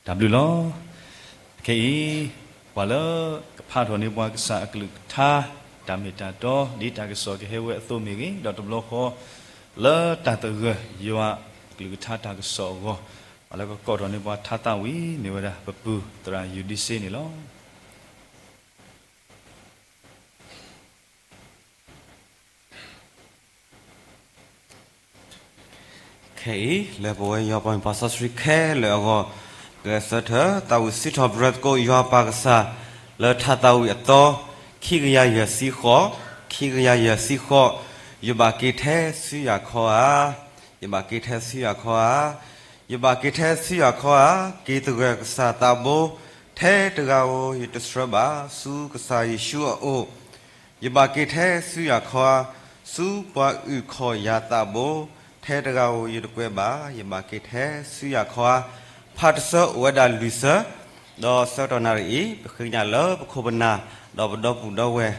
တၢ်ဘျုးလီၤ. ခဲအံၤ ပှၤလၢကဖးထီၣ်န့ၢ်ပှၤကစၢ်အကလုၢ်ကထါ တၢ်မ့ၢ်တၢ်တီ ဒ်တၢ်ကစီၣ်ကဟဲဝဲအသိးမ့ၢ်ဂ့ၤ, ဒီးတဘျီဃီ လၢတၢ်သဂၢၢ်ယွၤအကလုၢ်ကထါတၢ်ကစီၣ်အဂီၢ်, ပှၤလၢကကိးထီၣ်န့ၢ်ပှၤထါသးဝံၣ် မ့ၢ်ဝဲဒၣ်ပပုၢ်သရၣ်ယူၤဒံစ့န့ၣ်လီၤ. ခဲအံၤ လၢပဝဲယွၤပှၤမ့ၢ်ပှၤစီဆှံခဲလၢာ်အဂီၢ်, ကဂဲၤဆၢထၢၣ်သးဝံၣ်စံးထီၣ်ပတြၢၤသကိးယွၤပၢ်ကစၢ် လၢထါသးဝံၣ်အသီ, ခံကယၤယဲၢ်ဆံဃိး, ခံကယၤယဲၢ်ဆံဃိး, ယဘၣ်က့ၤထဲဆူယၤခီဧါ, ယဘၣ်က့ၤထဲဆူယၤခီဧါ, ယဘၣ်က့ၤထဲဆူယၤခီဧါ, က့ၤသဂၢၢ်ကစၢ်သးဘိ, ထဲတဂၤဧိၤယတဆှၢဘၣ်, ဆူကစၢ်ယ့ၣ်ၡူးအအိၣ် ယဘၣ်က့ၤထဲဆူယၤခီဧါ, ဆူပှၤအုၣ်ခီၣ်ယၤသးဘိ, ထဲတဂၤဧိၤယတကွဲးဘၣ်, ယဘၣ်က့ၤထဲဆူယၤခီဧါ. ဖးတဆၢအိၣ်ဝဲဒၣ်လွံၢ်ဆၢ, ဒီးဆၢကတီၢ်နၣ်ရံၣ်အံၤ ပဃ့ကညးလၢပခိၣ်ပနၢ် ဒီးပဒီပုၢ်ဒီဝဲၢ်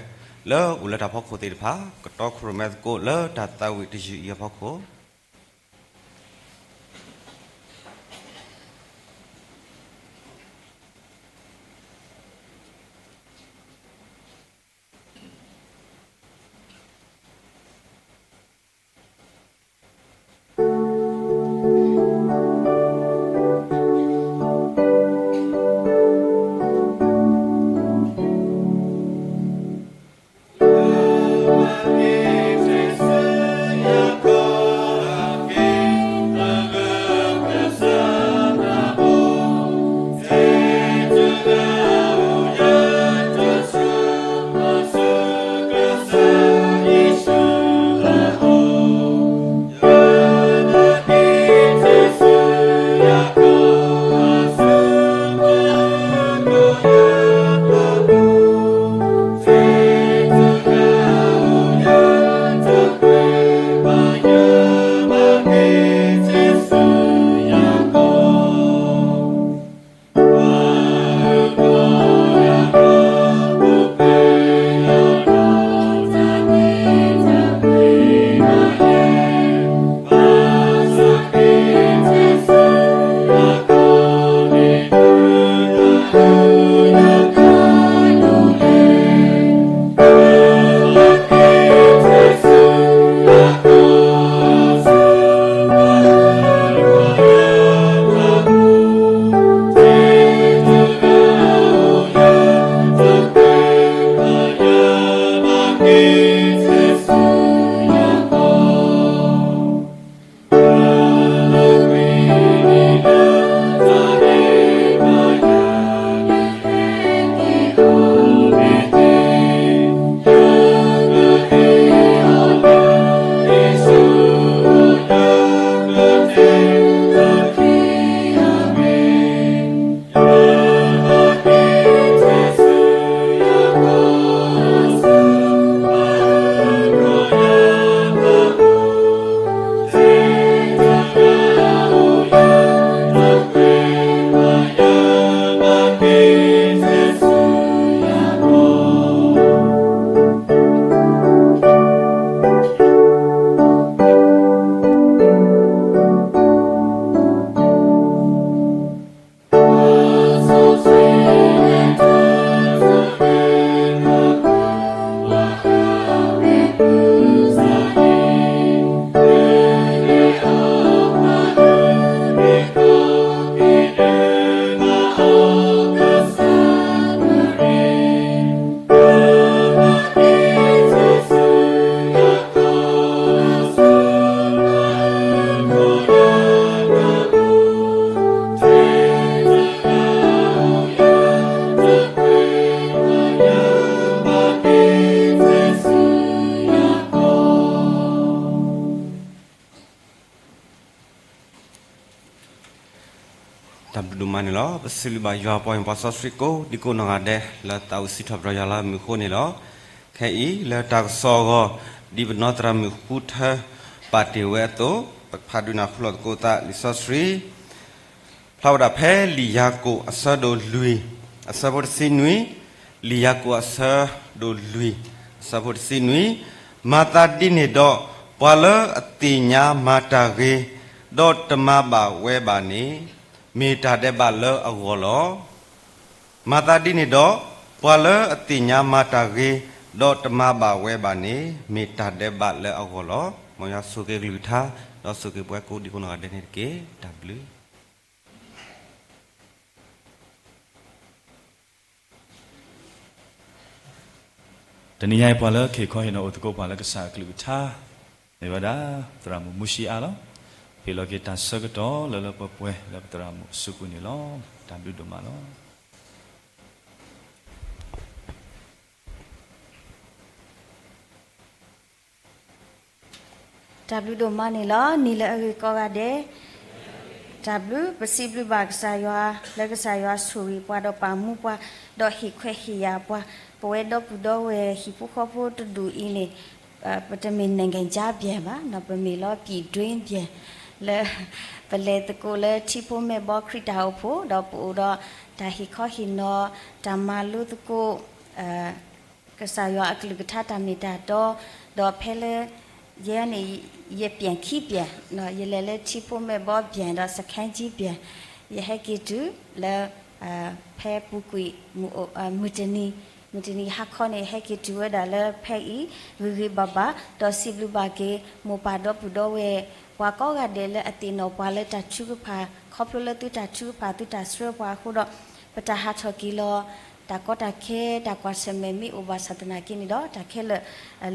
လၢအိၣ်လၢတၢ်ဖီခိၣ်သ့ၣ်တဖၣ် ကတီခိၣ်ရိၣ်မဲသကိးလၢတၢ်သးဝံၣ်တယုၢ်အံၤအဖီခိၣ်. တၢ်ဘျုးဒိၣ်မးန့ၣ်လီၤ. ပစံးဘျုးဘၣ်ယွၤပှၤမ့ၢ်ပှၤစီဆှံကိးဒံကိးနီၢ်ဂၤဒဲး လၢသးဝံၣ်စံးထီၣ်ပတြၢၤယွၤလၢမုၢ်ဃိန့ၣ်လီၤ. ခဲအံၤလၢတၢ်ကစီၣ်အဂီၢ် ဒ်ပနီၢ်သရၣ်မုၣ်ဃူထၢ ပာ်တ့ၢ်ဝဲအသိး, ပဖးဒုးနၢ်ဟူလိာ်သကိးသးလံာ်စီဆှံ ဖျါဝဲဒၣ်ဖဲလံာ်ယၤကိာ်အဆၢဒိၣ်လွံၢ် အဆၢဖိတဆံနွံ, လံာ်ယၤကိာ်အဆၢဒိၣ်လွံၢ် အဆၢဖိတဆံနွံ, မၤသးဒ်န့ၣ်ဒီး ပှၤလၢအသ့ၣ်ညါမၤတၢ်ဂ့ၤ, ဒီးတမၤဘၣ်ဝဲဘၣ်န့ၣ် မ့ၢ်တၢ်ဒဲးဘးလၢအဂီၢ်လီၤ. မၤသးဒ်န့ၣ်ဒီး, ပှၤလၢအသ့ၣ်ညါမၤတၢ်ဂ့ၤ, ဒီးတမၤဘၣ်ဝဲဘၣ်န့ၣ်, မ့ၢ်တၢ်ဒဲးဘးလၢအဂီၢ်လီၤ. မ်ယွၤဆိၣ်ဂ့ၤကလုၢ်ကထါ, ဒီးဆိၣ်ဂ့ၤပှၤကိးဒံကိးနီၢ်ဂၤဒဲးန့ၣ်တက့ၢ်. တၢ်ဘျုး တနံၤညါအံၤ ပှၤလၢကဟ့ၣ်ခီဟ့ၣ်နီၤအိၣ်သကိးပှၤလၢကစၢ်အကလုၢ်ကထါ, မ့ၢ်ဝဲဒၣ် သရၣ်မုၣ်မူၡံအါလီၤ. ဟ့ၣ်လီၤက့ၤတၢ်ဆၢကတီၢ်လၢလၢပှဲၤပှဲၤလၢပသရၣ်မုၣ်အစုပူၤန့ၣ်လီၤ. တၢ်ဘျုးဒိၣ်မးလီၤ. တၢ်ဘျုးဒိၣ်မးန့ၣ်လီၤ. နံၤလၢအဂ့ၤကိးဂၤဒဲး, တၢ်ဘျုး ပစံးဘျုးဘၣ်ကစၢ်ယွၤ, လၢကစၢ်ယွၤဆိၣ်ဂ့ၤပှၤဒီးပာ်မူပှၤ, ဒီးဟ့ၣ်ခွဲးဟ့ၣ်ယာ်ပှၤ, ပဝဲဒီပုၢ်ဒီဝဲၢ်ဟံၣ်ဖိဃီဖိတဒူၣ်အံၤန့ၣ်, ပတမ့ၢ် နိုင်ငံခြားပြန် ဘၣ်, ပမ့ၢ်လီၤ ပြည်တွင်းပြန် လၢ ပလဲၤသကိးလၢထံဖိမဲာ်ဘီခရံာ်တၢ်အိၣ်ဖှိၣ်, ဒီးပအိၣ်ဒီးတၢ်ဟ့ၣ်ခီဟ့ၣ်နီၤ, တၢ်မၤလိသကိး ကစၢ်ယွၤအကလုၢ်ကထါတၢ်မ့ၢ်တၢ်တီ, ဒီးဖဲလၢ ယဲန့ၣ် ယပြန်ခံပြန်, ယလဲၤလၢထံဖိမဲာ်ဘီပြန်ဒီးစခန်းကြီးပြန်, ယဟဲက့ၤတုၤလၢ ဖဲပူၤကွံာ် မုၢ်တနံၤ, မုၢ်တနံၤဟါခီန့ၣ် ယဟဲက့ၤတုၤဝဲဒၣ်လၢဖဲအံၤ ဂ့ၤဂ့ၤဘၣ်ဘၣ်, ဒီးစံးဘျုးဘၣ်က့ၤ မိၢ်ပၢ်ဒီပုၢ်ဒီဝဲၢ် ပှၤကိးဂၤဒဲးလၢအသ့ၣ်နီၣ်ပှၤလၢတၢ်ထုကဖၣ်, ခီဖျိလၢသုတၢ်ထုကဖၣ် သုတၢ်ဆှၢပှၤအဃိဒီး ပတၢ်ဟးထီၣ်က့ၤလီၤ တၢ်ကီတၢ်ခဲ တၢ်ကွၢ်ဆၢၣ်မဲာ်မ့ၢ်အိၣ်ဘၣ်ဆၣ်သနာ်က့န့ၣ်ဒီး တၢ်ခဲလၢာ်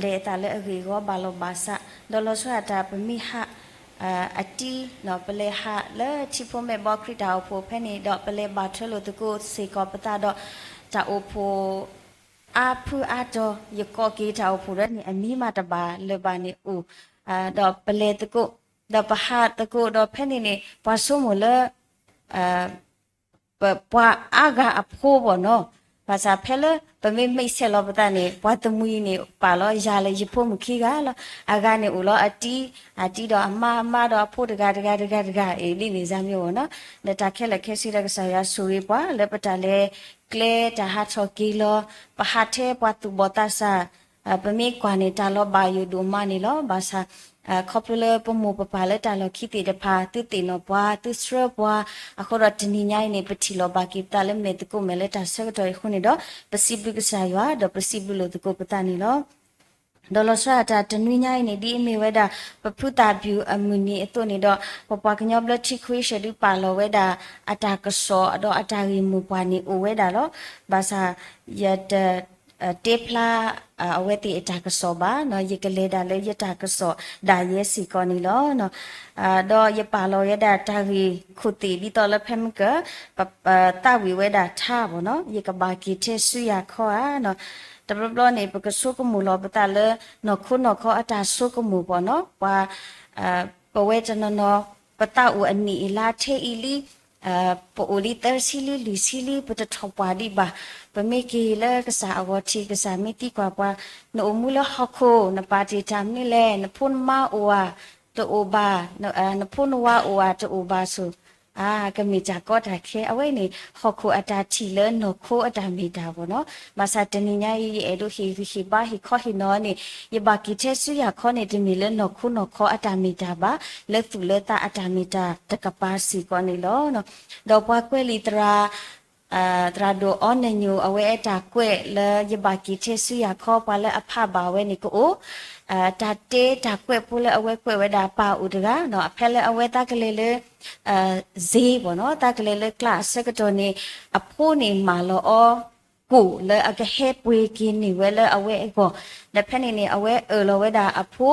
လဲၤအသးလၢအဂ့ၢ်အဂီၢ်ဘၣ်လီၤဘၣ်စး, ဒီးလီၤဆီဒၣ်တၢ် ပမ့ၢ်ဟး အတံၤ ပလဲၤဟးလၢထံဖိမဲာ်ဘီခရံာ်တၢ်အိၣ်ဖှိၣ်ဖဲန့ၣ်ဒီး ပလဲၤဘၣ်ထွဲလိာ်သကိးစ့ၢ်ကီးပသးဒီး တၢ်အိၣ်ဖှိၣ် အါဖုအါတီၤ ယကိးက့ၤတၢ်အိၣ်ဖှိၣ်ဒီးန့ၣ် အမံၤမးတဘၣ်လၢၤဘၣ်န့ၣ်အိၣ်, ဒီးပလဲၤသကိး, ဒီးပဟးသကိးဒီးဖဲန့ၣ်န့ၣ် ပှၤဆိကမိၣ်လၢ ပပှၤအါဂၤအဖိဘၣ်နီၤ, ဘၣ်ဆၣ်ဖဲလၢပမ့ၢ်မဲာ်ဆှဲးလီၤပသးန့ၣ် ပှၤတမှံၤန့ၣ် ပာ်လီၤယၤလၢယဖိမုၣ်ခံဂၤလီၤ. အဂၤန့ၣ်အိၣ်လီၤအတံၤ, အတံၤဒီးအမါ, အမါဒီးအဖိတဂၤတဂၤတဂၤတဂၤ အ့ၣ် ဒ်န့ၣ်စၢ်မ့ၢ်အိၣ်နီၤ. ဒီးတၢ်ခဲလၢာ်ခဲဆ့ဒီးကစၢ်ယွၤဆိၣ်ဂ့ၤပှၤလၢပတၢ်လဲၤကျဲတၢ်ဟးထီၣ်က့ၤလီၤ, ပဟးထဲပှၤသူၣ်ဘီၣ်သးစၢ် ပမ့ၢ်ကွၢ်န့ၣ် တၢ်လီၤဘၣ်ယိၣ်ဒိၣ်မးန့ၣ်လီၤ. ဘၣ်ဆၣ် ခီဖျိလၢပမိၢ်ပပၢ်လၢတၢ်လီၢ်ခံသ့ၣ်တဖၣ် သုသ့ၣ်နီၣ်ပှၤ သုဆှၢပှၤ အဃိဒီးတနံၤညါအံၤန့ၣ် ပထံၣ်လီၤဘၣ်က့ၤပသးလၢမဲာ်သကိးမဲာ်လၢတၢ်ဆၢကတီၢ်အံၤအဃိန့ၣ်ဒီး ပစံးဘျုးကစၢ်ယွၤ ဒီးပစံးဘျုးလိာ်သကိးပသးန့ၣ်လီၤ. ဒီးလီၤဆီဒၣ်တၢ်တနွံညါအံၤန့ၣ် ဒ်အမ့ၢ်ဝဲဒၣ် ပဖုသၣ်ဘျုးအမုၢ်နံၤအသိးန့ၣ်ဒီး ပပှၤကညီဘျၢထံခဝ့ၡၢၣ်ဒုးပာ်လီၤဝဲဒၣ် အတၢ်ကစီၣ်ဒီးအတၢ်ဂ့ၢ်မိၢ်ပှၢ်န့ၣ်အိၣ်ဝဲဒၣ်လီၤ. ဘၣ်ဆၣ် ယတ တဲဖျါ အဝဲသ့ၣ်အတၢ်ကစီၣ်ဘၣ်, ယကလဲၤဒၣ်လၢယတၢ်ကစီၣ်ဒၣ်ယဲစ့ၢ်ကီးန့ၣ်လီၤ. ဒီးယပာ်လီၤဝဲဒၣ်တၢ်ဂ့ၢ်ခိၣ်သ့ၣ်ဒ်သိးလၢဖဲမုၢ်ကၢၢ် ပသးဝံၣ်ဝဲဒၣ်ထါဘၣ်နီၤ, ယကဘၣ်က့ၤထဲဆူယၤခီဧါ. တဘျီဘျီန့ၣ် ပကဆိကမိၣ်လီၤပသးလၢ နီၢ်ခိနီၢ်ခီအတၢ်ဆိကမိၣ်ဘၣ်နီၤ, ပှၤ ပဝဲတနီၤနီၤ ပသးအိၣ်အနံၣ်အံၤလါထဲအံၤလံ ပအိၣ်လံသၢဆံလံ လွံၢ်ဆံလံ ပတထီၣ်ပှၢ်ဒံးဘၣ်. ပမ့ၢ်က့ၤလၢကစၢ်အဂီၢ်ထံး ကစၢ်မ့ၢ်သံကွၢ်ပှၤ, နအိၣ်မူလၢဟီၣ်ခိၣ် နပာ်တ့ၢ်တၢ်မနုၤလဲၣ်, နဖိနမါအိၣ်ဧါ, တအိၣ်ဘၣ်, နဖိနဝၤအိၣ်ဧါ တအိၣ်ဘၣ်ဆိၣ်, အါ ကမ့ၢ်တၢ်ကီတၢ်ခဲ အဝဲန့ၣ် ဟီၣ်ခိၣ်အတၢ်ထံၣ်လၢနီၢ်ခိအတၢ်မ့ၢ်တၢ်ဘၣ်နီၤ. ဘၣ်ဆၣ်တနံၤညါအံၤ ယအဲၣ်ဒိးဟ့ၣ်ဂံၢ်ဟ့ၣ်ဘါဟ့ၣ်ခီဟ့ၣ်နီၤန့ၣ် ယဘၣ်က့ၤထဲဆူယၤခီန့ၣ် တမ့ၢ်လၢနီၢ်ခိနီၢ်ခီအတၢ်မ့ၢ်တၢ်ဘၣ်, လၢသူၣ်လၢသးအတၢ်မ့ၢ်တၢ်တကပၤစ့ၢ်ကီးန့ၣ်လီၤ. ဒီးပှၤကွဲးလံာ်သရၣ် သရၣ်ဒိၣ်အီနညိၣ် အဝဲအတၢ်ကွဲးလၢယဘၣ်က့ၤထဲဆူယၤခီ ပှၤလၢအဖးဘၣ်ဝဲန့ၣ်ကအိၣ်, တၢ်တဲတၢ်ကွဲးဖိလၢအဝဲကွဲးဝဲဒၣ်ပၢ်အိၣ်တဂၤနီၤ, ဖဲလၢအဝဲသးကလဲၤလၢ စ့ဘၣ်နီၤ, သးကလဲၤလၢကျါအဆၢကတီၢ်န့ၣ် အဖိန့ၣ်မၢလီၤအီၤ ကိၣ်လၢအကဟဲပှ့ၤက့ၤန့ၢ်ဝဲလၢအဝဲအဂီၢ်, ဒီးဖဲန့ၣ်န့ၣ် အဝဲအၢၣ်လီၤဝဲဒၣ်အဖိ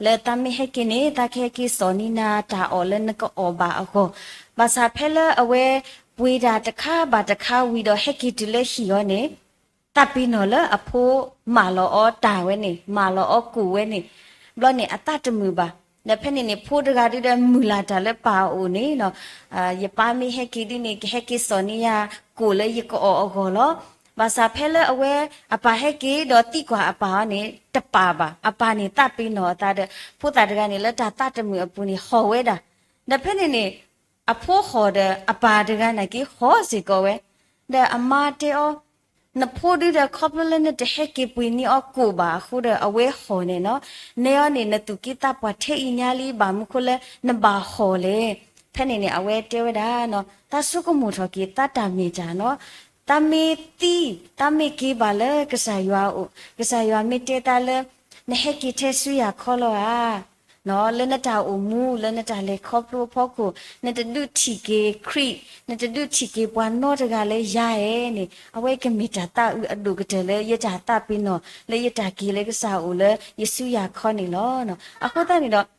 လၢသးမ့ၢ်ဟဲက့ၤန့ၣ် သးကဟဲက့ၤစိာ်န့ၢ်နၤတၢ်အီၣ်လၢနကအီၣ်ဘၣ်အဂီၢ်, ဘၣ်ဆၣ်ဖဲလၢအဝဲပှ့ၤတၢ်တခါဘၣ်တခါဝံၤဒီးဟဲက့ၤတုၤလၢဟံၣ်အီၤန့ၣ် သးပ့ၤနီၣ်လၢအဖိမၢလီၤအီၤတၢ်ဝဲန့ၣ် မၢလီၤအီၤကိၣ်ဝဲန့ၣ်, ဘျီန့ၣ်အသးတမုာ်ဘၣ်. ဒီးဖဲန့ၣ်န့ၣ် ဖိတဂၤဒုဒီးမုၢ်လၢ်တၢ်လၢပၢ်အအိၣ်န့ၣ် ယပၢ်မ့ၢ်ဟဲက့ၤဒ်န့ၣ် ကဟဲက့ၤစိာ်န့ၢ်ယၤကိၣ်လၢယကအီၣ်အဂီၢ်လီၤ. ဘၣ်ဆၣ်ဖဲလၢအဝဲအပၢ်ဟဲက့ၤဒီးသံကွၢ်အပၢ်အီၤန့ၣ် တပာ်ဘၣ်. အပၢ်န့ၣ်သးပ့ၤနီၣ်အသးဒီး ဖိသၣ်တဂၤန့ၣ်လၢတၢ်သးတမုာ်အပူၤန့ၣ်ဟီၣ်ဝဲဒၣ်. ဒီးဖဲန့ၣ်န့ၣ် အဖိဟီၣ်ဒီးအပၢ်တဂၤနာ်က့ဟီၣ်စ့ၢ်ကီးဝဲ, ဒီးအမါတဲအီၤ နဖိဒုဒီးခီဖျိလၢနတဟဲက့ၤပှ့ၤန့ၢ်အီၤကိၣ်ဘၣ်အဃိဒီးအဝဲဟီၣ်န့ၣ်နီၤ, နဲအီၤန့ၣ် နသူၣ်က့သးပှၢ်ထဲအံၤညါလံ ဘၣ်မနုၤဃိလၢနဘၣ်ဟီၣ်လဲၣ်. ဖဲန့ၣ်န့ၣ် အဝဲတဲဝဲဒၣ်နီၤ, သးဆိကမိၣ်ထီၣ်က့ၤ သးတၢ်မ့ၢ်တၢ်နီၤ, သးမ့ၢ်သံ, သးမ့ၢ်က့ၤဘၣ်လၢကစၢ်ယွၤအအိၣ်, ကစၢ်ယွၤမ့ၢ်တဲသးလၢ နဟဲက့ၤထဲဆူယၤခီလီၤဧါ လၢနတၢ်အိၣ်မူ လၢနတၢ်လဲၤခီဖျိအဖီခိၣ် နတဒုးထံၣ်က့ၤခရံာ်, နတဒုးထံၣ်က့ၤပှၤနီတဂၤလၢယၤဧၢန့ၣ် အဝဲကမ့ၢ်တၢ်သးအုးအဒိၣ်ကတၢၢ်လၢယတၢ်သးပ့ၤနီၣ် လၢယတၢ်က့ၤလၢကစၢ်အအိၣ်လၢယဆူယၤခီန့ၣ်လီၤ. အဃိသတးန့ၣ်ဒီး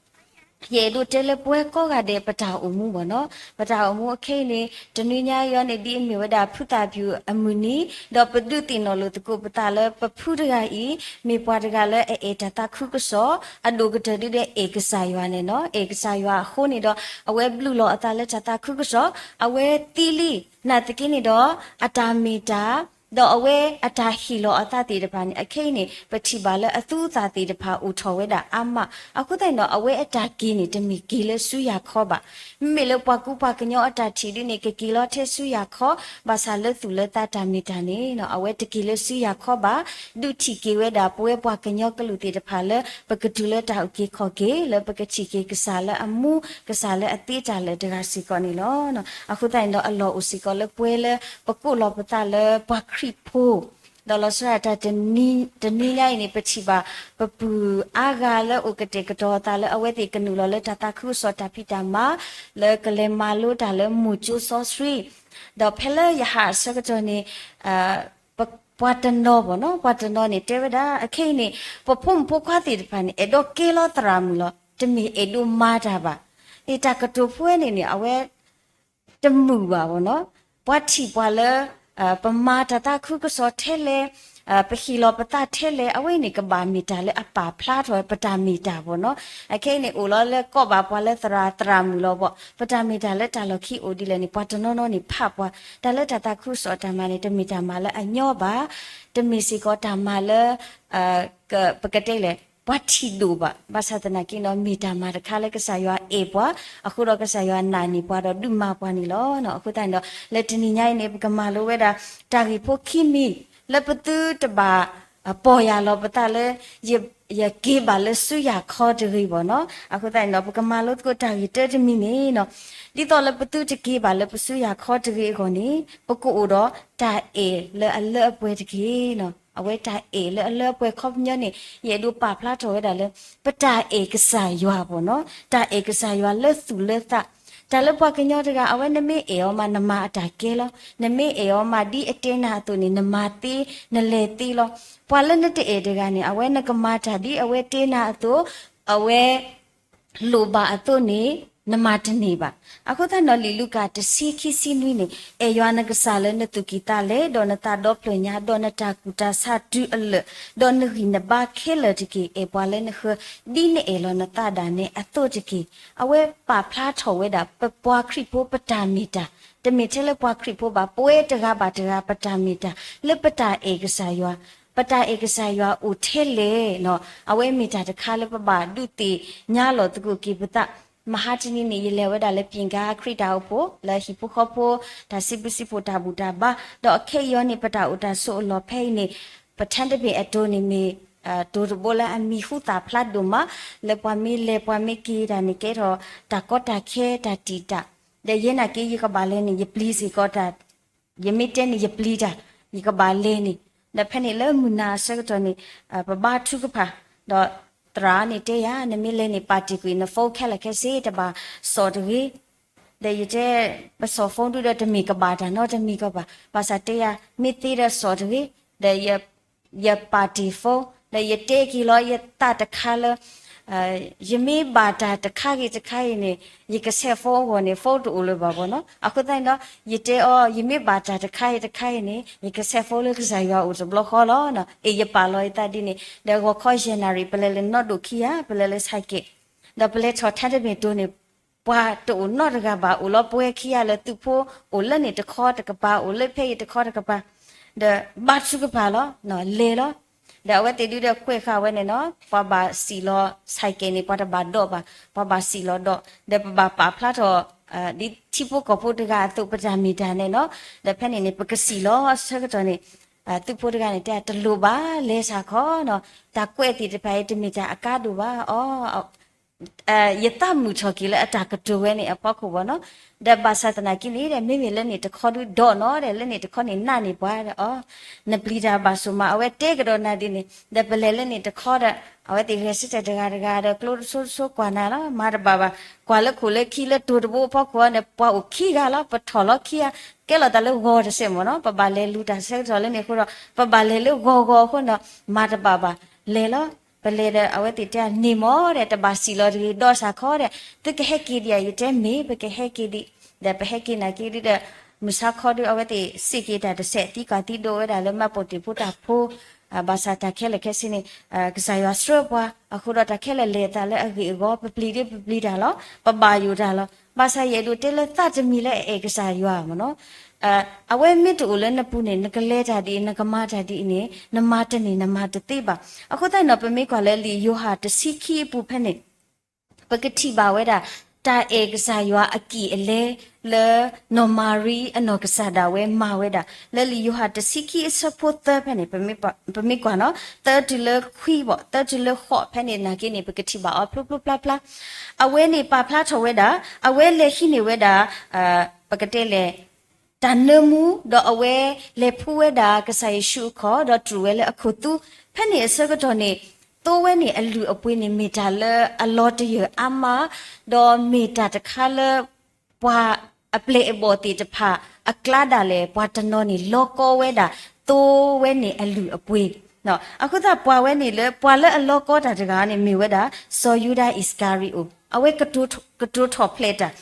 ယအဲၣ်ဒိးတဲလၢပဝဲကိးဂၤဒဲးပတၢ်အိၣ်မူဘၣ်နီၤ, ပတၢ်အိၣ်မူအခဲအံၤန့ၣ် တနွံညါအံၤန့ၣ် ဒ်အမ့ၢ်ဝဲဒၣ်ဖုသၣ်ပျူၤအမုၢ်နံၤ, ဒီးပဒုးသ့ၣ်နီၣ်လိာ်သကိးပသးလၢပဖုတဂၤအံၤ မ့ၢ်ပှၤတဂၤလၢအအဲၣ်တၢ်သးခုကစီၣ် အဒိၣ်ကတၢၢ်ဒုးဒီးအဲၣ်ကစၢ်ယွၤန့ၣ်နီၤ, အဲၣ်ကစၢ်ယွၤအဃိန့ၣ်ဒီး အဝဲဘျုးလီၤအသးလၢတၢ်သးခုကစီၣ်, အဝဲသံလံ, နာ်သက့န့ၣ်ဒီး အတၢ်မ့ၢ်တၢ် ဒီးအဝဲအတၢ်ဟ့ၣ်လီၤအသးသ့ၣ်တဖၣ်န့ၣ် အခဲအံၤန့ၣ် ပထံၣ်ဘၣ်လၢအသူအသၣ်သ့ၣ်တဖၣ်အိၣ်ထီၣ်ဝဲဒၣ်အါမး, အဃိသတးန့ၣ်ဒီး အဝဲအတၢ်က့ၤန့ၣ် တမ့ၢ်က့ၤလၢဆူယၤခီဘၣ်. မ့မ့ၢ်လၢပှၤကူပှၤကညီအတၢ်ထံၣ်ဒုးန့ၣ် ကက့ၤလီၤထဲဆူယၤခီ, ဘၣ်ဆၣ်လၢသူၣ်လၢသးတၢ်မ့ၢ်တၢ်န့ၣ်နီၤ အဝဲတက့ၤလၢဆူယၤခီဘၣ်, ဒုးထံၣ်က့ၤဝဲဒၣ်ပဝဲပှၤကညီကလုာ်သ့ၣ်တဖၣ်လၢ ပကတုၤလၢတၢ်အုၣ်က့ၤခီၣ်က့ၤ လၢပကထံၣ်က့ၤကစၢ်လၢအမူ ကစၢ်လၢအသ့တၢ်လၢာ်တဂၤစ့ၢ်ကီးန့ၣ်လီၤ. အဃိသတးန့ၣ်ဒီး အလီၢ်အိၣ်စ့ၢ်ကီးလၢပဝဲလၢ ပကိးလီၤပသးလၢပှၤခရံာ်ဖိ ဒီးလီၤဆီဒၣ်တၢ်တနွံညါအံၤန့ၣ် ပထံၣ်ဘၣ် ပပုၢ်အါဂၤလၢအိၣ်ကတဲာ်ကတီၤအသးလၢအဝဲသ့ၣ်ကနုာ်လီၤလၢတၢ်သးခုကစီၣ်တၢ်ဖံးတၢ်မၤ လၢကလဲၤမၤလိတၢ်လၢမူၢ်ကၠိစီဆှံ, ဒီးဖဲလၢယဟးအဆၢကတီၢ်န့ၣ် ပှၤတနီၤဘၣ်နီၤ, ပှၤတနီၤန့ၣ် တဲဝဲဒၣ် အခဲအံၤန့ၣ် ပဖိမုၣ်ဖိခွါသ့ၣ်တဖၣ်န့ၣ် အဲၣ်ဒိးကဲလီၤသရၣ်မုၣ်လီၤ, တမ့ၢ်အဲၣ်ဒိးမၤတၢ်ဘၣ်. အ့ တၢ်ကတိၤဖိဝဲန့ၣ်န့ၣ် အဝဲ တမုာ်ဘၣ်ဘၣ်နီၤ. ပှၤထံၣ်ပှၤလၢ ပမၤတၢ်သးခုကစီၣ်ထဲလဲၣ်, ပဟ့ၣ်လီၤပသးထဲလဲၣ်, အဝဲန့ၣ်ကဘၣ်မ့ၢ်တၢ်လၢအပာ်ဖျါထီၣ်ပတၢ်မ့ၢ်တၢ်ဘၣ်နီၤ. အခဲအံၤန့ၣ် အိၣ်လီၤလၢကိးဘၣ်ပှၤလၢသရၣ် သရၣ်မုၣ်လီၤဘၣ်, ပတၢ်မ့ၢ်တၢ်လၢတၢ်လီၢ်ခံအိၣ်ဒ်လဲၣ်န့ၣ် ပှၤတနီၤနီၤန့ၣ် ဖးပှၤ တၢ်လၢတၢ်သးခုကစီၣ်အတၢ်မၤန့ၣ် တမ့ၢ်တၢ်မၤလၢအညီဘၣ်, တမ့ၢ်စ့ၢ်ကီးတၢ်မၤလၢ ပကတဲလဲၣ် ပှၤထံၣ်ဒိၣ်ဘၣ်. ဘၣ်ဆၣ်သနာ်က့နီၤ မ့ၢ်တၢ်မၤတခါလၢကစၢ်ယွၤအဲၣ်ပှၤ, အဃိဒီးကစၢ်ယွၤနာ်န့ၢ်ပှၤဒီးဒုးမၤပှၤန့ၣ်လီၤ. အဃိသတးန့ၣ်ဒီး လၢတနံၤညါအံၤန့ၣ် ပကမၤလိဝဲဒၣ် တၢ်ဂ့ၢ်ဖိခံမံၤ လၢပသုတဘၣ် ပီၢ်ယၢ်လီၤပသးလၢ ယက့ၤဘၣ်လၢဆူယၤခီတဂ့ၤဘၣ်နီၤ. အဃိသတးန့ၣ်ဒီး ပကမၤလိသကိးတၢ်ဂ့ၢ်တၢတမံၤန့ၣ်နီၤ. ဒ်သိးလၢပသုတက့ၤဘၣ်လၢပဆူယၤခီတဂ့ၤအဂီၢ်န့ၣ် ပကအိၣ်ဒီးတၢ်အဲၣ်လၢအလၢအပှဲၤတက့ၢ်နီၤ. အဝဲတၢ်အဲၣ်လၢအလၢအပှဲၤခီပညီန့ၣ် ယအဲၣ်ဒိးပာ်ဖျါထီၣ်ဝဲဒၣ်လၢ ပတၢ်အဲၣ်ကစၢ်ယွၤဘၣ်နီၤ. တၢ်အဲၣ်ကစၢ်ယွၤလၢသူၣ်လၢသး တၢ်လၢပှၤကညီတဂၤ အဝဲနမ့ၢ်အဲၣ်အီၤမး နမၤအတၢ်ကဲလီၤ. နမ့ၢ်အဲၣ်အီၤမးဒ်အတဲနၤအသိးန့ၣ် နမၤသ့ နလဲၤသ့လီၤ. ပှၤလၢနတအဲၣ်တဂၤန့ၣ် အဝဲနကမၤတၢ်ဒ်အဝဲတဲနၤအသိး အဝဲ လိၣ်ဘၣ်အသိးန့ၣ် နမၤတန့ၢ်ဘၣ်. အဃိသတးဒီး လံာ်လူၤကၣ်တဆံခံဆံနွံန့ၣ် အဲၣ်ယွၤနကစၢ်လၢနသူၣ်ကံၢ်သးလဲ ဒီးနသးဒီဖျၢၣ်ညါ ဒီးနတၢ်ကူၣ်တၢ်ဆးတုၤအလၢာ် ဒီးနဂံၢ်နဘါခဲလၢာ်တက့ၢ်. အဲၣ်ပှၤလၢနဃၢၤ ဒ်နအဲၣ်လီၤနသးဒၣ်နဲအသိးတက့ၢ်. အဝဲပာ်ဖျါထီၣ်ဝဲဒၣ် ပပှၤခရံာ်ဖိပတၢ်မ့ၢ်တၢ်, တမ့ၢ်ထဲလၢပှၤခရံာ်ဖိဘၣ်, ပဝဲတဂၤဘၣ်တဂၤပတၢ်မ့ၢ်တၢ် လၢပတၢ်အဲၣ်ကစၢ်ယွၤ, ပတၢ်အဲၣ်ကစၢ်ယွၤအိၣ်ထဲလဲၣ်နီၤ. အဝဲမ့ၢ်တၢ်တခါလၢပဘၣ်ဒုးသ့ၣ်ညါလီၤသကိးက့ၤပသး. မဟါတနံၤန့ၣ် ယလဲၤဝဲဒၣ်လၢ ပၠ့ၣ်ကါ ခရံာ်တၢ်အိၣ်ဖှိၣ် လၢဟံၣ်ဖိဃီဖိ တၢ်စံးဘျုးစံးဖှိၣ်တၢ်ဘူၣ်တၢ်ဘါ, ဒီးခဲအံၤအံၤန့ၣ် ပတၢ်အိၣ်တၢ်ဆိးအလီၢ်ဖဲအံၤန့ၣ် ပထါတဘ့ၣ်အတိၤန့ၣ်မ့ၢ် တိၤတဘိလၢအမံၤဟူသၣ်ဖျါဒိၣ်မး, လၢပှၤမ့ၢ်လဲၤပှၤမ့ၢ်က့ၤတၢ်န့ၣ် ကဲထီၣ်တၢ်ကီတၢ်ခဲတၢ်တံာ်တာ်, ဒီးယဲနာ်က့ ယကဘၣ်လဲၤန့ၣ် ယပျံၤစ့ၢ်ကီးတၢ် ယမ့ၢ်တဲန့ၣ် ယပျံၤတၢ်, ယကဘၣ်လဲၤန့ၣ်, ဒီးဖဲန့ၣ်လၢမုၢ်နၤအဆၢကတီၢ်န့ၣ် ပဘါထုကဖၣ်, ဒီးသရၣ်န့ၣ်တဲယၤ နမ့ၢ်လဲၤန့ၣ် ပာ်တ့ၢ်ကွံာ်န phone ခဲလၢာ်ခဲဆ့ တဘၣ်စိာ်တဂ့ၤ, ဒီးယတဲ ပစိာ် phone ဒုဒီးတမ့ၢ်ကဘၣ်တၢ်နီတမံၤကီးဘၣ်, ဘၣ်ဆၣ်တဲယၤ မ့ၢ်သ့ဒီးစိာ်တဂ့ၤ, ဒီး ယပာ်တ့ၢ် phone ဒီးယတဲက့ၤလီၤ ယသးတခါလၢ ယမ့ၢ်ဘၣ်တၢ်တခါဂ့ၤတခါအံၤန့ၣ် ယကဆဲး phone အဂီၢ်န့ၣ် phone တအိၣ်လၢၤဘၣ်ဘၣ်နီၤ. အဃိသတးန့ၣ်ဒီး ယတဲအီၤ ယမ့ၢ်ဘၣ်တၢ်တခါဂ့ၤတခါအံၤန့ၣ် ယကဆဲး phone လၢကစၢ်ယွၤအိၣ်တဘျီဃီလီၤ. အ့ၣ် ယပာ်လီၤယသးဒ်န့ၣ်, ဒီးဂီၤခီယဲၢ်နၣ်ရံၣ် ပလဲၤလၢနီၢ်ဒိၣ်ခံဂၤ ပလဲၤလၢဆဲးကဲး, ဒီးပလဲၤထီၣ်ထါတဘ့ၣ်တိၤန့ၣ် ပှၤတအိၣ်နီတဂၤဘၣ်, အိၣ်လီၤပဝဲခံဂၤလၢသုးဖိ, အိၣ်လၢန့ၣ်တခီတကပၤ, အိၣ်လၢဖဲအံၤတခီတကပၤ, ဒီးဘါထုကဖၣ်လီၤ, လဲၤလီၤ. ဒီးအဝဲသ့ၣ်ဒုဒီးကွဲးဃာ်ဝဲန့ၣ်နီၤ, ပှၤဘၣ်စံၣ်လီၤဆဲးကဲးန့ၣ် ပှၤတဘၣ်ဒိးဘၣ်, ပှၤဘၣ်စံၣ်လီၤဒိး, ဒီးပဘၣ်ပာ်ဖျါထီၣ် ဒ်ထံဖိကီၢ်ဖိတဂၤအသိး ပတၢ်မ့ၢ်တၢ်န့ၣ်နီၤ. ဒီးဖဲန့ၣ်န့ၣ် ပကစံၣ်လီၤအဆၢကတီၢ်န့ၣ် သုးဖိတဂၤန့ၣ် တဲတလိၣ်ဘၣ် လဲၤစ့ၢ်ကီးနီၤ, တၢ်ကွဲးသ့ၣ်တဖၣ်အံၤ တမ့ၢ်တၢ်အကါဒိၣ်ဘၣ်အီၤ ယသးမုာ်ထီၣ်က့ၤလၢအတၢ်ကတိၤဝဲန့ၣ်အဖီခိၣ်ဘၣ်နီၤ. ဒီးဘၣ်ဆၣ်သနာ်က့န့ၣ်ဒီး မ့မ့ၢ်လၢန့ၣ်တခီဒုးဒီးနီၤဒီး လၢန့ၣ်တခီန့ၣ်နာ်န့ၢ်ပှၤဒီးအီၤ, နပျံၤတၢ်ဘၣ်ဆိၣ်မး အဝဲတဲကဒီးနၤဒ်န့ၣ် ဒီးပလဲၤလၢန့ၣ်တခီဒီး အဝဲသ့ၣ်ဂဲၤဆၢထၢၣ်တဂၤတဂၤဒီး ကျိတဆိတဆိကွၢ်နၤလီၤ မၤတဘၣ်ဘၣ်, ကွၢ်လၢခိၣ်လၢခံလၢတိၤတဘိအဖီခိၣ်န့ၣ် ပှၤအိၣ်ခံဂၤလီၤ ပထီၣ်လီၤခံဂၤ, ကဲလီၤသးလၢဂီၤတစဲးမ့ၢ်နီၤ ပဘၣ်လဲၤလူၤတၢ်ဆၢကတီၢ်လၢန့ၣ်အဃိဒီး ပဘၣ်လဲၤလၢဂီၤဂီၤအဃိဒီး မၤတဘၣ်ဘၣ်, လဲၤလီၤ ပလဲၤဒီး အဝဲသ့ၣ်တဲန့ၢ်မးဒီး တဘၣ်စံၣ်လီၤတဂ့ၤ ဒီးစၢ်ခီဒီး သုကဟဲက့ၤဒံးဧါ ယတဲမ့ၢ် ပကဟဲက့ၤဒံး, ဒီးပဟဲက့ၤနာ်က့ဒုဒီး မုၢ်ဆါခီဒု အဝဲသ့ၣ်စံၣ်က့ၤတၢ်တစဲး သံကွၢ်သံဒိးဝဲဒၣ်လၢ မှတ်ပုံတင်ဖိတၢ်ဖိ, ဘၣ်ဆၣ်တၢ်ခဲလၢာ်ခဲဆ့န့ၣ် ကစၢ်ယွၤဆှၢပှၤအဃိဒီး တၢ်ခဲလၢာ်လဲၤအသးလၢအဂ့ၢ်အဂီၢ် ပပျံၤဒ်ပပျံၤတၢ်လီၤ ပဘၣ်ယိၣ်တၢ်လီၤ. ဘၣ်ဆၣ်ယအဲၣ်ဒိးတဲလၢသးတမံၤလၢအအဲၣ်ကစၢ်ယွၤမ့ၢ်နီၤ အဝဲမ့ၢ်တအိၣ်လၢနပူၤန့ၣ် နကလဲၤတၢ်ဒ်အံၤ နကမၤတၢ်ဒ်အံၤန့ၣ် နမၤတန့ၢ် နမၤတသ့ဘၣ်. အဃိသတးန့ၣ်ဒီး ပမ့ၢ်ကွၢ်လၢလံာ်ယိၤဟၣ်တဆံခံအပူၤဖဲန့ၣ် ပကထံၣ်ဘၣ်ဝဲဒၣ် တၢ်အဲၣ်ကစၢ်ယွၤအကံၢ်အလဲ လၢနီၢ်မၤရံအနီၢ်ကစၢ်ဒၣ်ဝဲမၤဝဲဒၣ် လၢလံာ်ယိၤဟၣ်တဆံခံအဆၢဖိသၢဖဲန့ၣ် ပမ့ၢ်ကွၢ်နီၤ သၢတုၤလၢခွံဘၣ် သၢတုၤလၢဃိးဖဲန့ၣ်နာ်က့န့ၣ် ပကထံၣ်ဘၣ်အီၤဖျိဖျိဖျါဖျါ, အဝဲန့ၣ်ပာ်ဖျါထီၣ်ဝဲဒၣ် အဝဲလဲၤဟံးန့ၢ်ဝဲဒၣ် ပကတဲလဲၣ် တၢ်နၢမူ ဒီးအဝဲလဲၤဖှူဝဲဒၣ်ကစၢ်ယ့ၣ်ၡူးအခီၣ် ဒီးတြူာ်ဝဲလၢအခိၣ်သူ, ဖဲန့ၣ်အဆၢကတီၢ်န့ၣ် သိဝဲန့ၣ်အလုၢ်အပှ့ၤန့ၣ် မ့ၢ်တၢ်လၢအလီၤတယၢၢ်အါမး, ဒီးမ့ၢ်တၢ်တခါလၢ ပှၤအပျဲၢ်အဘီၣ်သ့ၣ်တဖၣ်အကျါဒၣ်လဲာ် ပှၤတနီၤန့ၣ် လီၤကီဝဲဒၣ် သိဝဲန့ၣ်အလုၢ်အပှ့ၤ အဃိသတးပှၤဝဲန့ၣ်လၢ ပှၤလၢအလီၤကီတၢ်တဂၤန့ၣ် မ့ၢ်ဝဲဒၣ် စီၤယူဒၤအံၣ်စကၤရံၤအိၣ်, အဝဲကတိၤထီၣ်ဖျဲးတၢ်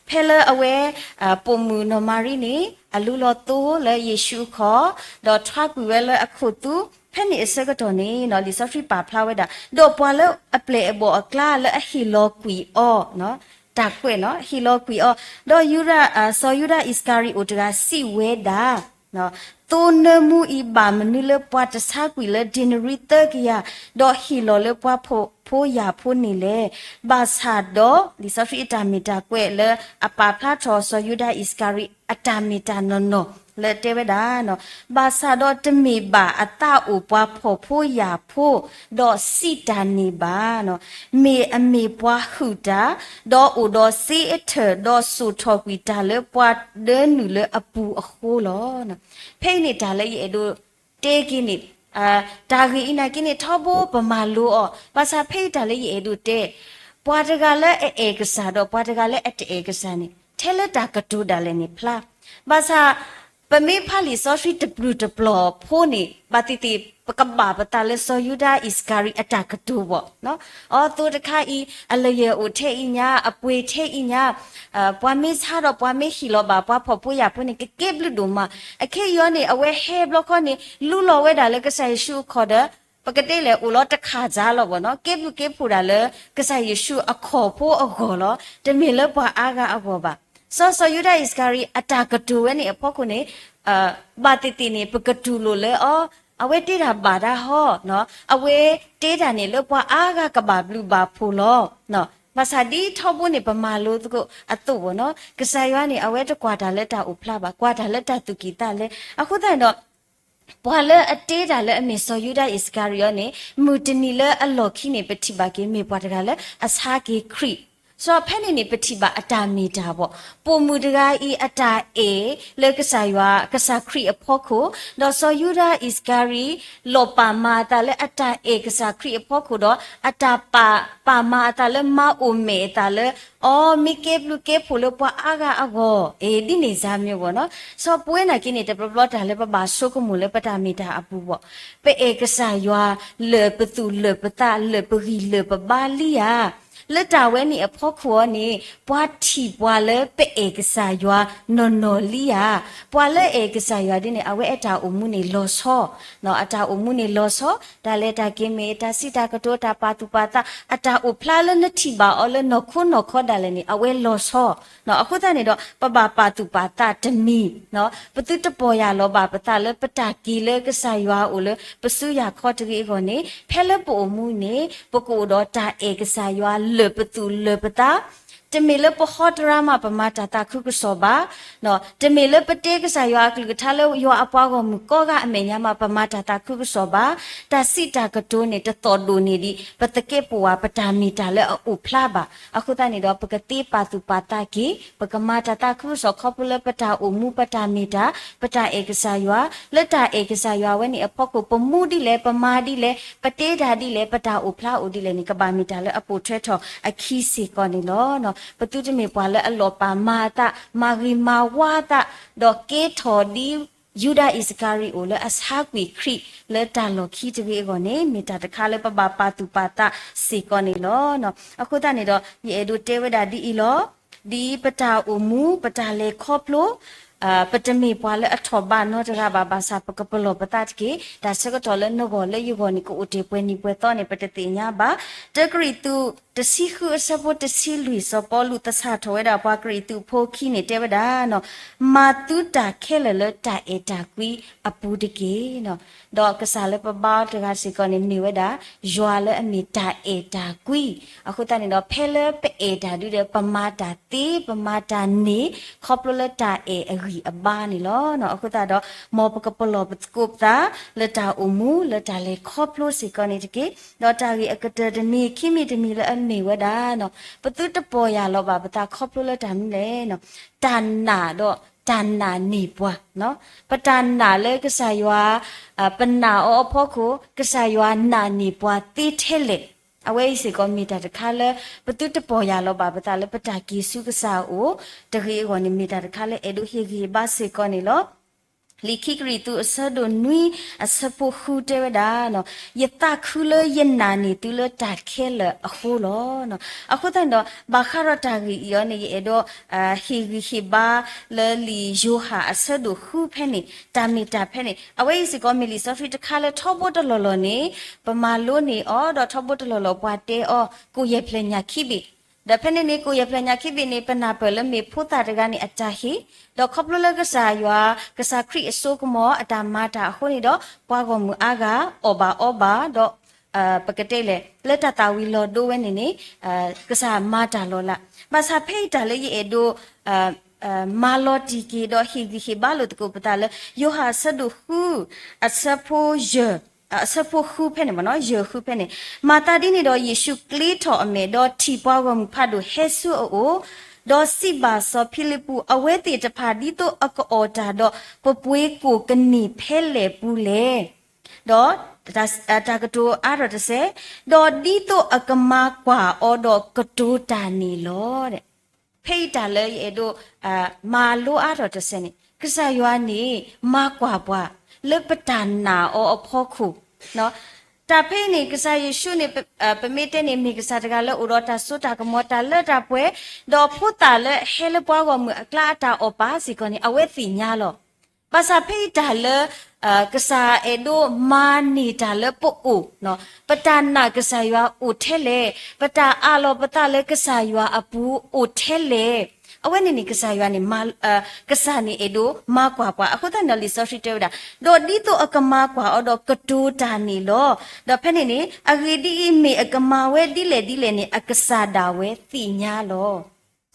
ဖဲလၢအဝဲ ပိာ်မုၣ်နီၢ်မၤရံန့ၣ် အလူလီၤသိလၢယ့ၣ်ၡူးအခီၣ်, ဒီးထွါကွံာ်ဝဲလၢအခိၣ်သူ, ဖဲန့ၣ်အဆၢကတီၢ်န့ၣ် လံာ်စီဆှံပာ်ဖျါဝဲဒၣ် ဒီးပှၤလၢအပျဲၢ်အဘီၣ်အကျါလၢအဟ့ၣ်လီၤကွံာ်အီၤ, တၢ်ကွဲးနီၤ ဟ့ၣ်လီၤကွံာ်အီၤ, ဒီးယူဒၤ စီၤယူဒၤအံၣ်စကၤရံၤအိၣ်တဂၤစံးဝဲဒၣ် သိနၢမူအံၤဘၣ်မနုၤလၢပှၤတဆါကွံာ်လၢဒ့နရံသၢကယၤ, ဒီးဟ့ၣ်လီၤလၢပှၤဖှီၣ်ဖိယာ်ဖိန့ၣ်လဲၣ်. ဘၣ်ဆၣ်ဒီး လံာ်စီဆှံအတၢ်မ့ၢ်တၢ်ကွဲးလၢအပာ်ဖျါထီၣ်စီၤယူဒၤအံၣ်စကၤရံၤအတၢ်မ့ၢ်တၢ်နီၢ်နီၢ်လၢတဲဝဲဒၣ်, ဘၣ်ဆၣ်ဒီးတမ့ၢ်ဘၣ်အသးအိၣ်ပှၤဖှီၣ်ဖိယာ်ဖိ, ဒီးစံးတၢ်န့ၣ်ဘၣ် မ့ၢ်အမ့ၢ်ပှၤဟုၣ်တၢ်, ဒီးအိၣ်ဒီးစ့အထၢၣ်, ဒီးစိာ်ထီၣ်ကွံာ်တၢ်လၢပှၤဒၢနုာ်လၢအပူၤအဃိလီၤ. ဖဲအံၤန့ၣ်တၢ်လၢယအဲၣ်ဒိးတဲက့ၤန့ၣ်, တၢ်ဂ့ၢ်အံၤနာ်က့န့ၣ် ထီဘိပမၤလိအီၤ, ဘၣ်ဆၣ်ဖဲအံၤတၢ်လၢယအဲၣ်ဒိးတဲ, ပှၤတဂၤလၢအအဲၣ်ကစၢ်ဒီးပှၤတဂၤလၢအတအဲၣ်ကစၢ်န့ၣ် ထဲလၢတၢ်ကတိၤဒၣ်လဲာ်န့ၣ်ဖျါ, ဘၣ်ဆၣ် ပမ့ၢ်ဖးလံာ်စီဆှံတပျုာ်တပျီၤဖိန့ၣ် ဘၣ်သ့ၣ်သ့ၣ် ပကဘၣ်ပသးလၢစီၤယူဒၤအံၣ်စကၤရံၤအတၢ်ကတိၤဘၣ်. အသိတခါအံၤ အလၢယၢၢ်အိၣ်ထဲအံၤညါ အပှ့ၤထဲအံၤညါ, ပှၤမ့ၢ်ဆါဒီးပှၤမ့ၢ်ဟ့ၣ်လီၤဘၣ် ပှၤဖှီၣ်ဖိယာ်ဖိန့ၣ် ကကဲဘျုးဒိၣ်မး, အခဲအံၤအီၤန့ၣ် အဝဲဟဲဘျီခီန့ၣ် လူလီၤဝဲဒၣ်လၢကစၢ်ယ့ၣ်ၡူးအခီၣ်ဒီး ပကတဲလဲၣ် အိၣ်လီၤတခးစၢ်လီၤဘၣ်နီၤ, ကဲဘျုးကဲဖှိၣ်ဒၣ်လၢ ကစၢ်ယ့ၣ်ၡူးအခီၣ်ဖိအဂီၢ်လီၤ, တမ့ၢ်လၢပှၤအါဂၤအဂီၢ်ဘၣ်. စီၤစီၤယူဒၤအံၣ်စကၤရံၤအတၢ်ကတိၤဝဲန့ၣ်အဖီခိၣ်န့ၣ် ဘၣ်သ့ၣ်သ့ၣ်န့ၣ် ပကတူၢ်လိာ်လၢအီၤ, အဝဲတဲတၢ်ဘၣ်တၢ်ဟီ, အဝဲတဲတၢ်န့ၣ်လၢပှၤအါဂၤကဘၣ်ဘျုးဘၣ်ဖှိၣ်လီၤ. ဘၣ်ဆၣ်ဒ်ထီဘိန့ၣ် ပမၤလိသကိးအသိးဘၣ်နီၤ, ကစၢ်ယွၤန့ၣ် အဝဲတကွၢ်တၢ်လၢတၢ်အိၣ်ဖျါဘၣ်, ကွၢ်တၢ်လၢတၢ်သူၣ်ကံၢ်သးလဲ. အဃိသတးန့ၣ်ဒီး ပှၤလၢအတဲတၢ်လၢအမ့ၢ်စီၤယူဒၤအံၣ်စကၤရံၤအီၤန့ၣ် မုၢ်တနံၤလၢအလီၢ်ခံန့ၣ် ပထံၣ်ဘၣ်က့ၤ မ့ၢ်ပှၤတဂၤလၢအဆါက့ၤခရံာ်, စီၤဖဲန့ၣ်န့ၣ် ပထံၣ်ဘၣ်အတၢ်မ့ၢ်တၢ်ဘၣ်, ပိာ်မုၣ်တဂၤအံၤအတၢ်အဲၣ်လၢကစၢ်ယွၤ ကစၢ်ခရံာ်အဖီခိၣ်, ဒီးစီၤယူဒၤအံၣ်စကၤရံၤ လီၤပာ်မၤအသးလၢအတၢ်အဲၣ်ကစၢ်ခရံာ်အဖီခိၣ်ဒီး အတၢ်ပာ် ပာ်မၤအသးလၢမၤအိၣ်မဲာ်အသးလၢ အီၤမ့ၢ်ကဲဘျုးကဲဖှိၣ်လၢပှၤအါဂၤအဂီၢ်, အ့ ဒ်န့ၣ်စၢ်မ့ၢ်ဘၣ်နီၤ. စီၤပဝဲနာ်က့န့ၣ် တဘျီဘျီတၢ်လၢပဘၣ်ဆိကမိၣ်လၢပတၢ်မ့ၢ်တၢ်အပူၤဘၣ်, ပအဲၣ်ကစၢ်ယွၤ လၢာ်ပသူၣ်လၢာ်ပသး လၢာ်ပဂံၢ်လၢာ်ပဘါလံဧါ. လၢတၢ်ဝဲန့ၣ်အဖီခိၣ်အီၤန့ၣ် ပှၤထံၣ်ပှၤလၢပအဲၣ်ကစၢ်ယွၤနီၢ်နီၢ်လံဧါ. ပှၤလၢအအဲၣ်ကစၢ်ယွၤဒ်န့ၣ် အဝဲအတၢ်အိၣ်မူန့ၣ်လီၤဆီ, အတၢ်အိၣ်မူန့ၣ်လီၤဆီ, တၢ်လဲၤတၢ်က့ၤမ့ၢ် တၢ်စံးတၢ်ကတိၤ တၢ်ပာ်သူၣ်ပာ်သး အတၢ်အိၣ်ဖျါလၢနထံၣ်ဘၣ်အီၤလၢနီၢ်ခိနီၢ်ခီဒၣ်လဲာ်န့ၣ် အဝဲလီၤဆီ. အဃိသတးန့ၣ်ဒီး ပဘၣ်ပာ်သူၣ်ပာ်သးတမံၤ, ပသုတပီၢ်ယၢ်လီၤဘၣ်ပသးလၢပတၢ်က့ၤလၢကစၢ်ယွၤအအိၣ်လၢ ပစုယၤခီတဂ့ၤအဂီၢ်န့ၣ် ဖဲလၢပအိၣ်မူန့ၣ် ပကအိၣ်ဒီးတၢ်အဲၣ်ကစၢ်ယွၤလၢာ်ပသူၣ်လၢာ်ပသး, တမ့ၢ်လၢပဟီတရါမး ပမၤတၢ်သးခုကစီၣ်ဘၣ်, တမ့ၢ်လၢပတဲကစၢ်ယွၤအကလုၢ်ကထါလၢယွၤအပှၤဂီၢ်မုၢ်ကိးဂၤအမဲာ်ညါမး ပမၤတၢ်သးခုကစီၣ်ဘၣ်, တၢ်စံးတၢ်ကတိၤန့ၣ် တသီၣ်ဒိၣ်န့ၢ်ဒံး ပသကဲးပဝး ပတၢ်မ့ၢ်တၢ်လၢအအိၣ်ဖျါဘၣ်. အဃိသတးန့ၣ်ဒီး ပကသ့ပာ်သူၣ်ပာ်သးက့ၤ, ပကမၤတၢ်သးခုကစီၣ်ခီဖျိလၢပတၢ်အိၣ်မူ ပတၢ်မ့ၢ်တၢ် ပတၢ်အဲၣ်ကစၢ်ယွၤ, လၢတၢ်အဲၣ်ကစၢ်ယွၤဝဲန့ၣ်အဖီခိၣ် ပမူဒ်လဲၣ်, ပမၤဒ်လဲၣ်, ပတဲတၢ်ဒ်လဲၣ်, ပတၢ်အိၣ်ဖျါအိၣ်ဒ်လဲၣ်န့ၣ် ကဘၣ်မ့ၢ်တၢ်လၢအပိာ်ထွဲထီၣ်အခံစ့ၢ်ကီးန့ၣ်လီၤ. ပသုတမ့ၢ်ပှၤလၢအလီၤပာ်မၤအသး, မၤဂ့ၤမၤဝါအသး, ဒီးကဲထီၣ်ဒ် ယူဒၤအံၣ်စကၤရံၤအိၣ် လၢအဆါကွံာ်ခရံာ်လၢတၢ်လီၢ်ခံတဂ့ၤအဂီၢ်န့ၣ် မ့ၢ်တၢ်တခါလၢပဘၣ်ပာ်သူၣ်ပာ်သးစ့ၢ်ကီးန့ၣ်လီၤ. အဃိသတးန့ၣ်ဒီး ယအဲၣ်ဒိးတဲဝဲဒၣ်ဒ်အံၤလီၤ. ဒ်ပတၢ်အိၣ်မူ ပတၢ်လဲၤခီဖျိ ပတမ့ၢ်ပှၤလၢအထီၣ်ဘးနီတဂၤဘၣ်, ဘၣ်ဆၣ်ပကပလီၢ်ပသးတက့ၢ်. တၢ်ဆၢကတီၢ်လၢနဂီၢ်လၢယဂီၢ်န့ၣ် ကအိၣ်တ့ၢ်ပှဲၤနံၣ်ပှဲၤသီန့ၣ် ပတသ့ၣ်ညါဘၣ်. တၢကရံၣ်သူး တဆံဃုအဆၢဖိတဆံလွံၢ် စီၤပီလူးသဆၣ်ထီၣ်ဝဲဒၣ်ပှၤကရံၣ်သူးဖိခံန့ၣ် တဲဝဲဒၣ်, မၤသုတၢ်ခဲလၢာ်လၢတၢ်အဲၣ်တၢ်ကွံအပူၤတက့ၢ်. ဒီးကစၢ်လၢပဘါအီၤတဂၤစ့ၢ်ကီးန့ၣ် မ့ၢ်ဝဲဒၣ် ယွၤလၢအမ့ၢ်တၢ်အဲၣ်တၢ်ကွံ. အဃိသတးန့ၣ်ဒီး ဖဲလၢပအဲၣ်တၢ်ဒုဒီး ပမၤတၢ်သ့ ပမၤတၢ်န့ၢ် ခီဖျိလၢတၢ်အဲၣ်အဂံၢ်အဘါန့ၣ်လီၤ. အဃိသတးဒီး မ်ပကပလီၢ်ပသကိးပသး လၢတၢ်အိၣ်မူ လၢတၢ်လဲၤခီဖျိစ့ၢ်ကီးန့ၣ်တက့ၢ်. ဒီးတၢ်ဂ့ၢ်အကတၢၢ်တမံၤ ခံမံၤတမံၤလၢအမ့ၢ်ဝဲဒၣ် ပသုတပီၢ်ယၢ်လီၤဘၣ်ပသးခီဖျိလၢတၢ်မနုၤလဲၣ်. တၢ်နာ်ဒီးတၢ်နာ်န့ၢ်ပှၤ ပတၢ်နာ်လၢကစၢ်ယွၤ ပနာ်အီၤအဖီခိၣ် ကစၢ်ယွၤနာ်န့ၢ်ပှၤသ့ထဲလဲၣ်. အဝဲအံၤစ့ၢ်ကီးမ့ၢ်တၢ်တခါလၢ ပသုတပီၢ်ယၢ်လီၤဘၣ်ပသးလၢပတၢ်က့ၤဆူကစၢ်အအိၣ်တဂ့ၤအဂီၢ်န့ၣ် မ့ၢ်တၢ်တခါလၢအဲၣ်ဒိးဟ့ၣ်ဂံၢ်ဟ့ၣ်ဘါစ့ၢ်ကီးန့ၣ်လီၤ. လံာ်ခံကရံၣ်သူးအဆၢဒိၣ်နွံအဆၢဖိဃုတဲဝဲဒၣ်, ယသးခုလၢယနာ်န့ၢ်သုလၢတၢ်ခဲလၢာ်အဃိလီၤ. အဃိသတးန့ၣ်ဒီး ဘၣ်ဃးဒီးတၢ်ဂ့ၢ်အံၤအီၤန့ၣ် ယအဲၣ်ဒိး ဟ့ၣ်ဂံၢ်ဟ့ၣ်ဘါလၢလံာ်ယိၤဟၣ်အဆၢဒိၣ်ဃုဖဲန့ၣ် တၢ်မ့ၢ်တၢ်ဖဲန့ၣ် အဝဲအံၤစ့ၢ်ကီးမ့ၢ်လံာ်စီဆှံတခါလၢထီဘိတလီၢ်လီၢ်န့ၣ် ပမၤလိန့ၢ်အီၤ ဒီးထီဘိတလီၢ်လီၢ်ပှၤတဲအီၤ ကိၣ်ယဲၢ်ဖျၢၣ်ညၣ်ခံဘ့ၣ် ဒီးဖဲန့ၣ်န့ၣ် ကိၣ်ယဲၢ်ဖျၢၣ်ညၣ်ခံဘ့ၣ်န့ၣ် ပနၢ်ပၢၢ်လၢမ့ၢ်ဖိသၣ်တဂၤန့ၣ်အတၢ်ဟ့ၣ်, ဒီးခီဖျိလၢကစၢ်ယွၤ ကစၢ်ခရံာ်အစိကမီၤအတၢ်မၤတၢ်အဃိန့ၣ်ဒီး ပှၤဂီၢ်မုၢ်အါဂၤ အီၣ်ဘၣ်အီဘၣ်ဒီး ပကတဲလဲၣ် လၢတၢ်သၣ်ဝံၤလီၤဒိဝဲန့ၣ်န့ၣ် ကစၢ်မၤတၢ်လီၤလး. ဘၣ်ဆၣ်ဖဲအံၤတၢ်လၢယအဲၣ်ဒိး မၤလီၤတံၢ်က့ၤဒီးဟ့ၣ်ဂံၢ်ဟ့ၣ်ဘါလိာ်သကိးပသးလၢ ယိၤဟၣ်အဆၢဒိၣ်ဃု အဆၢဖိယဲၢ် အဆၢဖိဃုဖဲန့ၣ်မ့ၢ်နီၤ ယဲၢ်ဃုဖဲန့ၣ်, မၤသးဒ်န့ၣ်ဒီး ယ့ၣ်ၡူးကျ့ထီၣ်အမဲာ် ဒီးထံၣ်ပှၤဂီၢ်မုၢ်ဖးဒိၣ်ဟဲဆူအအိၣ်, ဒီးစံးဘၣ်စီၤဖံလံပူး, အဝဲသ့ၣ်တဖၣ်ဒ်သိးအကအီၣ်တၢ်ဒီး ပပှ့ၤကိၣ်ကန့ၢ်ဖဲလဲၣ်ပူၤလဲၣ်. ဒီး တၢ်ကတိၤအါထီၣ်တစဲး, ဒီးဒ်သိးအကမၤကွၢ်အီၤဒီးကတိၤတၢ်န့ၣ်လီၤ. ဖဲအံၤတၢ်လၢယအဲၣ်ဒိး မၤလိအါထီၣ်တစဲးန့ၣ် ကစၢ်ယွၤန့ၣ် မၤကွၢ်ပှၤ လၢပတၢ်နာ်အီၤအဖီခိၣ်, တၢ်ဖဲအံၤန့ၣ် ကစၢ်ယ့ၣ်ၡူးန့ၣ် ပမ့ၢ်တဲန့ၣ် မ့ၢ်ကစၢ်တဂၤလၢအိၣ်ဒီးတၢ်စိတၢ်ကမီၤ တၢ်လၢတၢ်ပှဲၤ, ဒီးဖိသၣ်လၢဟဲလၢပှၤဂီၢ်မုၢ်အကျါအတၢ်အီၣ်ပာ်စ့ၢ်ကီးန့ၣ် အဝဲသ့ၣ်ညါလီၤ. ဘၣ်ဆၣ်ဖဲအံၤတၢ်လၢ ကစၢ်အဲၣ်ဒိးမၤန့ၢ်တၢ်လၢပအိၣ်, ပတၢ်နာ်ကစၢ်ယွၤအိၣ်ထဲလဲၣ်, ပတၢ်အးလီၤပသးလၢကစၢ်ယွၤအပူၤအိၣ်ထဲလဲၣ်, အဝဲန့ၣ်န့ၣ် ကစၢ်ယွၤန့ၣ် ကစၢ်န့ၣ်အဲၣ်ဒိးမၤကွၢ်ပှၤ. အဃိသတးန့ၣ်ဒီး လံာ်စီဆှံတဲဝဲဒၣ်, ဒီးဒ်သိးအကမၤကွၢ်အီၤဒီးကတိၤတၢ်န့ၣ်လီၤ. ဒီးဖဲန့ၣ်န့ၣ် အဂ့ၢ်ဒ်အံၤ, မ့ၢ်အကမၤဝဲဒ်လဲၣ်ဒ်လဲၣ်န့ၣ် အကစၢ်ဒၣ်ဝဲသ့ၣ်ညါလီၤ.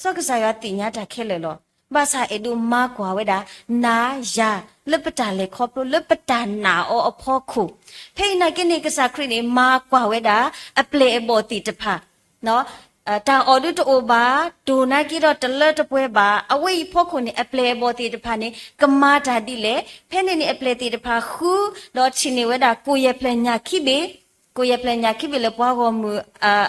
စီၤကစၢ်ယွၤသ့ၣ်ညါတၢ်ခဲလၢာ်လီၤ. ဘၣ်ဆၣ်အဲၣ်ဒိးမၤကွၢ်ဝဲဒၣ် နၤ ယၤ လၢပတၢ်လဲၤခီဖျိ လၢပတၢ်နာ်အီၤအဖီခိၣ်, ဖဲအံၤနာ်က့န့ၣ် ကစၢ်ခရံာ်န့ၣ် မၤကွၢ်ဝဲဒၣ် အပျဲၢ်အဘီၣ်သ့ၣ်တဖၣ် တၢ်အီၣ်ဒုတအိၣ်ဘၣ်, တိၢ်နာ်က့ဒီးတလၢတပှဲၤဘၣ်. အဝဲအံၤဖီခိၣ်န့ၣ် အပျဲၢ်အဘီၣ်သ့ၣ်တဖၣ်န့ၣ် ကမၤတၢ်ဒ်လဲၣ်. ဖဲန့ၣ်န့ၣ် အပျဲၢ်သ့ၣ်တဖၣ်ဃု, ဒီးထံၣ်န့ၢ်ဝဲဒၣ် ကိၣ်ယဲၢ်ဖျၢၣ်ညၣ်ခံဘ့ၣ်, ကိၣ်ယဲၢ်ဖျၢၣ်ညၣ်ခံဘ့ၣ်လၢပှၤဂီၢ်မုၢ်,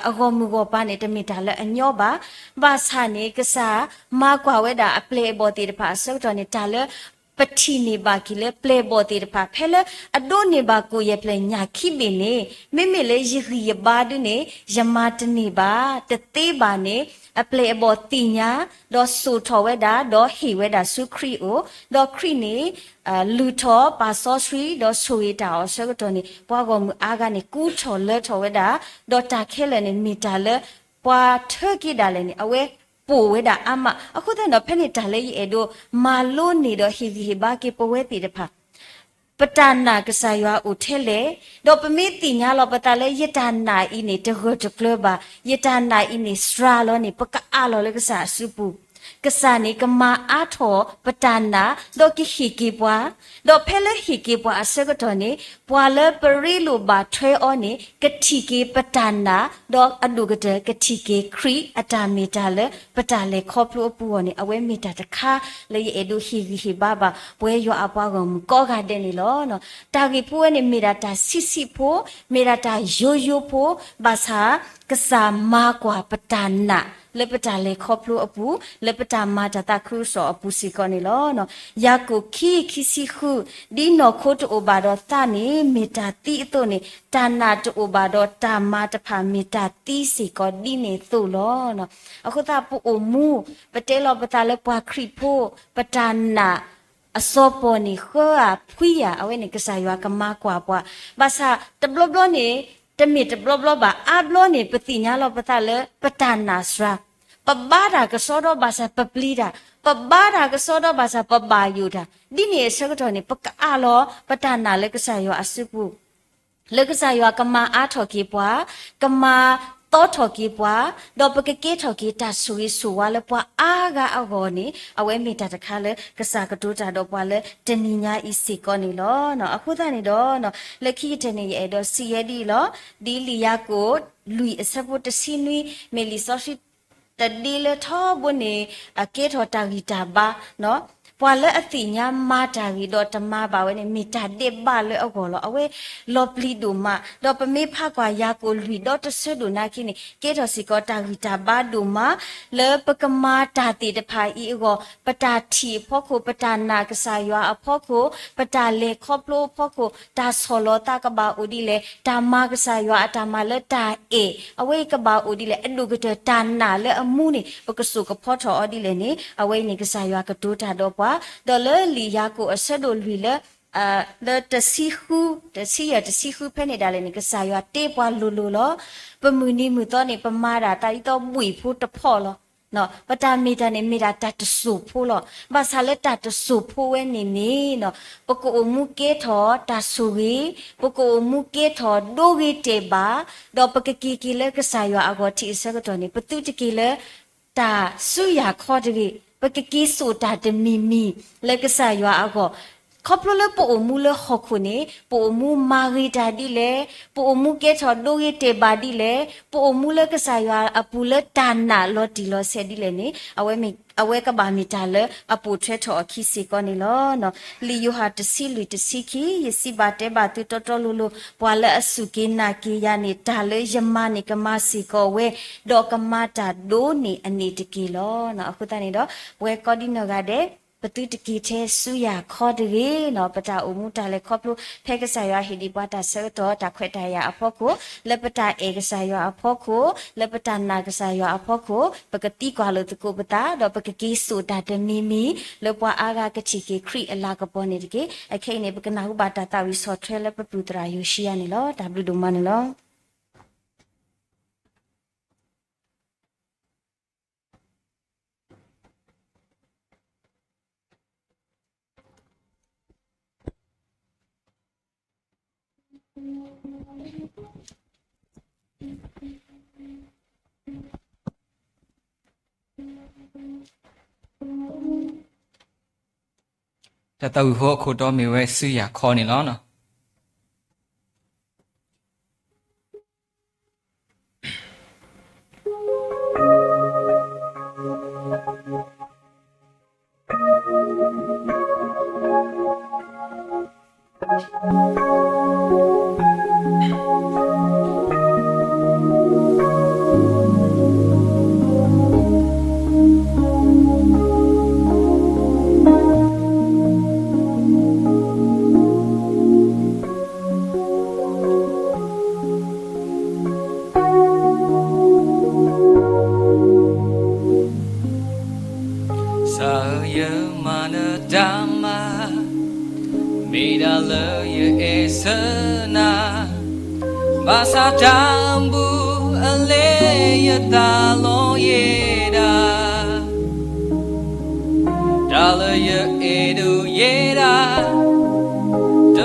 အဂီၢ်မုၢ်ဂီၢ်ပၤန့ၣ် တမ့ၢ်တၢ်လၢအညီဘၣ်. ဘၣ်ဆၣ်န့ၣ် ကစၢ်မၤကွၢ်ဝဲဒၣ်အပျဲၢ်အဘီၣ်သ့ၣ်တဖၣ်အဆၢကတီၢ်န့ၣ် တၢ်လၢ ပထံၣ်န့ၢ်ဘၣ်က့ၤလၢပျဲၢ်အဘီၣ်သ့ၣ်တဖၣ် ဖဲလၢအဒိးန့ၢ်ဘၣ်ကိၣ်ယဲၢ်ဖျၢၣ်ညၣ်ခံဘ့ၣ်န့ၣ် မ့မ့ၢ်လၢယဂံၢ်ယဘါဒုန့ၣ် ယမၤတန့ၢ်ဘၣ်, တသ့ဘၣ်န့ၣ် အပျဲၢ်အဘီၣ်သ့ၣ်ညါ, ဒီးစိာ်ထီၣ်ဝဲဒၣ်, ဒီးဟ့ၣ်ဝဲဒၣ်ဆူခရံာ်အအိၣ်, ဒီးခရံာ်န့ၣ် လုၢ်ထီၣ်ပာ်စီဆှံ ဒီးဆိၣ်ဂ့ၤတၢ်အီၤအဆၢကတီၢ်န့ၣ် ပှၤဂီၢ်မုၢ်အါဂၤန့ၣ် ကူထီၣ်လၢထီၣ်ဝဲဒၣ်, ဒီးတၢ်ခဲလၢာ်န့ၣ် မ့ၢ်တၢ်လၢ ပှၤထၢက့ၤဒၣ်လဲာ်န့ၣ် အဝဲပိာ်ဝဲဒၣ်အါမး. အဃိသတးဒီး ဖဲန့ၣ်တၢ်လၢယအဲၣ်ဒိး မၤလိန့ၢ်ဒီးဟ့ၣ်ဂံၢ်ဟ့ၣ်ဘါက့ၤပဝဲသ့ၣ်တဖၣ် ပတၢ်နာ်ကစၢ်ယွၤအိၣ်ထဲလဲၣ်, ဒီးပမ့ၢ်သ့ၣ်ညါလီၤပသးလၢယတၢ်နာ်အံၤန့ၣ် တဂၢၢ်တကျၢၤဘၣ်, ယတၢ်နာ်အံၤန့ၣ် စှၤလီၤန့ၣ် ပကအးလီၤလၢကစၢ်အစုပူၤ, ကစၢ်န့ၣ်ကမၤအါထီၣ်ပတၢ်နာ် ဒီးကဟ့ၣ်က့ၤပှၤ, ဒီးဖဲလၢဟ့ၣ်က့ၤပှၤအဆၢကတီၢ်န့ၣ် ပှၤလၢပရ့လိာ်ဘၣ်ထွဲအီၤန့ၣ် ကထံၣ်က့ၤပတၢ်နာ် ဒီးအဒိၣ်ကတၢၢ် ကထံၣ်က့ၤခရံာ်အတၢ်မ့ၢ်တၢ်လၢပတၢ်လဲၤခီဖျိအပူၤအဂီၢ်န့ၣ် အဝဲမ့ၢ်တၢ်တခါလၢယအဲၣ်ဒိးဟ့ၣ်ဂံၢ်ဟ့ၣ်ဘါဘၣ် ပဝဲယွၤအပှၤဂီၢ်မုၢ်ကိးဂၤဒဲးန့ၣ်လီၤ. တၢ်ဂ့ၢ်ဖိဝဲန့ၣ် မ့ၢ်ဒၣ်တၢ်ဆံးဆံးဖိ, မ့ၢ်ဒၣ်တၢ်ယိယိဖိ, ဘၣ်ဆၣ်ကစၢ်မၤကွၢ်ပတၢ်နာ် လၢပတၢ်လဲၤခီဖျိအပူၤ, လၢပတၢ်မၤတၢ်သးခုကစီၣ်အပူၤစ့ၢ်ကီးန့ၣ်လီၤ. ယၤကိာ်ခံ ခံဆံဃု, ဒ်နီၢ်ခိတအိၣ်ဘၣ်ဒီးသးန့ၣ် မ့ၢ်တၢ်သံအသိးန့ၣ် တၢ်နာ်တအိၣ်ဘၣ်ဒီးတၢ်မၤတဖၣ် မ့ၢ်တၢ်သံစ့ၢ်ကီးဒ်န့ၣ်အသိးလီၤ. အဃိသတး ပအိၣ်မူ ပတဲလီၤပသးလၢပှၤခရံာ်ဖိ, ပတၢ်နာ် အစီၤပီၢ်န့ၣ် ဃၢဧါဖှံဧါ, အဝဲန့ၣ်ကစၢ်ယွၤကမၤကွၢ်ပှၤ, ဘၣ်ဆၣ်တဘျီဘျီန့ၣ် တမ့ၢ်တဘျီဘျီဘၣ်, အါဘျီန့ၣ် ပသ့ၣ်ညါလီၤပသးလၢပတၢ်နာ်စှၤ, ပဘါတၢ်ကစီဒီဘၣ်ဆၣ်ပပျံၤတၢ်, ပဘါတၢ်ကစီဒီဘၣ်ဆၣ်ပဘၣ်ယိၣ်တၢ်, ဒ်န့ၣ်အဆၢကတီၢ်န့ၣ် ပကအးလီၤပတၢ်နာ်လၢကစၢ်ယွၤအစုပူၤ လၢကစၢ်ယွၤကမၤအါထီၣ်က့ၤပှၤ, ကမၤသီထီၣ်က့ၤပှၤ, ဒီးပကကဲထီၣ်က့ၤတၢ်ဆိၣ်ဂ့ၤဆိၣ်ဝါလၢပှၤအါဂၤအဂီၢ်န့ၣ် အဝဲမ့ၢ်တၢ်တခါလၢကစၢ်ကတိၤတၢ်ဒီးပှၤလၢတနံၤညါအံၤစ့ၢ်ကီးန့ၣ်လီၤ. အဃိသတးန့ၣ်ဒီး လၢခံကတၢၢ်န့ၣ် ယအဲၣ်ဒိးစံးယဲဒ်အံၤလီၤ. ဒ်လံာ်ယၤကိာ်လွံၢ်အဆၢဖိတဆံနွံ မ့ၢ်လံာ်စီဆှံ တဒ့လၢထီဘိန့ၣ် အကဲထီၣ်တၢ်ဂံၢ်တၢ်ဘါ, ပှၤလၢအသ့ၣ်ညါမၤတၢ်ဂ့ၤဒီးတမၤဘၣ်ဝဲန့ၣ် မ့ၢ်တၢ်ဒဲးဘးလၢအဂီၢ်လီၤ. အဝဲလီၤပျံၤဒိၣ်မး, ဒီးပမ့ၢ်ဖးကွၢ်ယၤကိာ်လွံၢ်ဒီတဆၢဒိၣ်နာ်က့န့ၣ် ကဲထီၣ်စ့ၢ်ကီးတၢ်ဂံၢ်တၢ်ဘါဒိၣ်မး လၢပကမၤတၢ်သ့ၣ်တဖၣ်အံၤအဂီၢ်, ပတၢ်ထံၣ်အဖီခိၣ်, ပတၢ်နာ်ကစၢ်ယွၤအဖီခိၣ်, ပတၢ်လဲၤခီဖျိအဖီခိၣ်, တၢ်ဆီၣ်လီၤသးကဘၣ်အိၣ်ဒ်လဲၣ်, တၢ်မၤကစၢ်ယွၤအတၢ်မၤလၢတၢ်အဲၣ် အဝဲကဘၣ်အိၣ်ဒ်လဲၣ်, အဒိၣ်ကတၢၢ်တၢ်နာ်လၢအမူန့ၣ် ပကစိာ်ကဖီထီၣ်အီၤဒ်လဲၣ်န့ၣ် အဝဲအံၤန့ၣ် ကစၢ်ယွၤကတိၤတၢ်ဒီးပှၤ, ဒီးလၢလံာ်ယၤကိာ်အဆၢဒိၣ်လွံၢ်လၢ လၢတဆံဃု, တဆံယဲၢ်တဆံဃုဖဲန့ၣ်ဒၣ်လဲာ်န့ၣ် ကစၢ်ယွၤတ့ပှၤလိၤလိၤလီၤ. ပမုၢ်နံၤမုၢ်သီန့ၣ် ပမၤဒၣ်တၢ်ဒ်သိးဘှံးဖိတဖီၣ်လီၤ. ပတၢ်မ့ၢ်တၢ်န့ၣ် မ့ၢ်ဒၣ်တၢ်တစိၢ်ဖိလီၤ. ဘၣ်ဆၣ်လၢတၢ်တစိၢ်ဖိဝဲန့ၣ်န့ၣ် ပကအိၣ်မူကဲထီၣ်တၢ်ဆိၣ်ဂ့ၤ, ပကအိၣ်မူကဲထီၣ်ဒိဂ့ၤတဲာ်ဘၣ်, ဒီးပကက့ၤက့ၤလၢကစၢ်ယွၤအဂီၢ်ထံးအဆၢကတီၢ်န့ၣ် ပသုတက့ၤလၢ တၢ်ဆူယၤခီတဂ့ၤ, ပကက့ၤစိာ်တၢ်တမံၤမံၤလၢကစၢ်ယွၤအဂီၢ်, ခီဖျိလၢပအိၣ်မူလၢဟီၣ်ခိၣ်န့ၣ် ပအိၣ်မူမၤဂ့ၤတၢ်ဒ်လဲၣ်, ပအိၣ်မူကဲထီၣ်ဒိဂ့ၤတဲာ်ဘၣ်ဒ်လဲၣ်, ပအိၣ်မူလၢကစၢ်ယွၤအပူၤလၢတၢ်နာ်လီၤတံၢ်လီၤဆဲးဒ်လဲၣ်န့ၣ် အဝဲမ့ၢ်, အဝဲကဘၣ်မ့ၢ်တၢ်လၢအပိာ်ထွဲထီၣ်အီၤခံစ့ၢ်ကီးန့ၣ်လီၤ. လံာ်ယိၤဟၣ်တဆံလွံၢ်တဆံခံ, ယစံးဘၣ်တဲဘၣ်သုတီတီလိၤလိၤ, ပှၤလၢအစူၢ်က့ၤနာ်က့ၤယၤန့ၣ် တၢ်လၢယမၤန့ၣ်ကမၤစ့ၢ်ကီးဝဲ, ဒီးကမၤတၢ်ဒိၣ်န့ၢ်အန့ၣ်တက့ၢ်လီၤ. အဃိသတးန့ၣ်ဒီး ပဝဲကိးဒံနီၢ်ဂၤဒဲး ပသုတက့ၤထဲဆူယၤခီတဂ့ၤန့ၣ်, ပတၢ်အိၣ်မူတၢ်လဲၤခီဖျိ ဖဲကစၢ်ယွၤဟ့ၣ်ဒံးပှၤတၢ်ဆၢကတီၢ် တၢ်ခွဲးတၢ်ယာ်အဖီခိၣ်, လၢပတၢ်အဲၣ်ကစၢ်ယွၤအဖီခိၣ်, လၢပတၢ်နာ်ကစၢ်ယွၤအဖီခိၣ်, ပကသံကွၢ်လိာ်သကိးပသး, ဒီးပကက့ၤစိာ်တၢ်တမံၤမံၤ လၢပှၤအါဂၤကထံၣ်က့ၤခရံာ်အလၤကပီၤန့ၣ်တက့ၢ်. အခဲအံၤန့ၣ် ပကနၢ်ဟူဘၣ်တၢ်သးဝံၣ်ဆီၣ်ထွဲလၢပပုၢ်သရၣ်ယိၤၡံယၤန့ၣ်လီၤ. တၢ်ဘျုးဒိၣ်မးန့ၣ်လီၤ. တၢ်သးဝံၣ်ဖိအခိၣ်တီမ့ၢ်ဝဲ ဆူယၤခီန့ၣ်လီၤ. စးဧၢ ယမၤနၢၤတၢ်မၤ မ့ၢ်ဒၣ်လၢယအဲၣ်ဆၢနၤ, ဘၣ်ဆၣ်တၢ်အဘူးအလဲ ယသးလီၤယဲဒၣ်, တၢ်လၢယအဲၣ်ဒိးယဲဒၣ်, တ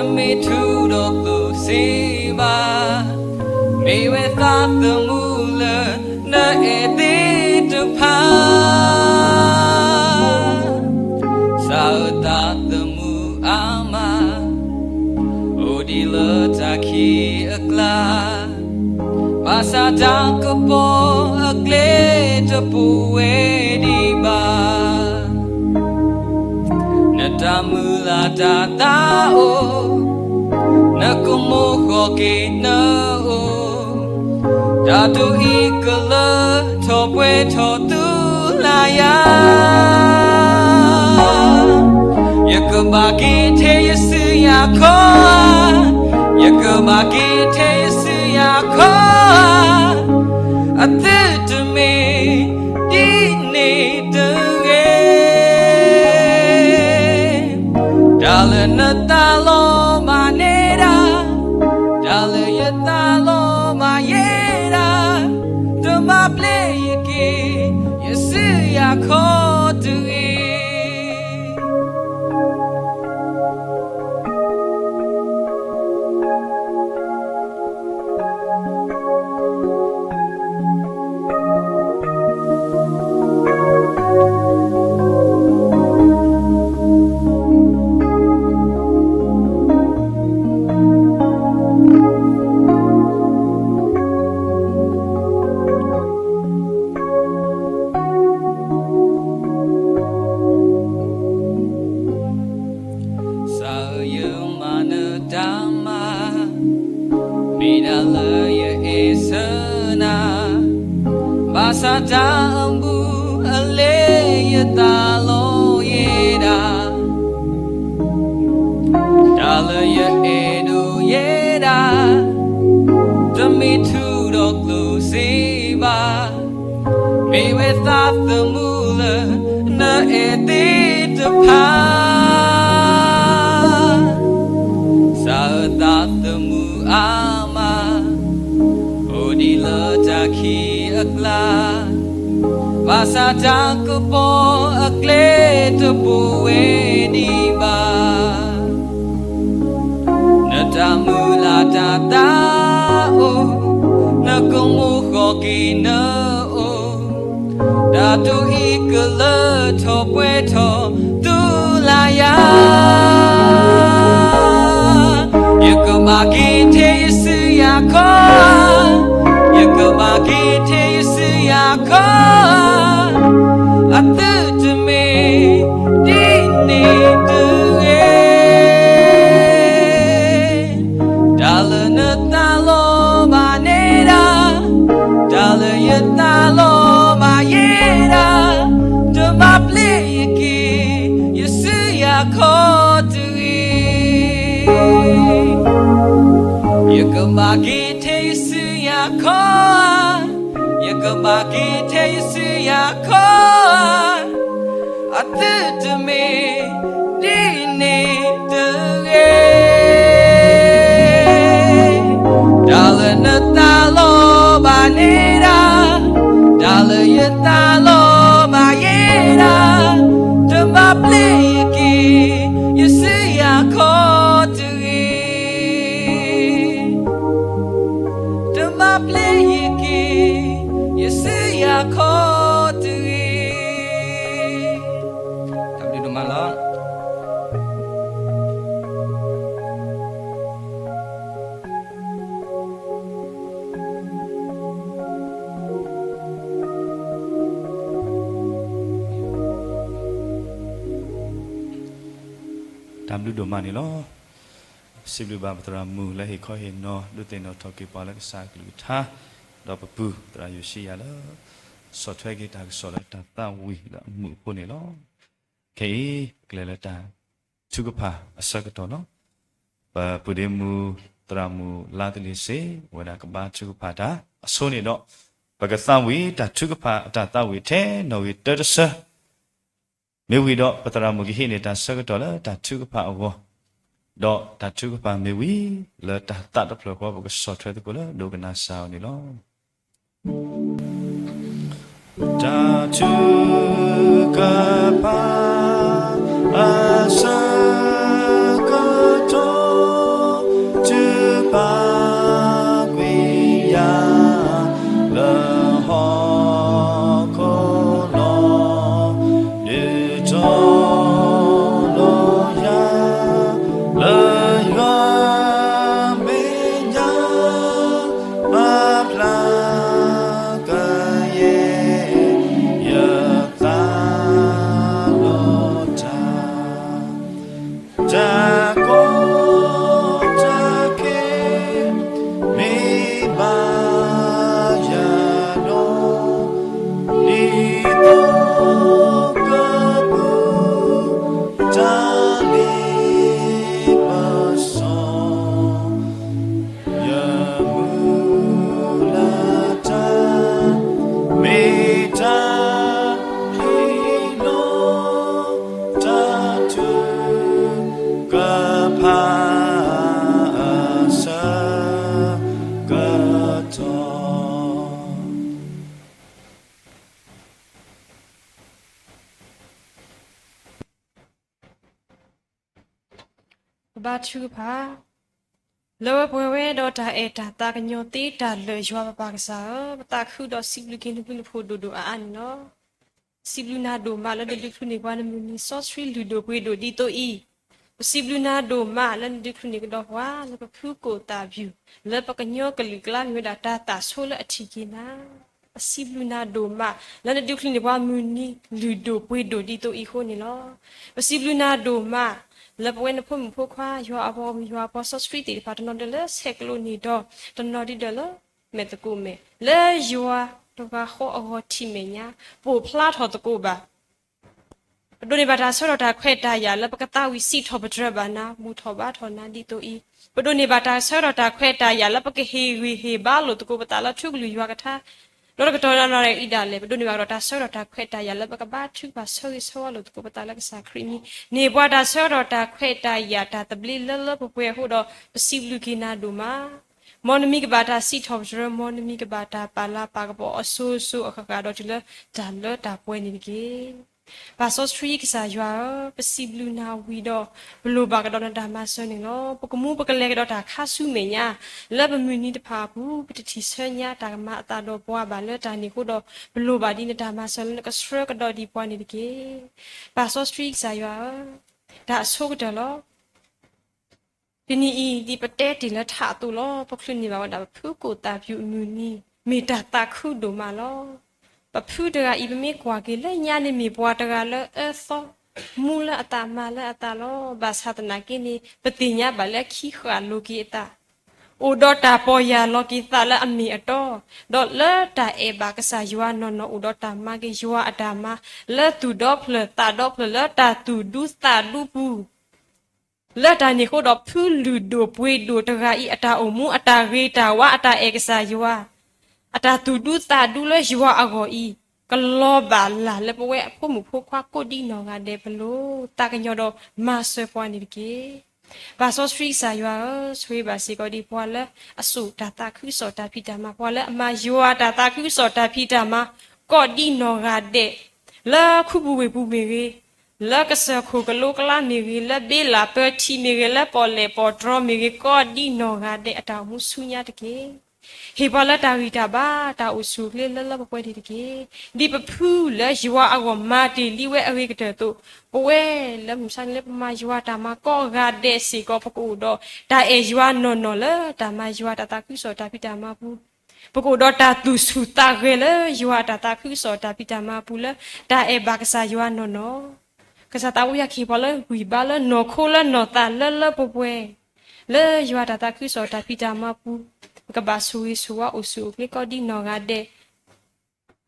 တၢ်သးအိၣ်, နကမိၣ်ဃီၤက့ၤနအိၣ်, တၢ်ဒိၣ်အံၤကလၢထီၣ်ပှဲၤထီၣ်သူလၢယၤ, ယကဘၣ်က့ၤထဲယစုယၤခီဧါ, ယကဘၣ်က့ၤထဲယစုယၤခီဧါ, အသုတမ့ၢ်ဒ်န့ၣ်တဂ့ၤ. တၢ်လၢနသးလီဘၣ်နဲဒၣ်, တၢ်လၢယသးလီဘၣ်ယဲဒၣ်, တဘၣ်ပျဲယက့ၤ ယစုယၤခီတဂ့ၤ. ကစၢ်ဧၢ ယမၤနၢၤတၢ်မၤ, မ့ၢ်ဒၣ်လၢယအဲၣ်ဆၢနၤ, ဘၣ်ဆၣ်တၢ်အဘူးအလဲယသးလီယဲဒၣ်, တၢ်လၢယအဲၣ်ဒိးယဲဒၣ်, တမ့ၢ်ထူဒီးကျိၣ်စ့ဘၣ်, မ့ၢ်ဝဲသးသမူလၢနအဲၣ်သ့ၣ်တဖၣ်. ကစၢ်ဧၢ သးသမူအါမး, အိၣ်ဒံးလၢတၢ်ခံးအကျါ, ဘၣ်ဆၣ်တၢ်ကပီၤအကျဲတဘူးဝဲဒံးဘၣ်. နတၢ်မုၢ်လၢ်တၢ်သးအိၣ်, နကမိၣ်ဃီၤက့ၤနအိၣ်, တၢ်ဒိၣ်အံၤကလၢထီၣ်ပှဲၤထီၣ်သူလၢယၤ, ယကဘၣ်က့ၤထဲယစုယၤခီဧါ, ယကဘၣ်က့ၤထဲယစုယၤခီဧါ, အသုတမ့ၢ်ဒ်န့ၣ်တဂ့ၤ. တၢ်လၢနသးလီဘၣ်နဲဒၣ်, တၢ်လၢယသးလီဘၣ်ယဲဒၣ်, တဘၣ်ပျဲယက့ၤ ယစုယၤခီတဂ့ၤ. ယကဘၣ်က့ၤထဲယစုယၤခီဧါ, ယကဘၣ်က့ၤထဲယစုယၤခီဧါ, အသုတမ့ၢ်ဒ်န့ၣ်တဂ့ၤ. တၢ်လၢနသးလီဘၣ်နဲဒၣ်, တၢ်လၢယသးလီဘၣ်ယဲဒၣ်, တဘၣ်ပျဲယက့ၤ ယစုယၤခီတဂ့ၤ. တဘၣ်ပျဲယက့ၤ ယစုယၤခီတဂ့ၤ. တၢ်ဘျုးဒိၣ်မးလီၤ. တၢ်ဘျုးဒိၣ်မးန့ၣ်လီၤ. စံးဘျုးဘၣ်ပသရၣ်မုၣ်လၢဟ့ၣ်ခီဟ့ၣ်နီၤ ဒုးသ့ၣ်နီၣ်ထီၣ်က့ၤပှၤလၢကစၢ်အကလုၢ်ကထါ, ဒီးပပုၢ်သရၣ်ယိၤၡံယၤလၢ ဆီၣ်ထွဲက့ၤတၢ်ကစီၣ်လၢတၢ်သးဝံၣ်လၢအမုာ်အဃိန့ၣ်လီၤ. ခဲအံၤ ကလဲၤလၢတၢ်ထုကဖၣ်အဆၢကတီၢ်လီၤ. ပပုၢ်ဒ့မုၣ်သရၣ်မုၣ်လါသလ့ၤစ့ ဝဲဒၣ်ကဘါထုကဖၣ်တၢ်အဆိန့ၣ်ဒီး ပကသးဝံၣ်တၢ်ထုကဖၣ်အတၢ်သးဝံၣ်ထဲနီၣ်ဂံၢ်တၢတဆၢ မ့ၢ်ဝံၤဒီး ပသရၣ်မုၣ်ကဟံးန့ၢ်တၢ်ဆၢကတီၢ်လၢတၢ်ထုကဖၣ်အဂီၢ်, ဒီးတၢ်ထုကဖၣ်မ့ၢ်ဝံၤ လၢတၢ်သးတဖျၢၣ်ဃီ ပကဆီၣ်ထွဲသကိးလၢဒိကနၣ်စၢ်အီၤန့ၣ်လီၤ. တၢ်ထုကဖၣ် အဆၢကတီၢ် ထုကဖၣ်ကွံာ်ယၤ လၢဟီၣ်ခိၣ်လီၤ. ဒုးတီၤလီၤယၤ လၢယွၤမဲာ်ညါ အဖျါကယဲၢ်ယသး ဘါထုကဖၣ်, လၢပှဲၤဝဲဒီးတၢ်အဲၣ်တၢ်သးကညီၤသ့တၢ်လၢာ် ယွၤပပၢ်ကစၢ်ဧၢ, ပသးခုဒီးစံးဘျုးက့ၤနဘျုးနဖှိၣ်ဒိၣ်ဒိၣ်အါအါန့ၣ်လီၤ. ပစံးဘျုးနၤဒိၣ်မးလၢနဒုးချုးန့ၢ်ပှၤနမုၢ်နံၤစီဆှံလုၢ်ဒိၣ်ပှ့ၤဒိၣ်ဒ်သိးအံၤ, ပစံးဘျုးနၤဒိၣ်မးလၢနဒုးချုးန့ၢ်ကဒီးပှၤလၢပဖုကိၣ်သၣ်ဘယူၣ်, လၢပကညီကလုာ်အကျါမ့ၢ်ဝဲဒၣ်တၢ်သၣ်ဆိလၢအထံၣ်က့ၤနၤ ပစံးဘျုးနၤဒိၣ်မး လၢနဒုးချုးန့ၢ်ပှၤမုၢ်နံၤလုၢ်ဒိၣ်ပှ့ၤဒိၣ်ဒ်သိးအံၤအဃိန့ၣ်လီၤ. ပစံးဘျုးနၤဒိၣ်မး လၢပဝဲနဖိမုၣ်ဖိခွါ ယွၤအပှၤဂီၢ်မုၢ် ယွၤအပှၤစီဆှံသ့ၣ်တဖၣ် တနီၤဒဲးလၢဆဲးကျိးန့ၢ်ဒီး တနီၤဒဲးလၢမဲာ်သကိးမဲာ် လၢယွၤတဂၤဃီအဂီၢ်ထံၣ်မဲာ်ညါ ပိာ်ဖျါထီၣ်သကိးဘၣ် ပဒိးန့ၢ်ဘၣ်တၢ်ဆၢကတီၢ်တၢ်ခွဲးတၢ်ယာ်လၢပကသးဝံၣ်စံးထီၣ်ပတြၢၤဘၣ်နၤ ဘူၣ်ထီၣ်ဘါထီၣ်နၤဒ်သိးအံၤ, ပဒိးန့ၢ်ဘၣ်တၢ်ဆၢကတီၢ်တၢ်ခွဲးတၢ်ယာ်လၢပကဟ့ၣ်ဂံၢ်ဟ့ၣ်ဘါလိာ်သကိးပသးလၢထူကလုၢ်ယွၤကထါ ဒီးတကတီၢ်နၣ်ရံၣ်အံၤဒၣ်လဲာ် ပဒိးန့ၢ်ဘၣ်ကဒီးတၢ်ဆၢကတီၢ်တၢ်ခွဲးတၢ်ယာ်လၢပကဘါထုကဖၣ်ဆၢဂ့ၤဆၢဝါလိာ်သကိးပသးလၢကစၢ်ခရံာ်အမံၤ, န့ၢ်ပှၤတၢ်ဆၢကတီၢ်တၢ်ခွဲးတၢ်ယာ်တၢ်သဘျ့လၢလၢပှဲၤပှဲၤအဃိဒီး ပစံးဘျုးက့ၤနၤဒိၣ်မး မ်နမံၤကဘၣ်တၢ်စံးထီၣ်ပတြၢၤ မ်နမံၤကဘၣ်တၢ်ပာ်လၤပာ်ကပီၤအီၤစိၤစိၤအဃၣ်ဃၣ် ဒီးတုၤလၢတၢ်လၢတၢ်ပှဲၤန့ၣ်တက့ၢ်. ပၢ်စီဆှံကစၢ်ယွၤဧၢ, ပစံးဘျုးနၤဝံၤဒီး ပလိၣ်ဘၣ်ကဒီးနတၢ်မၤစၢၤန့ၣ်လီၤ. ပကမူပကလဲၤကဒီးတၢ်ခါဆူမဲာ်ညါ လၢပမုၢ်နံၤတဖၣ်အပူၤ ပတထံၣ်ဆၢညါတၢ်ကမၤအသးဒီးပှၤဘၣ်လၢတၢ်န့ၣ်အဃိဒီး ပလိၣ်ဘၣ်ဒ်နတၢ်မၤစၢၤလၢနကဆှၢကဒီးဒံးပှၤန့ၣ်တက့ၢ်. ပၢ်စီဆှံကစၢ်ယွၤဧၢ, တၢ်အဆိကတၢၢ်လီၤ. တနံၤအံၤ ဒ်ပတဲတ့ၢ်လၢထးအသိးလီၤ. ပချုးန့ၢ်ဘၣ်ဝဲဒၣ်ပဖုကိၣ်သၣ်ဘယူၣ်အမုၢ်နံၤ မ့ၢ်တၢ်သးခုဒိၣ်မးလီၤ. ပဖုတဂၤအံၤ ပမ့ၢ်ကွၢ်က့ၤလၢညါန့ၣ် မ့ၢ်ပှၤတဂၤလၢအၢသီ မူလၢအသးမၤလၢအသးလီၤ. ဘၣ်ဆၣ်သနာ်က့န့ၣ် ပသ့ၣ်ညါဘၣ်လၢခံဃၣ်လိၤက့ၤအသး အိၣ်ဒီးတၢ်ပီၢ်ယၢ်လီၤက့ၤသးလၢအမ့ၢ်အတီ, ဒီးလၢတၢ်အဲၣ်ဘၣ်ကစၢ်ယွၤနီၢ်နီၢ် အိၣ်ဒီးတၢ်မၤက့ၤယွၤအတၢ်မၤ လၢသူၣ်ဒီဖျၢၣ်သးဒီဖျၢၣ် လၢတၢ်သူၣ်ဒူသးဒူပူၤ လၢတၢ်န့ၣ်အဃိဒီး ဖုလုၢ်ဒိၣ်ပှ့ၤဒိၣ်တဂၤအံၤ အတၢ်အိၣ်မူ အတၢ်ဂ့ၤတၢ်ဝါ အတၢ်အဲၣ်ကစၢ်ယွၤ အတၢ်သူၣ်ဒူသးဒူလၢယွၤအဂီၢ်အံၤ ကလီၤဘၣ်လၢ်လၢပဝဲအဖိမုၣ်ဖိခွါကိးဒ်နီၢ်ဂၤဒဲး ပလိၣ်သးကညီၤဒီးမၤစၢၤပှၤန့ၣ်တက့ၢ်. ပၢ်စီဆှံကစၢ်ယွၤဧၢ, ဆိၣ်ဂ့ၤဘၣ်စ့ၢ်ကီးဒ်ပှၤလၢအစိာ်တၢ်သးခုကစီၣ် တၢ်ဖံးတၢ်မၤ, ပှၤလၢအမၤယွၤတၢ်သးခုကစီၣ် တၢ်ဖံးတၢ်မၤ ကိးဒ်နီၢ်ဂၤဒဲး, လၢခူပူၤဝ့ၢ်ပူၤမ့ၢ်ဂ့ၤ, လၢကစၢၢ်ခိၣ်ကလိကျါမ့ၢ်ဂ့ၤ, လၢဘ့လၢ်ပၢထံမ့ၢ်ဂ့ၤ, လၢပီၣ်လဲၣ်ပီၣ်တြီမ့ၢ်ဂ့ၤ, ကိးဒ်နီၢ်ဂၤဒဲး အတၢ်အိၣ်မူဆူညါတက့ၢ်. ဟ့ၣ်ပှၤလၢတၢ်ဂံၢ်တၢ်ဘါ တၢ်အိၣ်ဆူၣ်အိၣ်ချ့လၢလၢပှဲၤပှဲၤန့ၣ်တက့ၢ်. ဒ်ပဖုလၢယွၤအဂီၢ်မၤတ့ၢ်လံဝဲအဂ့ၤကတၢၢ်အသိး, ပဝဲလၢမုၢ်ဆါန့ၣ်လၢပမၤယွၤတၢ်မၤကိးဂၤဒဲးစ့ၢ်ကီး ပကအိၣ်ဒီးတၢ်အဲၣ်ယွၤနီၢ်နီၢ်လၢတၢ်မၤယွၤတၢ်သးခုကစီၣ်တၢ်ဖံးတၢ်မၤပူၤ, ပကအိၣ်ဒီးတၢ်သူၣ်ဆူၣ်သးဂဲၤလၢယွၤအတၢ်သးခုကစီၣ်တၢ်ဖံးတၢ်မၤပူၤလၢတၢ်အဲၣ်ဘၣ်ကစၢ်ယွၤနီၢ်နီၢ် ကစၢ်သးဘိယွၤကဟ့ၣ်ပှၤလၢဂံၢ်ဘါလၢနီၢ်ခိလၢနီၢ်သးလၢလၢပှဲၤပှဲၤ, လၢယွၤတၢ်သးခုကစီၣ်တၢ်ဖံးတၢ်မၤပူၤ, ပကဘၣ်ဆိၣ်ဂ့ၤဆိၣ်ဝါအိၣ်ဆူၣ်အိၣ်ချ့ကိးဒ်နီၢ်ဂၤဒဲး,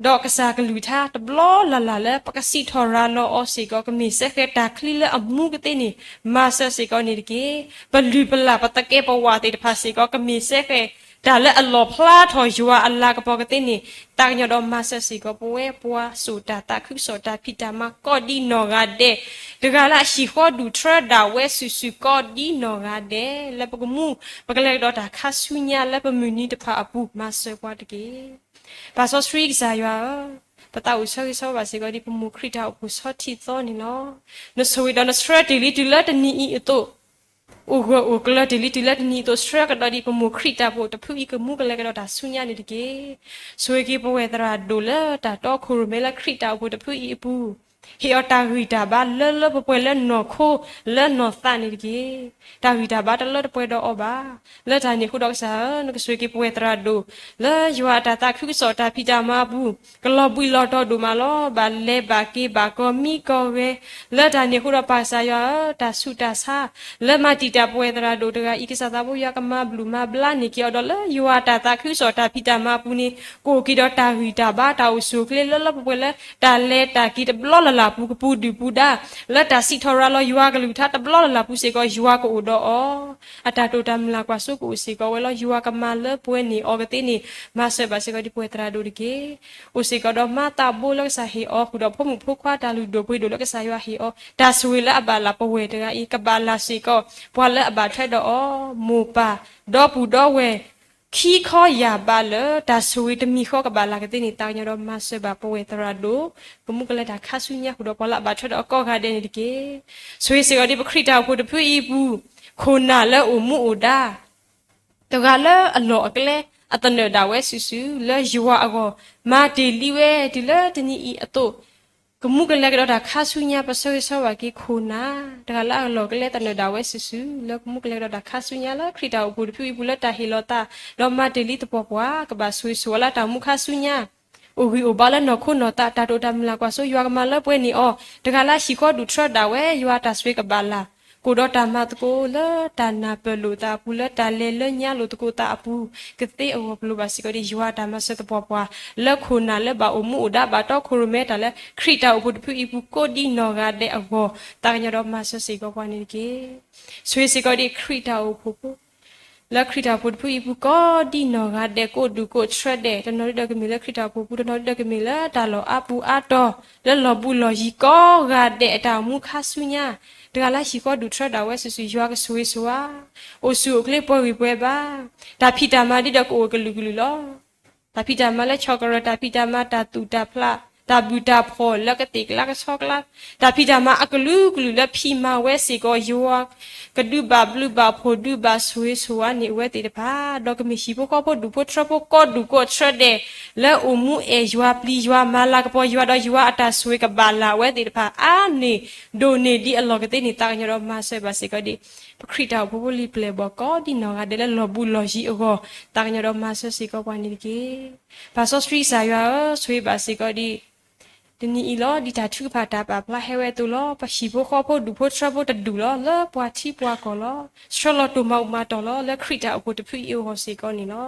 ဒီးကစၢ်ကလုၢ်ကထါတဘျီလၢ်လၢ်လၢပကစံးထီၣ်ရၤလီၤအီၤစ့ၢ်ကီး ကမ့ၢ်စ့ၢ်ကီးတၢ်ချံလၢအမူကသ့န့ၣ် မၤစၢၤစ့ၢ်ကီးန့ၣ်တက့ၢ်. ပလုၢ်ပလၢ်ပသကဲးပဝးသ့ၣ်တဖၣ်စ့ၢ်ကီး ကမ့ၢ်စ့ၢ်ကီးတၢ်လၢအလီၣ်ဖျါထီၣ်ယွၤအလၤကပီၤကသ့န့ၣ် သးကညီၤဒီးမၤစၢၤစ့ၢ်ကီး ပဝဲပှၤစိာ်တၢ်သးခုကစီၣ်တၢ်ဖံးတၢ်မၤကိးဒ်နီၢ်ဂၤဒဲး, တဂၤလၢအဟံၣ်ဃီဒူၣ်ထြၢဒၣ်ဝဲစုာ်စုာ်ကိးဒ်နီၢ်ဂၤဒဲး, လၢပကမူ ပကလဲၤကဒီးတၢ်ခါဆူညါလၢပမုၢ်နံၤတဖၣ်အပူၤ မၤစၢၤပှၤတက့ၢ်. ပၢ်စီဆှံကစၢ်ယွၤဧၢ, ပသးအိၣ်ဆၢဂ့ၤဆၢဝါဘၣ်စ့ၢ်ကီးဒ်ပမိၢ်ခရံာ်တၢ်အိၣ်ဖှိၣ်ဆီထံးသီန့ၣ်လီၤ. နဆိၣ်ဂ့ၤဒီးနဆှၢတ့ၢ်လံတုၤလၢတနံၤအံၤအသိး, အိၣ်ဂၢၢ်အိၣ်ကျၢၤတ့ၢ်လံတုၤလၢတနံၤအသိး ဆှၢကဒီးဒ်ပမိၢ်ခရံာ်တၢ်အိၣ်ဖှိၣ်တဖုအံၤ ကမူကလဲၤကဒီးတၢ်ဆူညါန့ၣ်တက့ၢ်. ဆိၣ်ဂ့ၤက့ၤပဝဲၢ်သရၣ်ဒိၣ်လၢတၢ်တီခိၣ်ရိၣ်မဲလၢခရံာ်တၢ်အိၣ်ဖှိၣ်တဖုအံၤအပူၤ ဟ့ၣ်အီၤတၢ်ဂံၢ်တၢ်ဘါလၢလၢပှဲၤပှဲၤလၢနီၢ်ခိလၢနီၢ်သးန့ၣ်တက့ၢ်. တၢ်ဂံၢ်တၢ်ဘါတလၢတပှဲၤဒီးအီၤဘၣ်. လၢတၢ်န့ၣ်အဃိဒီးကစၢ်ဧၢ, နကဆိၣ်ဂ့ၤက့ၤပဝဲၢ်သရၣ်ဒိၣ် လၢယွၤအတၢ်သးခုကစီၣ်တၢ်ဖံးတၢ်မၤအပူၤ ကလီၤဘှံးလီၤတီၤဒိၣ်မးလီၤ. ဘၣ်လဲၤဘၣ်က့ၤဘၣ်ကီၢ်မံကီၢ်ဂဲၤ, လၢတၢ်န့ၣ်အဃိဒီးပၢ်ကစၢ်ယွၤဧၢ, တၢ်ဆူးတၢ်ဆါ လၢမၤတံာ်တာ်ပဝဲၢ်သရၣ်ဒိၣ်တဂၤအံၤ ကစၢ်သးဘိယွၤကမၤဘျုးမၤဘျါန့ၢ်က့ၤအီၤဒီး လၢယွၤအတၢ်သးခုကစီၣ်တၢ်ဖံးတၢ်မၤအပူၤန့ၣ် ကအိၣ်က့ၤဒီးတၢ်ဂံၢ်တၢ်ဘါ တၢ်အိၣ်ဆူၣ်အိၣ်ချ့လၢလၢပှဲၤပှဲၤလၢ တၢ်လဲၤတၢ်က့ၤတဘျီလၢ်လၢ်ပူၤ ကပူၤဒုၣ်ပူၤဒါ လၢတၢ်စံးထီၣ်ရၤလီၤယွၤကလုၢ်ကထါတဘျီလၢ်လၢ်ပူၤစ့ၢ်ကီး ယွၤကအိၣ်ဒီးအီၤ, အတၢ်တိာ်တၢ်မုၢ်လၢ်ကွၢ်စိကအိၣ်စ့ၢ်ကီးဝဲလီၤ. ယွၤကမၤလၢပှဲၤန့ၢ်အီၤကသ့န့ၣ် မၤစၢၤဘၣ်စ့ၢ်ကီးဒ်ပဝဲၢ်သရၣ်ဒိၣ်တက့ၢ်. အိၣ်စ့ၢ်ကီးဒီးမၤသးဘိလၢကစၢ်ဟ့ၣ်အီၤ ဃုာ်ဒီးဖိမုၣ်ဖိခွါတၢ်လုၢ်ဒိၣ်ပှ့ၤဒိၣ်လၢကစၢ်ယွၤဟ့ၣ်အီၤ တၢ်ဆိၣ်ဂ့ၤလၢအဘၣ်လၢ်ပဝဲၢ်တဂၤအံၤ ကဘၣ်လၢ်စ့ၢ်ကီး ပှၤလၢအဘၣ်ထွဲဒီးအီၤ မိၢ်ပၢ် ဒီပုၢ်ဒီဝဲၢ် ခံခီယၢ်ဘးလၢ တၢ်ဆိၣ်ဂ့ၤတမံၤဃီကဘၣ်လၢ်ကသ့န့ၣ် သးကညီၤဒီးမၤစၢၤဘၣ်ပဝဲၢ်သရၣ်ဒိၣ် ကမူကလဲၤတၢ်ခါဆူညါဃုာ်ဒီးပှၤလၢအဘၣ်ထွဲဒီးအီၤကိးဂၤဒဲးန့ၣ်တက့ၢ်. ဆိၣ်ဂ့ၤစ့ၢ်ကီးဒ်ပခရံာ်တၢ်အိၣ်ဖှိၣ်တဖုအံၤအပူၤ ခိၣ်နၢ်လၢအိၣ်မူအိၣ်ဒါ တဂၤလၢအလီၢ်အကျဲ အသနၢၣ်ဒၣ်ဝဲစုာ်စုာ် လၢယွၤအဂီၢ် မၤတ့ၢ်လံဝဲတုၤလၢတနံၤအံၤအသိး, ကမူကလဲၤကဒီးတၢ်ခါဆူညါ ပဆၢဂ့ၤဆၢဝါက့ၤခိၣ်နၢ် တဂၤလၢအလီၢ်ကျဲသနၢၣ်ဒၣ်ဝဲစုာ်စုာ် လၢကမူကလဲၤကဒီးတၢ်ခါဆူညါ လၢခရံာ်တၢ်အိၣ်ဖှိၣ်တဖုအံၤပူၤ လၢတၢ်ဟ့ၣ်လီၤသး ဒီးမၤတ့ၢ်လံသပှၢ်ပှၢ် ကဘၣ်ဆိၣ်ဂ့ၤဆိၣ်ဝါလၢတၢ်အိၣ်မူခါဆူညါ အိၣ်ဂံၢ်အိၣ်ဘါလၢနီၢ်ခိနီၢ်သး တၢ်တိာ်တၢ်မုၢ်လၢ်ကွၢ်စိ ယွၤကမၤလၢပှဲၤန့ၢ်အီၤ တဂၤလၢဟံၣ်ဃီဒူၣ်ထြၢဒၣ်ဝဲ ယွၤတၢ်ဆိၣ်ဂ့ၤကဘၣ်လၢ် ကိၣ်ဒီးတၢ်မၤသကိးလၢတၢ်နၢ်ပၢၢ်လိာ်သးအပူၤ လၢတၢ်လဲၤလၢညါလိာ်သကိးသးအပူၤ ကသ့အဂီၢ် ပလိၣ်ဘၣ်စ့ၢ်ကီးဒ်ယွၤတၢ်မၤစၢၤသပှၢ်ပှၢ် လၢခိၣ်နၢ်လၢဘၣ်အိၣ်မူအိၣ်ဒါဘၣ်တီခိၣ်ရိၣ်မဲတၢ်လၢ ခရံာ်တၢ်အိၣ်ဖှိၣ်တဖုအံၤပူၤ ကိးဒံနီၢ်ဂၤဒဲးအဂီၢ် သးကညီၤဒီးမၤစၢၤစ့ၢ်ကီးပှၤန့ၣ်တက့ၢ်. ဆိၣ်ဂ့ၤစ့ၢ်ကီးဒ်ခရံာ်တၢ်အိၣ်ဖှိၣ်ဖိ လၢခရံာ်တၢ်အိၣ်ဖှိၣ်တဖုအံၤပူၤ ကိးဒံနီၢ်ဂၤဒဲး ကိးဒူၣ်ကိးထြၢဒဲး တနီၤဒုဒီးကမ့ၢ်လၢခရံာ်တၢ်အိၣ်ဖှိၣ်ပူၤ တနီၤဒုဒီးကမ့ၢ်လၢတၢ်လီၢ်အါပူၤအါတီၤ လၢလီၢ်ဘူးလီၢ်ယံၤကိးဂၤဒဲး အတၢ်အိၣ်မူခါဆူညါ တဂၤလၢဟံၣ်ဃီဒူၣ်ထြၢဒၣ်ဝဲစုာ်စုာ် ယွၤကဆိၣ်ဂ့ၤဆိၣ်ဝါ အိၣ်ဆူၣ်အိၣ်ချ့ပှဲၤဂံၢ်ပှဲၤဘါ တၢ်ဖံးတၢ်မၤဒ်ဒီးကအိၣ်ကလုာ်ကလုာ်လီၤ. တၢ်ဖံးတၢ်မၤလၢဆီၣ်ကရၢၢ် တၢ်ဖံးတၢ်မၤတၢ်သူၣ်တၢ်ဖျး တၢ်ဘူၣ်တၢ်ဖှီၣ်လၢကသ့ၣ်ကျါကဆီကျါ တၢ်ဖံးတၢ်မၤအကလုာ်ကလုာ်လၢဖံးမၤဝဲစ့ၢ်ကီး ယွၤကဒုးဘၣ်ဘျုးဘၣ်ဖှိၣ် ဒုးဘၣ်ဆိၣ်ဂ့ၤဆိၣ်ဝါန့ၢ်အဝဲသ့ၣ်တဖၣ် ဒီးကမ့ၢ်ဟံၣ်ဖိဃီဖိဒူၣ်ဖိထြၢဖိကိးဒူၣ်ကိးထြၢဒဲး လၢအိၣ်မူအဲၣ်ယွၤ ပျံၤယွၤ မၤလၤကပီၤယွၤ ဒီးယွၤအတၢ်ဆိၣ်ဂ့ၤကဘၣ်လၢ်အဝဲသ့ၣ်တဖၣ် အါန့ၢ်ဒိၣ်န့ၢ်ဒ်အလီၢ်ကသ့န့ၣ် သးကညီၤဒီးမၤစၢၤဘၣ်စ့ၢ်ကီးဒ် ပခရံာ်တၢ်အိၣ်ဖှိၣ်ဖိလံၤပျဲၢ်ဘီၣ်ကိးဒံနီၢ်ဂၤဒဲးလၢလီၢ်ဘူးလီၢ်ယံၤအဂီၢ် သးကညီၤဒီးမၤစၢၤစ့ၢ်ကီးပှၤန့ၣ်တက့ၢ်. ပၢ်စီဆှံကစၢ်ယွၤဧၢ, ဆိၣ်ဂ့ၤဘၣ်စ့ၢ်ကီးဒ် တနံၤအံၤလီၤ ဒ်တၢ်ထုကဖၣ်တၢ်ပာ်ဖျါဟဲဝဲအသိးလီၤ. ပဟံၣ်ဖိဃီဖိဒူၣ်ဖိထြၢဖိတဒူၣ်လီၤ လၢပှၤထံပှၤကီၢ်လီၤ. ဆှၢလီၤတိၢ်မၤအူၣ်မၤတီၢ်လီၤ လၢခရံာ်တၢ်အိၣ်ဖှိၣ်တဖုအံၤအဂီၢ်စ့ၢ်ကီးန့ၣ်လီၤ.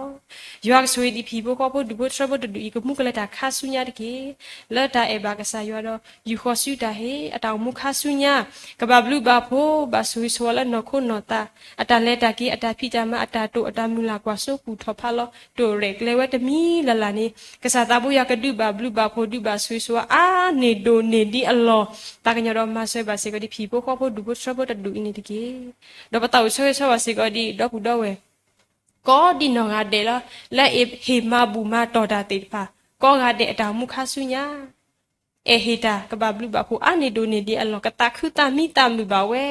ယွၤကဆိၣ်ဂ့ၤဒ်ပဟံၣ်ဖိဃီဖိဒူၣ်ဖိထြၢဖိတဒူၣ်အံၤ ကမူကလဲၤတၢ်ခါဆူညါတက့ၢ်. လၢတၢ်အဲၣ်ဘၣ်ကစၢ်ယွၤဒီး ယူာ်ဃီၤဆူတၢ်ဟ့ၣ် အတၢ်အိၣ်မူခါဆူညါ ကဘၣ်ဘျုးဘၣ်ဖှိၣ် ဘၣ်ဆိၣ်ဂ့ၤဆိၣ်ဝါလၢနီၢ်ခိနီၢ်သး အတၢ်လဲၤတၢ်က့ၤ အတၢ်ဖံးတၢ်မၤ အတၢ်တိာ်အတၢ်မုၢ်လၢ်ကွၢ်စိ ကူၣ်ထီၣ်ဖးလီၤ တိာ်ရဲၣ်ကျဲၤဝဲတမံၤလၢ်လၢ်န့ၣ် ကစၢ်သးဘိယွၤကဒုးဘၣ်ဘျုးဘၣ်ဖှိၣ် ဒုးဘၣ်ဆိၣ်ဂ့ၤဆိၣ်ဝါ အါန့ၢ်ဒိၣ်န့ၢ်ဒ်အလီၢ် သးကညီၤဒီးမၤစၢၤဘၣ်စ့ၢ်ကီးဒ် ပဟံၣ်ဖိဃီဖိဒူၣ်ဖိထြၢဖိတဒူၣ်အံၤန့ၣ်တက့ၢ်. ဒီးပသးအိၣ်ဆၢဂ့ၤဆၢဝါစ့ၢ်ကီးဒ် ဒီပုၢ်ဒီဝဲၢ် ကိးဒံနီၢ်ဂၤဒဲးလီၤ လၢအဟ့ၣ်မၤဘူၣ်မၤတီၢ်တၢ်သ့ၣ်တဖၣ် ကိးဂၤဒဲးအတၢ်အိၣ်မူခါဆူညါ အဲၣ်ဟ့ၣ်တၢ်ကဘၣ်ဘျုးဘၣ်ဖှိၣ် အါန့ၢ်ဒိၣ်န့ၢ်ဒ်အလီၢ် ကသးခုသးမံသးမုာ်ဘၣ်ဝဲ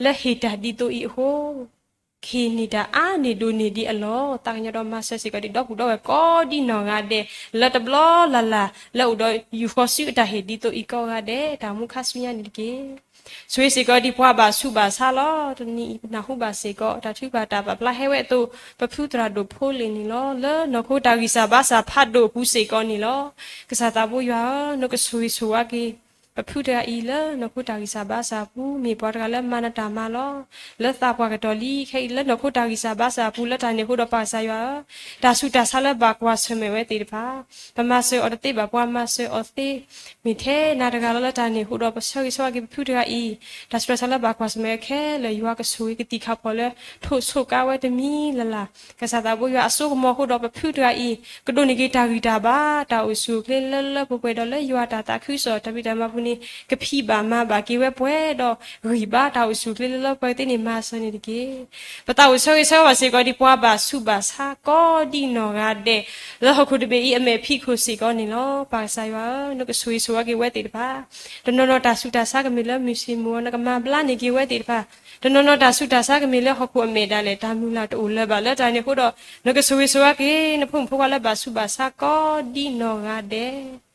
လၢဟ့ၣ်တၢ်ဒ်သိးအံၤအဃိ ကဟ့ၣ်န့ၢ်တၢ်အါန့ၢ်ဒိၣ်န့ၢ်ဒ်အလီၢ် သးကညီၤဒီးမၤစၢၤစ့ၢ်ကီးဒ် ဒီပုၢ်ဒီဝဲၢ်ကိးဒံနီၢ်ဂၤဒဲး လၢတဘျီလၢ်လၢ် လၢအိၣ်ဒီးယူာ်ဃီၤဆူအတၢ်ဟ့ၣ်ဒ်သိးအံၤကိးဂၤဒဲး တၢ်အိၣ်မူခါဆူညါန့ၣ်တက့ၢ်. ဆိၣ်ဂ့ၤစ့ၢ်ကီးဒ်ပှၤဘၣ်ဆူးဘၣ်ဆါလီၤ. တနံၤအံၤပနၢ်ဟူဘၣ်စ့ၢ်ကီး တၢ်ထုကဖၣ်တၢ်ပာ်ဖျါဟဲဝဲအသိး ပဖုသရၣ်ဒိၣ်ဖိလ့ၣ်န့ၣ်လီၤ. လၢနီၢ်ခိတၢ်ဂံၢ်စၢ်ဘါစၢ်ဖးဒိၣ်အပူၤစ့ၢ်ကီးန့ၣ်လီၤ. ကစၢ်သးဘိယွၤဧၢ, နကဆိၣ်ဂ့ၤဆိၣ်ဝါက့ၤ ပဖုတဂၤအံၤလၢနီၢ်ခိတၢ်ဂံၢ်စၢ်ဘါစၢ်အပူၤ မ့ၢ်ပှၤတဂၤလၢမၤနတၢ်မၤလီၤ. လၢသးပှၢ်ကတီၢ်လံ ခဲအံၤလၢနီၢ်ခိတၢ်ဂံၢ်စၢ်ဘါစၢ်အပူၤ လၢတၢ်န့ၣ်အဃိဒီးပၢ်ကစၢ်ယွၤဧၢ, တၢ်ဆူးတၢ်ဆါလၢဘၣ်ကွၢ်ဆၢၣ်မဲာ်ဝဲသ့ၣ်တဖၣ် ပမၤစၢၤအီၤတသ့ဘၣ် ပှၤမၤစၢၤအီၤသ့ မ့ၢ်ထဲနၤတဂၤလီၤ. လၢတၢ်န့ၣ်အဃိဒီး ပဆၢဂ့ၤဆၢဝါက့ၤပဖုတဂၤအံၤ တၢ်ဆူးတၢ်ဆါလၢဘၣ်ကွၢ်ဆၢၣ်မဲာ်ခဲလၢာ် ယွၤကဆိၣ်ဂ့ၤကသံၣ်ခၣ်ဖီၣ်လၢ ထိၣ်ဆိးကါဝဲတမံၤလၢ်လၢ် ကစၢ်သးဘိယွၤအစိကမီၤအဃိဒီး ပဖုတဂၤအံၤ ကဒိးန့ၢ်က့ၤတၢ်ဂံၢ်တၢ်ဘါ တၢ်အိၣ်ဆူၣ်အိၣ်ချ့လၢလၢပှဲၤပှဲၤဒီး လၢယွၤတၢ်သးခုကစီၣ် တၢ်ဖံးတၢ်မၤပူၤန့ၣ် ကဖံးဘၣ်မၤဘၣ်က့ၤဝဲပှဲၤဒီး ဂံၢ်ဘါတၢ်အိၣ်ဆူၣ်အိၣ်ချ့လၢလၢပှဲၤပှဲၤသ့န့ၣ် မၤစၢၤန့ၣ်တက့ၢ်. ပသးအိၣ်ဆၢဂ့ၤဆၢဝါစ့ၢ်ကီးဒ်ပှၤဘၣ်ဆူးဘၣ်ဆါကိးဒံနီၢ်ဂၤဒဲး လၢဟီၣ်ခိၣ်တဘ့ၣ်အံၤအမဲာ်ဖံးခိၣ်စ့ၢ်ကီးန့ၣ်လီၤ. ပၢ်ကစၢ်ယွၤဧၢ, နကဆိၣ်ဂ့ၤဆိၣ်ဝါက့ၤဝဲသ့ၣ်တဖၣ် တနီၤနီၤတၢ်ဆူးတၢ်ဆါကမ့ၢ်လၢမုၢ်ဆ့ၣ်မုၢ်ဂီၤ နကမၤဘျါန့ၢ်က့ၤဝဲသ့ၣ်တဖၣ် တနီၤနီၤတၢ်ဆူးတၢ်ဆါကမ့ၢ်လၢဟီၣ်ခိၣ်အမဲာ်ဒၣ်လဲာ် တၢ်မုၢ်လၢ်တအိၣ်လၢၤဘၣ် လၢတၢ်န့ၣ်အဃိဒီး နကဆိၣ်ဂ့ၤဆိၣ်ဝါက့ၤ နဖိမုၣ်ဖိခွါလၢဘၣ်ဆူးဘၣ်ဆါကိးဒံနီၢ်ဂၤဒဲး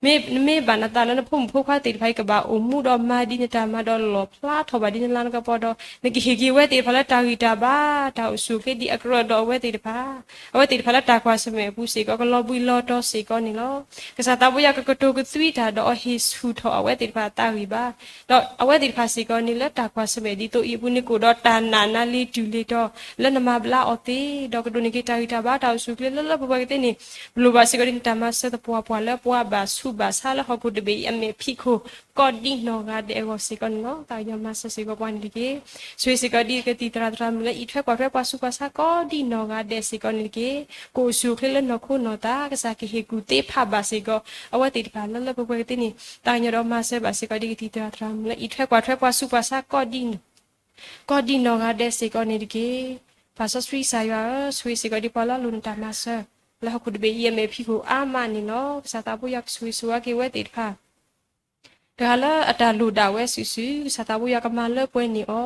မ့ၢ်နမ့ၢ်ဘၣ်နသးလၢနဖိမုၣ်ဖိခွါသ့ၣ်တဖၣ်အံၤ ကဘၣ်အိၣ်မူဒီးမၤဒ်နတၢ်မၤဒီးလီၣ်ဖျါထီၣ်ဘၣ်ဒ်နလၤနကပီၤဒီး နကဟ့ၣ်က့ၤဝဲသ့ၣ်တဖၣ်လၢတၢ်ဂံၢ်တၢ်ဘါ တၢ်အိၣ်ဆူၣ်အိၣ်ချ့ဒ်အကြၢးဒီးအဝဲသ့ၣ်တဖၣ် အဝဲသ့ၣ်တဖၣ်လၢတၢ်ကွၢ်ဆၢၣ်မဲာ်အပူၤစ့ၢ်ကီး ကလီၤဘှံးလီၤတီၤစ့ၢ်ကီးန့ၣ်လီၤ. ကစၢ်သးဘိယွၤကကတိၤကသွံတၢ်ဒီးအဟ့ၣ်ဆူၣ်ထီၣ်အဝဲသ့ၣ်တဖၣ်အတၢ်ဂံၢ်ဘါ ဒီးအဝဲသ့ၣ်တဖၣ်စ့ၢ်ကီးန့ၣ် လၢတၢ်ကွၢ်ဆၢၣ်မဲာ်ဒ်သိးအံၤအပူၤန့ၣ် ကအိၣ်ဒီးတၢ်နာ်နၤလ့ၤတုၤလ့ၤတီၤ လၢနမၤဘျါအီၤသ့ ဒီးကဒိးန့ၢ်က့ၤတၢ်ဂံၢ်တၢ်ဘါ တၢ်အိၣ်ဆူၣ်အိၣ်ချ့လၢလၢပှဲၤပှဲၤကသ့န့ၣ် လိၣ်ဘၣ်စ့ၢ်ကီးဒ်နတၢ်မၤစၢၤသပှၢ်ပှၢ်လၢပှၤဘၣ်ဆူးဘၣ်ဆါလၢဟီၣ်ခိၣ်တဘ့ၣ်အံၤအမဲာ်ဖံးခိၣ် ကိးဒံနီၢ်ဂၤဒဲးအဂီၢ်စ့ၢ်ကီးန့ၣ်လီၤ. သးကညီၤမၤစၢၤစ့ၢ်ကီးပှၤန့ၣ်တက့ၢ်. ဆိၣ်ဂ့ၤစ့ၢ်ကီးဒ်ကသံၣ်သရၣ်သရၣ်မုၣ်လၢအံးထွဲကွၢ်ထွဲပှၤဆူးပှၤဆါကိးဒံနီၢ်ဂၤဒဲးစ့ၢ်ကီးန့ၣ်တက့ၢ်. ကအိၣ်ဆူၣ်အိၣ်ချ့လၢနီၢ်ခိနီၢ်သး ကစၢ်ကဟ့ၣ်ကူၣ်သ့ဖးဘၣ်စ့ၢ်ကီး အဝဲသ့ၣ်တဖၣ်လၢလၢပှဲၤပှဲၤကသ့န့ၣ် သးကညီၤဒီးမၤစၢၤဘၣ်စ့ၢ်ကီးဒ်ကသံၣ်သရၣ်သရၣ်မုၣ်လၢအံးထွဲကွၢ်ထွဲပှၤဆူးပှၤဆါကိးဒံ ကိးဒံနီၢ်ဂၤဒဲးစ့ၢ်ကီးန့ၣ်တက့ၢ်. ပၢ်စီဆှံကစၢ်ယွၤဧၢ, ဆိၣ်ဂ့ၤစ့ၢ်ကီးဒ်ပှၤလၢအလိၣ်နတၢ်မၤစၢၤ လၢဟီၣ်ခိၣ်တဘ့ၣ်အံၤအမဲာ်ဖံးခိၣ်အါမးန့ၣ်လီၤ. ကစၢ်သးဘိယွၤကဆိၣ်ဂ့ၤဆိၣ်ဝါက့ၤဝဲသ့ၣ်တဖၣ် တဂၤလၢအတၢ်လိၣ်ဒၣ်ဝဲစုာ်စုာ် ကစၢ်သးဘိယွၤကမၤလၢပှဲၤန့ၢ်အီ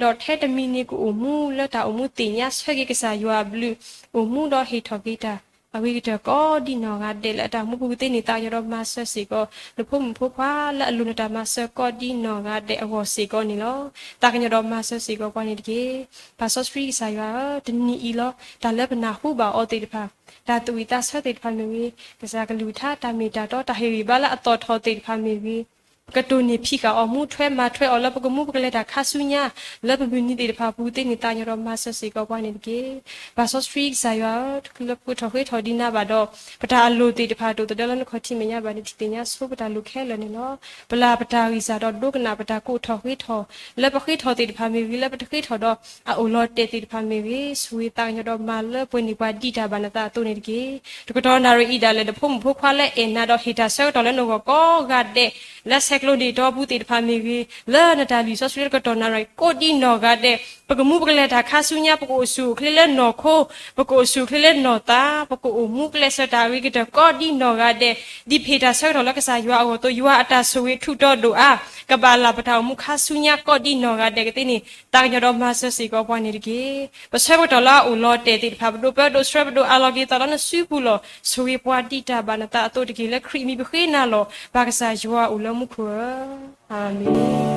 ၤ, ဒီးထဲတမံၤန့ၣ်ကအိၣ်မူလၢတၢ်အိၣ်မူသ့ၣ်ညါဆၢက့ၤကစၢ်ယွၤအဘျုး, အိၣ်မူဒီးဟ့ၣ်ထီၣ်က့ၤတၢ်, အဂ့ၤကတၢၢ်ကိးဒ်နီၢ်ဂၤဒဲးလၢအတၢ်အိၣ်မူပူၤကသ့န့ၣ် သးကညီၤဒီးမၤစၢၤစ့ၢ်ကီး နဖိမုၣ်ဖိခွါလၢအလိၣ်နတၢ်မၤစၢၤကိးဒ်နီၢ်ဂၤဒဲးအဂီၢ်စ့ၢ်ကီးန့ၣ်လီၤ. သးကညီၤဒီးမၤစၢၤစ့ၢ်ကီးပှၤန့ၣ်တက့ၢ်. ပၢ်စီဆှံကစၢ်ယွၤဧၢ, တနံၤအံၤလီၤ တၢ်လၢပနၢ်ဟူဘၣ်အီၤသ့ၣ်တဖၣ်, တၢ်သူၣ်ဝံၣ်သးဆၢသ့ၣ်တဖၣ်မ့ၢ်ဂ့ၤ, ကစၢ်ကလုၢ်ကထါတၢ်မ့ၢ်တၢ်တီ တၢ်ဟ့ၣ်ဂံၢ်ဘါလၢအသီၣ်ထီၣ်သ့ၣ်တဖၣ်မ့ၢ်ဂ့ၤ, ကတိၢ်န့ၢ်ဖံးဃာ်အီၤ မူထွဲမၤထွဲအီၤလၢပကမူပကလဲၤတၢ်ခါဆူညါ, လၢပမုၢ်နံၤသ့ၣ်တဖၣ်ပူၤသ့န့ၣ် သးကညီၤဒီးမၤစၢၤစ့ၢ်ကီးပှၤန့ၣ်တက့ၢ်. ပၢ်စီဆှံကစၢ်ယွၤဧၢ, လၢပကထီၣ်ဃ့ထီၣ်ဒံးနၤဘၣ်ဒီး, ပတၢ်အလိၣ်သ့ၣ်တဖၣ်ဒိၣ်သဒၢလၢနခီၣ်ထံးမဲာ်ညါဘၣ်န့ၣ် ထံၣ်သ့ၣ်ညါဆိပတၢ်လိၣ်ခဲလၢာ်န့ၣ်လီၤ. ပျၢ်ပတၢ်ဂံၢ်စၢ်ဒီးဒိကနၣ်ပတၢ်ကိးထီၣ်ဃ့ထီၣ်, လၢပဃ့ထီၣ်သ့ၣ်တဖၣ်မ့ၢ်ဂ့ၤ, လၢပတဃ့ထီၣ်ဒီးအအိၣ်လီၤတဲာ်သ့ၣ်တဖၣ်မ့ၢ်ဂ့ၤ, ဆိၣ်ဂ့ၤသးကညီၤဒီးမၤလၢပှဲၤန့ၢ်ပှၤဒ်တၢ်ဘၣ်နသးအသိးန့ၣ်တက့ၢ်. တကတီၢ်နၣ်ရံၣ်အံၤဒၣ်လဲာ် နဖိမုၣ်ဖိခွါလၢအဲၣ်နၤဒီးဟ့ၣ်တၢ်ဆၢကတီၢ်လၢနဂီၢ်ကိးဂၤဒဲး, လၢဆဲးကျိးန့ၢ်တီပူၤသ့ၣ်တဖၣ်မ့ၢ်ဂ့ၤ, လၢနတၢ်လုၢ်စီဆှံလၢတကတီၢ်နၣ်ရံၣ်ကိးဒ်နီၢ်ဂၤဒဲး, ပကမူပကလဲၤတၢ်ခါဆူညါ ပကအိၣ်ဆူၣ်အိၣ်ချ့လၢနီၢ်ခိ, ပကအိၣ်ဆူၣ်အိၣ်ချ့လၢနီၢ်သး, ပကအိၣ်မူကျဲးစၢးတၢ်အဂ့ၤကတၢၢ်ကိးဒ်နီၢ်ဂၤဒဲး, ဒ်ပဟ့ၣ်တၢ်ဆၢကတီၢ်လၢကစၢ်ယွၤအဂီၢ်အသိး ယွၤအတၢ်ဆိၣ်ဂ့ၤထူးတီၤဒိၣ်အါ, ကဘၣ်လၢပတၢ်အိၣ်မူခါဆူညါကိးဒ်နီၢ်ဂၤဒဲးကသ့န့ၣ် သးကညီၤဒီးမၤစၢၤစ့ၢ်ကီးပှၤန့ၣ်တက့ၢ်. ပဆၢပတီၢ်လၢအအိၣ်လီၤတဲာ်သ့ၣ်တဖၣ် ပဒိၣ်ပၢဒိၣ်ဆှၢပဒိၣ်အးလီၤက့ၤသးလၢနစုပူၤလီၤ. ဆိၣ်ဂ့ၤပှၤဒ်တၢ်ဘၣ်နသးအသိးတက့ၢ်. လၢခရံာ်အမံၤပဃ့နၤလီၤ. ပၢ်ကစၢ်ယွၤအိၣ်လၢမူခိၣ်ဧၢ, အၤမ့ၣ်.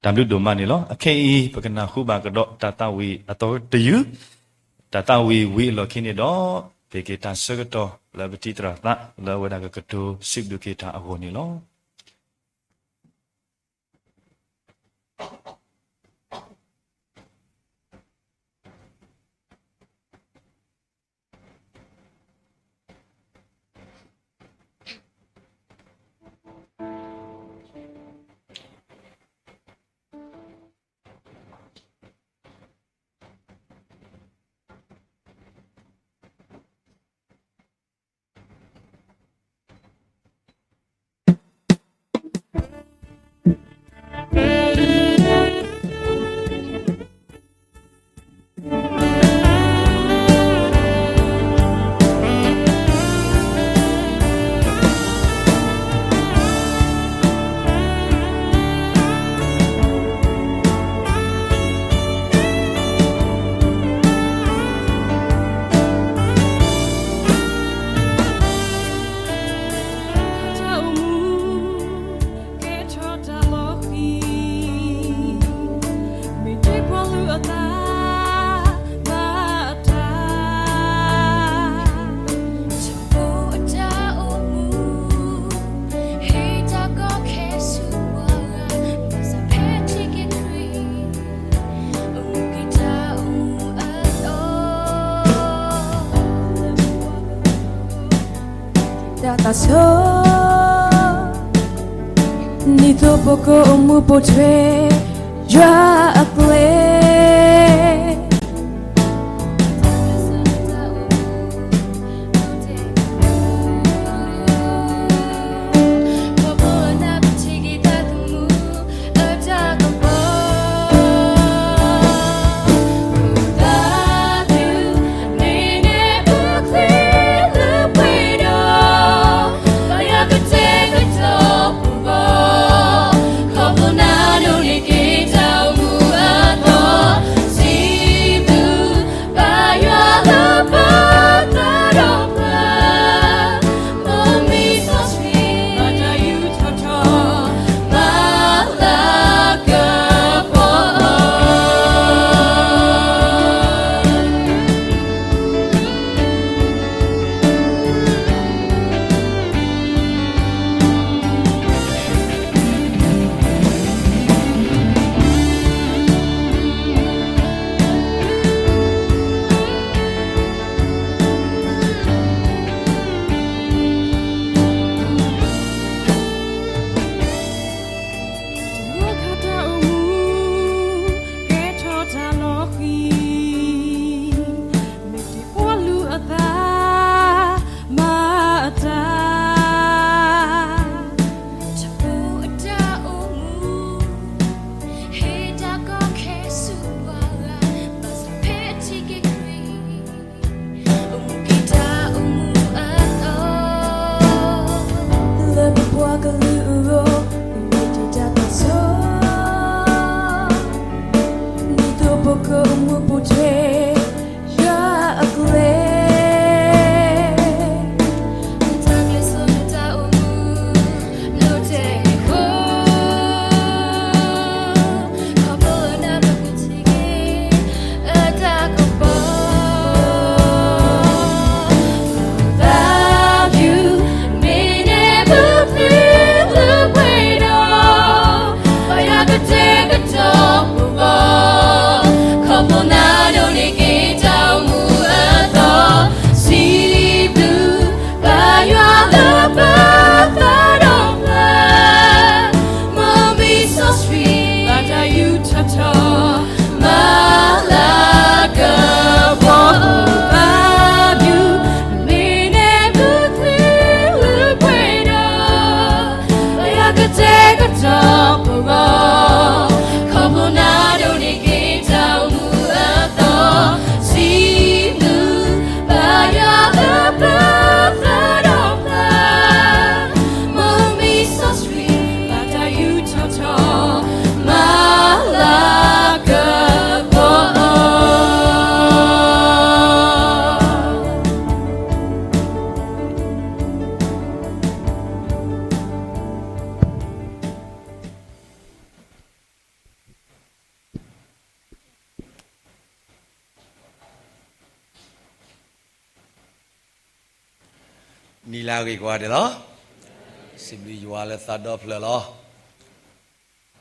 တၢ်ဘျုးဒိၣ်မးန့ၣ်လီၤ. အခဲအံၤ ပကနၢ်ဟူဘၣ်ကဒီးတၢ်သးဝံၣ်အသီတယုၢ်, တၢ်သးဝံၣ်ဝံၤအလီၢ်ခံန့ၣ်ဒီး, ပက့ၤတၢ်ဆၢကတီၢ်လၢပတံၤသရၣ်သးလၢအဝဲဒၣ်ကကတိၤစံးဘျုးက့ၤတၢ်အဂီၢ်န့ၣ်လီၤ.တၢ်သးဆၢ, ဒ်သိးပကအိၣ်မူပိာ်ထွဲ ယွၤအကျဲ ဒီးပဂီၢ်, ခီဖျိနၤဒိးန့ၢ်က့ၤတၢ်အိၣ်မူအသီ, စံးဘျုးဘၣ်ယွၤလၢပဖျါဒီးဖျါ, မ်မ့ၢ်စီဆှံ, ဘၣ်တၢ်ယူးထီၣ်ထီ, မၤလၤကပီၤအီၤ. နံၤလၢအဂ့ၤကိးဂၤဒဲးလီၤ. စံးဘျုးယွၤလၢသးဒီဖျၢၣ်လီၤ.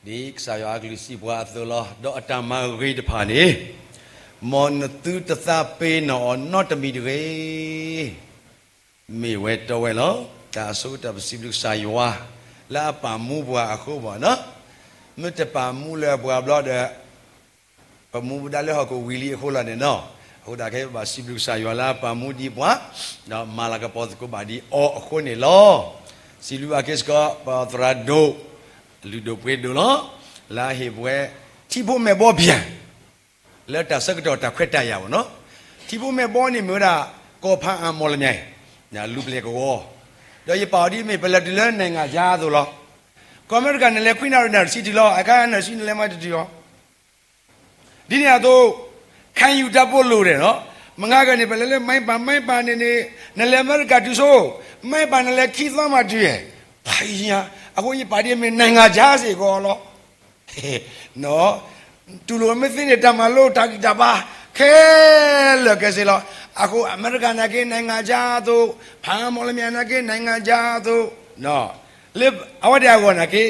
ဒ်ကစၢ်ယွၤအကလုၢ်စံးပှၤအသိးလီၤ. ဒီးအတၢ်မၤဂ့ၤတဖၣ်န့ၣ်, မ်နသုတသးပ့ၤနီၣ်အီၤနီတမံၤတဂ့ၤ. မ့ၢ်ဝဲတီဝဲလီၤ. တၢ်အဆိကတၢၢ်ပစံးဘျုးကစၢ်ယွၤ လၢအပာ်မူပှၤအဃိဘၣ်နီၤ. မ့ၢ်တပာ်မူလၢပှၤဘျီဒီး ပမူပဒါလၢဟီၣ်ခိၣ်ဝံၤလံအဃိလီၤန့ၣ်နီၤ. အဃိသတးခဲအံၤ ပဘၣ်စံးဘျုးကစၢ်ယွၤလၢအပာ်မူဒံးပှၤ, ဒီးမၤလၤကပီၤသကိးဘၣ်ဒံးအီၤအဃိန့ၣ်လီၤ. စံးဘျုးဘၣ်က့ၤစ့ၢ်ကီး ပသရၣ်ဒိၣ်, လုၢ်ဒိၣ်ပှ့ၤဒိၣ်လီၤ. လၢအဟ့ၣ်ပဝဲ ထံဖိမဲာ်ဘီပၠၣ် လၢတၢ်ဆၢကတီၢ်တၢ်ခွဲးတၢ်ယာ်ဘၣ်နီၤ. ထံဖိမဲာ်ဘီန့ၣ်မ့ၢ်ဝဲဒၣ် ကီၢ်ဖးအါမီၣ်လမၠဲၣ်, လူၤပျဲၢ်ကဝီၤ, ဒီးယပာ်အီၤဒ်မ့ၢ်ပလဲၤတုၤလၢ နိုင်ငံခြား အသိးလီၤ. ကီၢ်အမဲရကၤနလဲၤခွံနၣ်ရံၣ်နၣ်ရံၣ်ဆံတုၤလီၤ, အခါနၣ်ရံၣ်ဆံနလဲၤမၤတတုၤအီၤ ဒ်န့ၣ်အသိး, ခံယူတၢ်ပိာ်လိၤဒဲးနီၤ, မငါကန့ၣ် ပလဲၤလၢ မၤပၢ် မၤပၢ်န့ၣ်န့ၣ်, နလဲၤအမဲရကၤတုၤဆိ, မၤပၢ်နလဲၤခံသီမးတုၤ, ဖးယံၤညါ, အဃိယပာ်ဒ်အမ့ၢ် နိုင်ငံခြား စ့ၢ်ကီးလီၤ. တူၢ်လိာ်မ့ၢ်သ့န့ၣ် တၢ်မၤလိတၢ်ဂံၢ်တၢ်ဘါ ခဲလၢာ်ခဲဆ့လီၤ. အဃိအမဲရကၤနာ်က့ နိုင်ငံခြား အသိး, ဖးအါမီၣ်လမၠဲၣ်နာ်က့ နိုင်ငံခြာ် အသိး, လၢအဝဲဒၣ်အဂီၢ်နာ်က့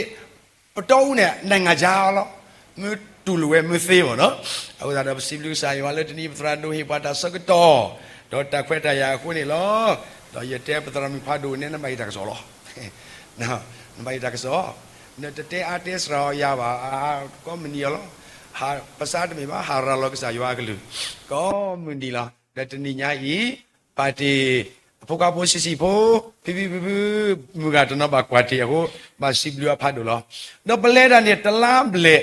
ပတီအူန့ၣ် နိုင်ငံခြား လီၤ. မ့ၢ်တူၢ်လိာ်ဝဲမ့ၢ်သ့ဘၣ်နီၤ. အဃိသတးဒီးပစံးဘျုးကစၢ်ယွၤလၢတနံၤပသရၣ်ဒိၣ်ဟ့ၣ်ပှၤတၢ်ဆၢကတီၢ်, ဒီးတၢ်ခွဲးတၢ်ယာ်အဃိန့ၣ်လီၤ. ဒီးယတဲပသရၣ်မုၣ်ဖးဒိၣ်န့ၣ် နဘၣ်ဟ့ၣ်တၢ်ကစီၣ်လီၤ. နဘၣ်ဟ့ၣ်တၢ်ကစီၣ်, နတတဲအါတဲစှၤအီၤယၤဘၣ်, ကိးမုၢ်နံၤအီၤလီၤ. ပစးတမ့ၢ်ဘၣ် ဟးရၤလီၤကစၢ်ယွၤအကလုၢ်, ကိးမုၢ်နံၤလီၤ. ဒီးတနံၤညါအံၤ ပာ်တ့ၢ် အဖိခွါဖိဆံးဆံးဖိ, ဖံဖံဖုဖု, မုၢ်ဂၤတနီၤဘၣ်ကွၢ်တ့ၢ်အဃိ, ဘၣ်စံးဘျုးအဖးဒိၣ်လီၤ. ဒီးပလဲၤတၢ်န့ၣ် တလါဘျဲၣ်,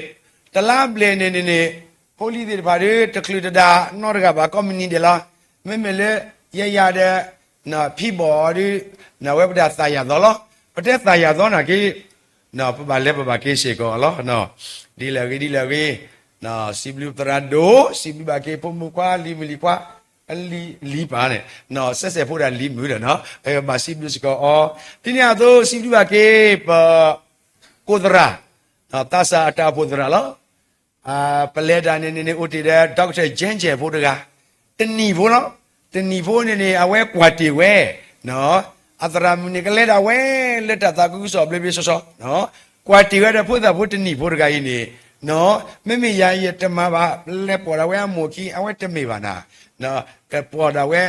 တလါဘျဲၣ်န့ၣ်န့ၣ်န့ၣ်, ဖိလံၤသ့ၣ်တဖၣ်ဒီး တချုးတဒါနီတဂၤဘၣ် ကိးမုၢ်နံၤဒဲးလီၤ. မ့မ့ၢ်လၢ ယဲယၤဒီး ဖံဘီၣ်အီၤဒီး နဝဲပဒၣ်သးယၤသီလီၤ. ပတဲသးယၤသီနာ်က့ ပဘၣ်လဲၤပဘၣ်က့ၤစ့ၢ်ကီးလီၤ. ဒ်လဲၣ်ဂ့ၤဒ်လဲၣ်ဂ့ၤ, စံးဘျုးပသရၣ်ဒိၣ်, စံးဘျုးဘၣ်က့ၤဖိမုၣ်ခွါ လံၤမုၣ်လံၤခွါ, လံၤလံၤပၢ်န့ၣ်, စဲးစဲးဖိဒၣ်လံၤမုၣ်ဒီးနီၤ, ဘၣ်စံးဘျုးစ့ၢ်ကီးအီၤ. ဒ်န့ၣ်အသိး စံးဘျုးဘၣ်က့ၤ ပ ကိးသရၣ်, သးစၢ်အတၢ်အိၣ်ဖှိၣ်သရၣ်လီၤ. ပလဲၤတၢ်န့ၣ်န့ၣ်န့ၣ် အိၣ်တ့ၢ်ဒီး doctor Jane Jane ဖိတဂၤ, တနံၤဖိလီၤ. တနံၤဖိန့ၣ်န့ၣ် အဝဲကွၢ်တ့ၢ်ဝဲ အသရၣ်မုၣ်န့ၣ် ကလဲၤဒၣ်ဝဲလၢတၢ်သးခုကစီၣ်ဘျ့ဘျ့ဆှီဆှီ, ကွၢ်တ့ၢ်ဝဲဒီးဖိသၣ်ဖိတနံၤဖိတဂၤအံၤန့ၣ်, မ့မ့ၢ်ယၤယတမၤဘၣ်, လဲၤပိာ်ဒၣ်ဝဲအမိၢ်ခံ အဝဲတမ့ၢ်ဘၣ်နၤ, ကပိာ်ဒၣ်ဝဲ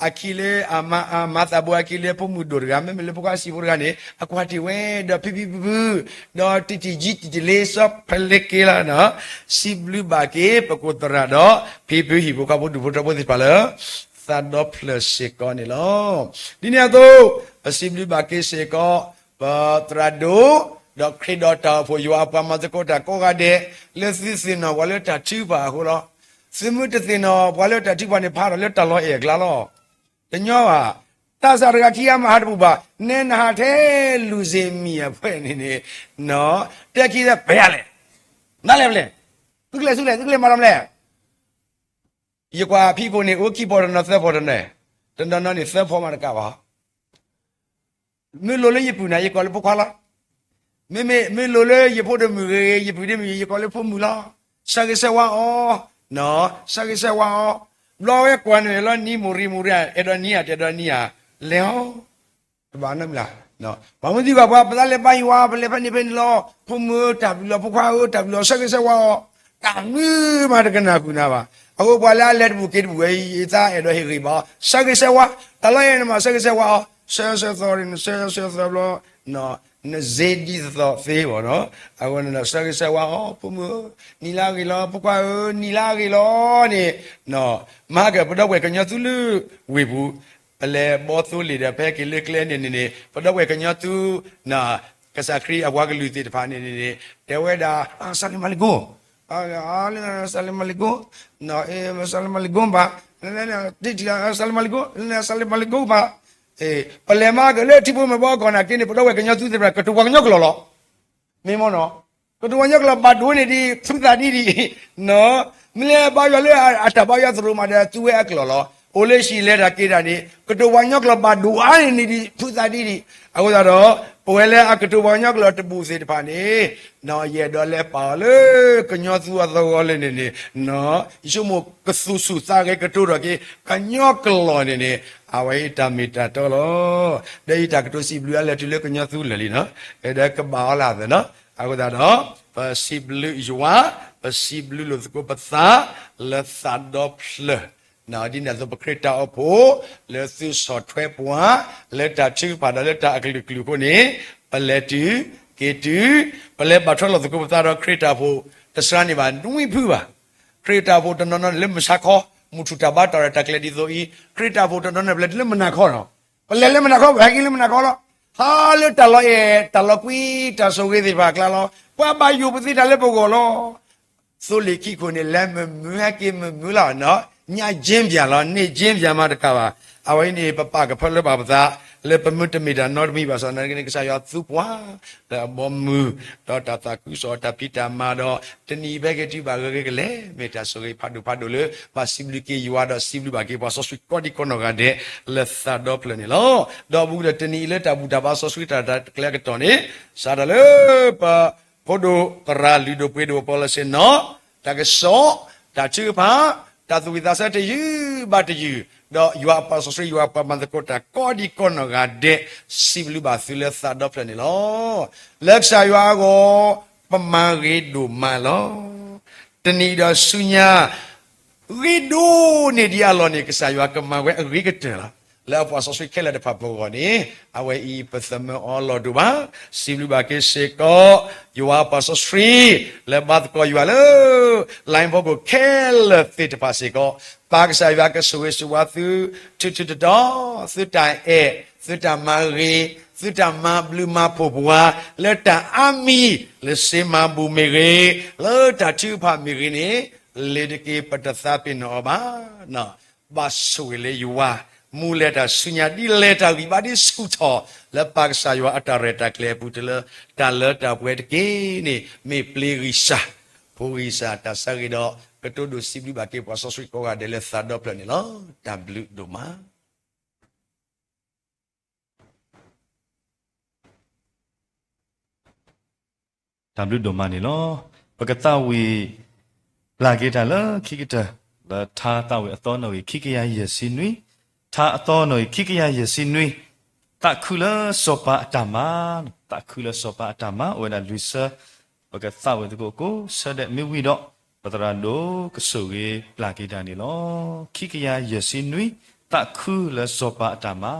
အခံလၢအမၤအမၤသးဘိအခံလၢဖိမုၣ်ဒိၣ်တဂၤ မ့မ့ၢ်လၢဖိခွါဆံးဖိတဂၤန့ၣ် အကွၢ်တ့ၢ်ဝဲဒီးဖံဖံဖုဖု, ဒီးတံၢ်တံၢ်ယံၤတံၢ်တလ့စီဖဲလဲက့လီၤ. စံးဘျုးဘၣ်က့ၤ ပကိးသရၣ်ဒီး ဖံဖုဟံၣ်ဖိဃီဖိဒူၣ်ဖိထၢဖိသ့ၣ်တဖၣ်လၢ သးဒီဖျၢၣ်စ့ၢ်ကီးန့ၣ်လီၤ. ဒ်န့ၣ်အသိး ပစံးဘျုးဘၣ်က့ၤစ့ၢ်ကီး ပသရၣ်ဒိၣ်, ဒီးခရံာ်ဒီးတၢ်အိၣ်ဖှိၣ်ယွၤအပှၤမၤသကိးတၢ်ကိးဂၤဒဲး လၢသုသ့ၣ်နီၣ်ပှၤလၢတၢ်ထုကဖၣ်အဃိလီၤ. သုမ့ၢ်တသ့ၣ်နီၣ်ပှၤလၢတၢ်ထုကဖၣ်န့ၣ် ဖးထီၣ်လၢတၢ်လီၤအဲၣ်အကျါလီၤ. တညီဘၣ်, သးစၢ်တဂၤခံဂၤမၤဟးတပူၤဘၣ်, နဲနဟးထဲလူၤစ့ၣ်မံၤအဖှဲၣ်န့ၣ်န့ၣ်, တဲခံလၢပှဲၤလဲၣ်, နလဲၣ်ပလဲၣ်, သုကျဲၤဆူလဲၣ်, သုကျဲၤမၤတၢ်မလဲၣ်. ယကွၢ်ဖံဖိန့ၣ် အိၣ်ခံဖီတနီၤသၢဖီတနီၤ, တနီၤနီၤန့ၣ်သၢဖီမးတကးဘၣ်. မ့ၢ်လိၤလၢယပုၢ်န့ၣ် ယကိးလၢဖိခွါလီၤ. မ့မ့ၢ်မ့ၢ်လိၤလၢယဖိဒီးမုၣ်ဂ့ၤဂ့ၤ ယပုၢ်ဒီးမုၣ်ဂ့ၤ ယကိးလၢဖိမုၣ်လီၤ. ဆၢဂ့ၤဆၢဝါအီၤ, ဆၢဂ့ၤဆၢဝါအီၤ, ဘျီဝဲကွၢ်န့ၣ်လီၤ နံၤမိၢ်ရံမိၢ်ရံ အဲၣ်ဒိးနံၤဧါ တအဲၣ်ဒိးနံၤဧါ, လဲၤအီၤ တဘၣ်နီတမံၤလၢ်. ပှၤမ့ၢ်သံကွၢ်ပှၤ ပသးလဲၤပာ်ယွၤ ပလဲၤဖဲန့ၣ်ဖဲန့ၣ်လီၤ. ဖိမုၣ်ဧၢ တၢ်ဘျုးလီၤ ဖိခွါဧၢ တၢ်ဘျုးလီၤ ဆၢဂ့ၤဆၢဝါအီၤ, တၢ်မနုၤမးတကနၣ်ဃုာ်နၤဘၣ်. အဃိပှၤလၢအလဲၤတပူၤက့ၤတပူၤဝဲ ယသးအဲၣ်ဒိးဟ့ၣ်ဂ့ၤဘၣ်အီၤ ဆၢဂ့ၤဆၢဝါ, တၢ်လီၤအဲၣ်န့ၣ်မး ဆၢဂ့ၤဆၢဝါအီၤ, ဆၢဂ့ၤဆၢဝါအီၤ, ဆၢဂ့ၤဆၢဝါအီၤဘျီ နစ့ဒ်သိးသိးသ့ဘၣ်နီၤ. အဃိန့ၣ်ဒီး ဆၢဂ့ၤဆၢဝါအီၤ ဖိမုၣ်ဧၢ, နံၤလၢအဂ့ၤလီၤ, ဖိခွါဧၢ, နံၤလၢအဂ့ၤလီၤန့ၣ်, မၤကပဒီပုၢ်ဝဲၢ်ကညီသူလၢဝ့ၢ်ပူၤ, ပလဲၤဘီသိလ့ၣ်ဒီး ဖဲက့ၤလၢကျဲန့ၣ်န့ၣ်န့ၣ် ပဒီပုၢ်ဝဲၢ်ကညီသူ, န ကစၢ်ခရံာ်အပှၤကလုာ်သ့ၣ်တဖၣ်န့ၣ်န့ၣ် တဲဝဲဒၣ် စၤလ့မၤလ့ကိ, စၤလ့မၤလ့ကိ, စၤလ့မၤလ့ကိဘၣ်, စၤလ့မၤလ့ကိဘၣ်, ပလဲၤမၤကလၢထံဖိမ့ၢ်ဘီကီၢ်နာ်က့န့ၣ် ပဒီပုၢ်ဝဲၢ်ကညီသူသ့ၣ်တဖၣ် ကတိၤပှၤကညီကျိာ်လီၤ. မ့ၢ်မ့ၢ်နီၤ, ကတိၤပှၤကညီကျိာ်ဘၣ်ဒိန့ၣ်ဒံး ဖုသးဒ်ဒံး, မ့ၢ်လဲၤဘါယွၤလၢအတၢ်ဘါယွၤသရိာ်မးဒီး သူဝဲအကျိာ်လီၤ. အိၣ်လၢဟံၣ်လဲၤတၢ်က့ၤတၢ်န့ၣ် ကတိၤပှၤကညီကျိာ်ဘၣ်ဒိအါန့ၢ်န့ၣ်ဒံး ဖုသးဒ်ဒံး. အဃိသတးဒီး ပဝဲလၢအကတိၤပှၤကညီကျိာ်တဘူၣ်သ့ၣ်တဖၣ်န့ၣ် ယအဲၣ်ဒိးလဲၤပာ်အီၤလၢကညီသူအသဝီလၢန့ၣ်န့ၣ် ယဆိကမိၣ်ကသူၣ်ဆူၣ်သးဂဲၤကတိၤထီၣ်က့ၤ ကညီကျိာ်န့ၣ်န့ၣ် အဝဲအံၤတၢ်မ့ၢ်တၢ်တီလီၤ. ဒီးယတၢ်ကတိၤစံးဘျုးအလဲၤတုၤလၢကညီသူလၢာ်လံနီၤ, ဒီးကဘၣ်အီၤလၢအသးနီၤ. အဃိသတးဒီး ပစံးဘျုးယွၤ, ပစံးဘျုးလိာ်သကိးပသး လၢသးဒီဖျၢၣ် ဒ်န့ၣ်အသိး ပခရံာ်တၢ်အိၣ်ဖှိၣ် လၢသုဆီၣ်ထွဲပှၤ လၢတၢ်ထုကဖၣ်ဒီးလၢတၢ်အကလုာ်ကလုာ်အဃိန့ၣ် ပလဲၤတုၤ က့ၤတုၤ ပလဲၤဘၣ်ထွဲလိာ်သကိးပသးဒီးခရံာ်တၢ်အိၣ်ဖှိၣ် တစှၤန့ၢ်ဘၣ်နွံဖုဘၣ်. ခရံာ်တၢ်အိၣ်ဖှိၣ်တနီၤနီၤန့ၣ်လၢမုၢ်ဆါခီ မုၢ်ထူၣ်တၢ်ဘါတၢ်ရဲၣ်တၢ်ကျဲၤဒ်သိးအံၤ, ခရံာ်တၢ်အိၣ်ဖှိၣ်တနီၤနီၤန့ၣ် ပလဲၤတုၤလၢမုၢ်နၤခီနီၤ, ပလဲၤလၢမုၢ်နၤခီ ပဟဲက့ၤလၢမုၢ်နၤခီလီၤ. ဟါလၢတၢ်လီၤအဲၣ် တၢ်လီၤကွံ တၢ်ဆိၣ်ဂ့ၤသ့ၣ်တဖၣ်အကျါလီၤ. ပှၤဘၣ်ယိၣ်ပသ့တၢ်လၢပဂီၢ်လီၤ. သိလ့ၣ်ခံခိၣ်န့ၣ် လဲၤမုာ်မုာ်ဟဲက့ၤမုာ်မုာ်လီၤနီၤ, ညၣ်ကၠ့ပၠၣ်လီၤ န့ၢ်ကၠ့ပၠၣ်မးတကးဘၣ်. အဝဲအံၤန့ၣ် ပပာ်ကဖၢလၢပာ်ပသး လၢပမ့ၢ်တမ့ၢ်တၢ်နီတမံၤဘၣ်ဆၣ်သနာ်က့န့ၣ် ကစၢ်ယွၤသူပှၤ လၢအဘီမုၢ် ဒီးတၢ်သးခုကစီၣ်တၢ်ဖံးတၢ်မၤဒီး တနံၤအံၤပဟဲက့ၤတုၤဘၣ်ဂ့ၤဂ့ၤကလဲာ် မ့ၢ်တၢ်ဆိၣ်ဂ့ၤဖးဒိၣ်ဖးဒိၣ်လၢ ဘၣ်စံးဘျုးက့ၤယွၤဒီးစံးဘျုးဘၣ်က့ၤပှၤစီဆှံကိးဒံကိးနီၢ်ဂၤဒဲး လၢသးဒီဖျၢၣ်န့ၣ်လီၤ. ဒီးအဘူးဒီးတနံၤအံၤလၢတၢ်ဘူၣ်တၢ်ဘါစီဆှံတၢ်ရဲၣ်တၢ်ကျဲၤအကတီၢ်န့ၣ် စးထီၣ်လၢပ ဖိဒိၣ်သရၣ်လုၢ်ဒိၣ်ပှ့ၤဒိၣ်အပီလီၢ်ဆ့ၣ်နီၤ တၢ်ကစီၣ် တၢ်ထုကဖၣ် တၢ်သူၣ်ဝံၣ်သးဆၢတယုၢ်ဘၣ်တယုၢ် ဒီးယွၤအပှၤစီဆှံ ယွၤအပှၤမၤသကိးတၢ်ကိးဒံကိးနီၢ်ဂၤဒဲး စံးဘျုးဘၣ်သုလၢသးဒီဖျၢၣ်န့ၣ်လီၤ. လၢကစၢ်ယွၤအဂီၢ် ပမၤဂ့ၤဒိၣ်မးလီၤ. တနံၤအံၤဒီးဆူညါ ဂ့ၤဒိၣ်န့ၢ်ဒံးအလီၢ်န့ၣ် ကစၢ်ယွၤကမၤဝဲအဂ့ၤကတၢၢ်လီၤ. လၢအပှၤစီဆှံခဲလၢာ်တဖၣ်ပဂီၢ်န့ၣ် အဝဲအံၤပသမၢအီၤလီၤဒိၣ်ဘၣ်. စံးဘျုးဘၣ်က့ၤစ့ၢ်ကီး ယွၤအပှၤစီဆှံ လၢဘါသကိးယွၤလၢ လိုင်းဖီခိၣ်ခဲလၢာ်သ့ၣ်တဖၣ်စ့ၢ်ကီး ပၢ်ကစၢ်ယွၤကဆိၣ်ဂ့ၤဆိၣ်ဝါသု ထူးထူးတီၤတီၤ သုတၢ်အဲၣ် သုတၢ်မၤဂ့ၤ သုတၢ်မၤဘျုးမၤဖှိၣ်ပှၤ လၢတၢ်အါမံၤ လၢစ့မၤဘူၣ်မ့ၢ်ဂ့ၤ လၢတၢ်ထုကဖၣ်မ့ၢ်ဂ့ၤန့ၣ် လ့ၤတက့ၤပတသးပ့ၤနီၣ်အီၤဘၣ်. ဘၣ်ဆိၣ်ဂ့ၤလၢယွၤ မူလဲၤတၢ်ဆူညါဒ်လဲၤတၢ်ဂံၢ်ဘါဒ်ဆူၣ်ထီၣ် လၢပၢ်ကစၢ်ယွၤအတၢ်ရဲၣ်တၢ်ကျဲၤအပူၤ တုၤလၢတၢ်လၢတၢ်ပှဲၤတက့ၢ်န့ၣ် မ့ၢ်ပျ့ၤဂံၢ်စၢ် ဖိဂံၢ်စၢ်တၢ်ဆၢဂ့ၤဒီး ကတိၤဒိၣ်စံးဘျုးဘၣ်က့ၤပှၤစီဆှံကိးဂၤဒဲးလၢသးဒီဖျၢၣ်န့ၣ်လီၤ. တၢ်ဘျုးဒိၣ်မး. တၢ်ဘျုးဒိၣ်မးန့ၣ်လီၤ. ပကသးဝံၣ်ပျၢ်က့ၤတၢ်လၢခံကတၢၢ် လၢထါသးဝံၣ်အသီနီၣ်ဂံၢ်ခံကယၤယဲၢ်ဆံနွံ, ထါအသီနီၣ်ဂံၢ်ခံကယၤယဲၢ်ဆံနွံ, သးခုလၢစီၤပၤအတၢ်မၤ, သးခုလၢစီၤပၤအတၢ်မၤ အိၣ်ဝဲဒၣ်လွံၢ်ဆၢ, ပကသးဝံၣ်သကိးကိးဆၢဒဲးမ့ၢ်ဝံၤဒီး ပသရၣ်ဒိၣ်ကဆိၣ်ဂ့ၤပျၢ်က့ၤတၢ်န့ၣ်လီၤ. ခံကယၤယဲၢ်ဆံနွံ, သးခုလၢစီၤပၤအတၢ်မၤ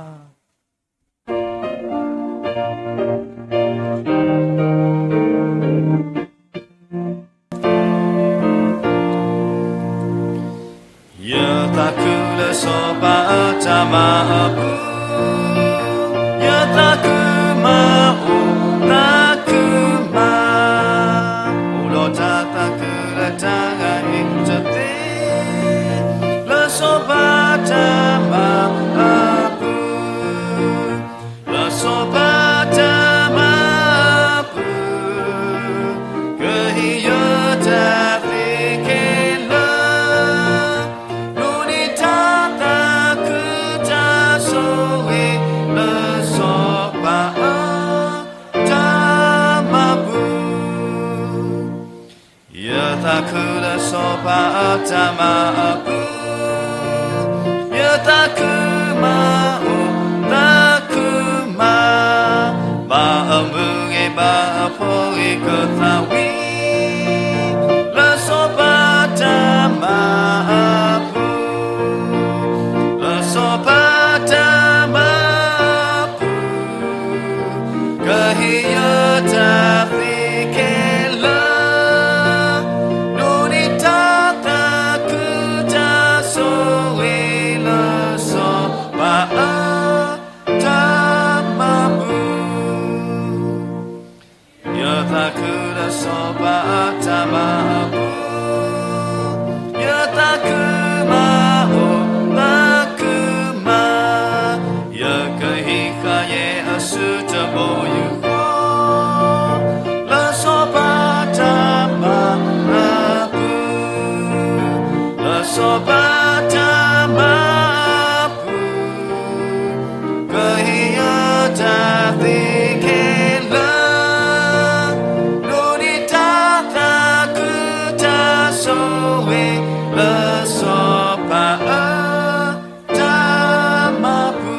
ယသးခုမးအိၣ်သးခုမး, အိၣ်ဒီးတၢ်သးခုလၢတၢ်ဂၤဟ့ၣ်တသ့, လၢစီၤပၤတၢ်မၤအပူၤ လၢစီၤပၤတၢ်မၤအပူၤ, ကဟ့ၣ်ယတၢ်သ့ခဲလၢာ်, ဒိးန့ၢ်တၢ်သးခုတၢ်ဆိၣ်ဂ့ၤ လၢစီၤပၤအတၢ်မၤပူၤ ယသးခုလၢစီၤပၤအတၢ်မၤအပူၤ, ယသးခုမးအိၣ်သးခုမး, ဘၣ်အမုၢ်ဂ့ၤဘၣ်အဖှီၣ်ဂ့ၤကသးဝံၣ်, လၢစီၤပၤတၢ်မၤအပူၤ လၢစီၤပၤတၢ်မၤအပူၤ, ကဟ့ၣ်ယတၢ်သ့ခဲလၢာ်, ဒိးန့ၢ်တၢ်သးခုတၢ်ဆိၣ်ဂ့ၤ လၢစီၤပၤအတၢ်မၤပူၤ သးခုလၢစီၤပၤအတၢ်မၤအပူၤ, ယသးခုမးအိၣ်သးခုမး, ယကဟံးဃာ်ယဲအစုတဘိယူၢ်ဃီ, လၢစီၤပၤတၢ်မၤအပူၤ, လၢစီၤပၤတၢ်မၤအပူၤ ကဟ့ၣ်ယတၢ်သ့ခဲလၢာ်, ဒိးန့ၢ်တၢ်သးခုတၢ်ဆိၣ်ဂ့ၤ လၢစီၤပၤအတၢ်မၤပူ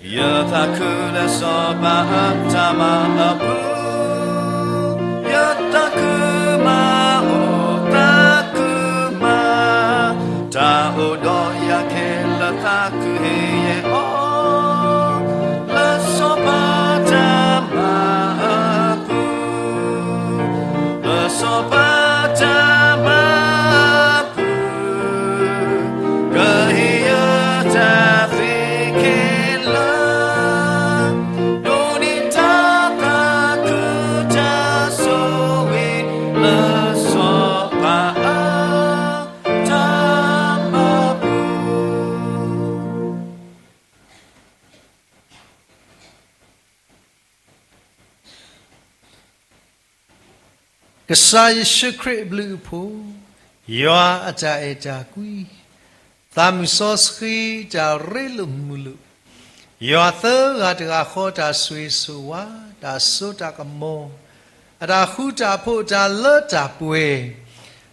ၤ. ယသးခုလၢစီၤပၤအတၢ်မၤအပူၤ, ယသးခုမးအိၣ်သးခုမး, တၢ်အိၣ်ဒီးယၤခဲလၢာ်သးခုဟ့ၣ်ယဲအီၤ, လၢစီၤပၤတၢ်မၤအပူၤ လၢစီၤပၤတၢ်မၤအပူၤ, ကဟ့ၣ်ယတၢ်သ့ခဲလၢာ်, ဒိးန့ၢ်တၢ်သးခုတၢ်ဆိၣ်ဂ့ၤ လၢစီၤပၤအတၢ်မၤပူၤ. ကစၢ်ယ့ၣ်ၡူးခရံာ်အဘျုးအဖှိၣ်, ယွၤအတၢ်အဲၣ်တၢ်ကွံ, သးမုၢ်စီဆှံတၢ်ရ့လိာ်မုာ်လိာ်, ယွၤသၢဂၤတဂၤဃီတၢ်ဆိၣ်ဂ့ၤဆိၣ်ဝါ, တၢ်စိတၢ်ကမီၤ, အတၢ်ဃူတၢ်ဖိး တၢ်လၢတၢ်ပှဲၤ,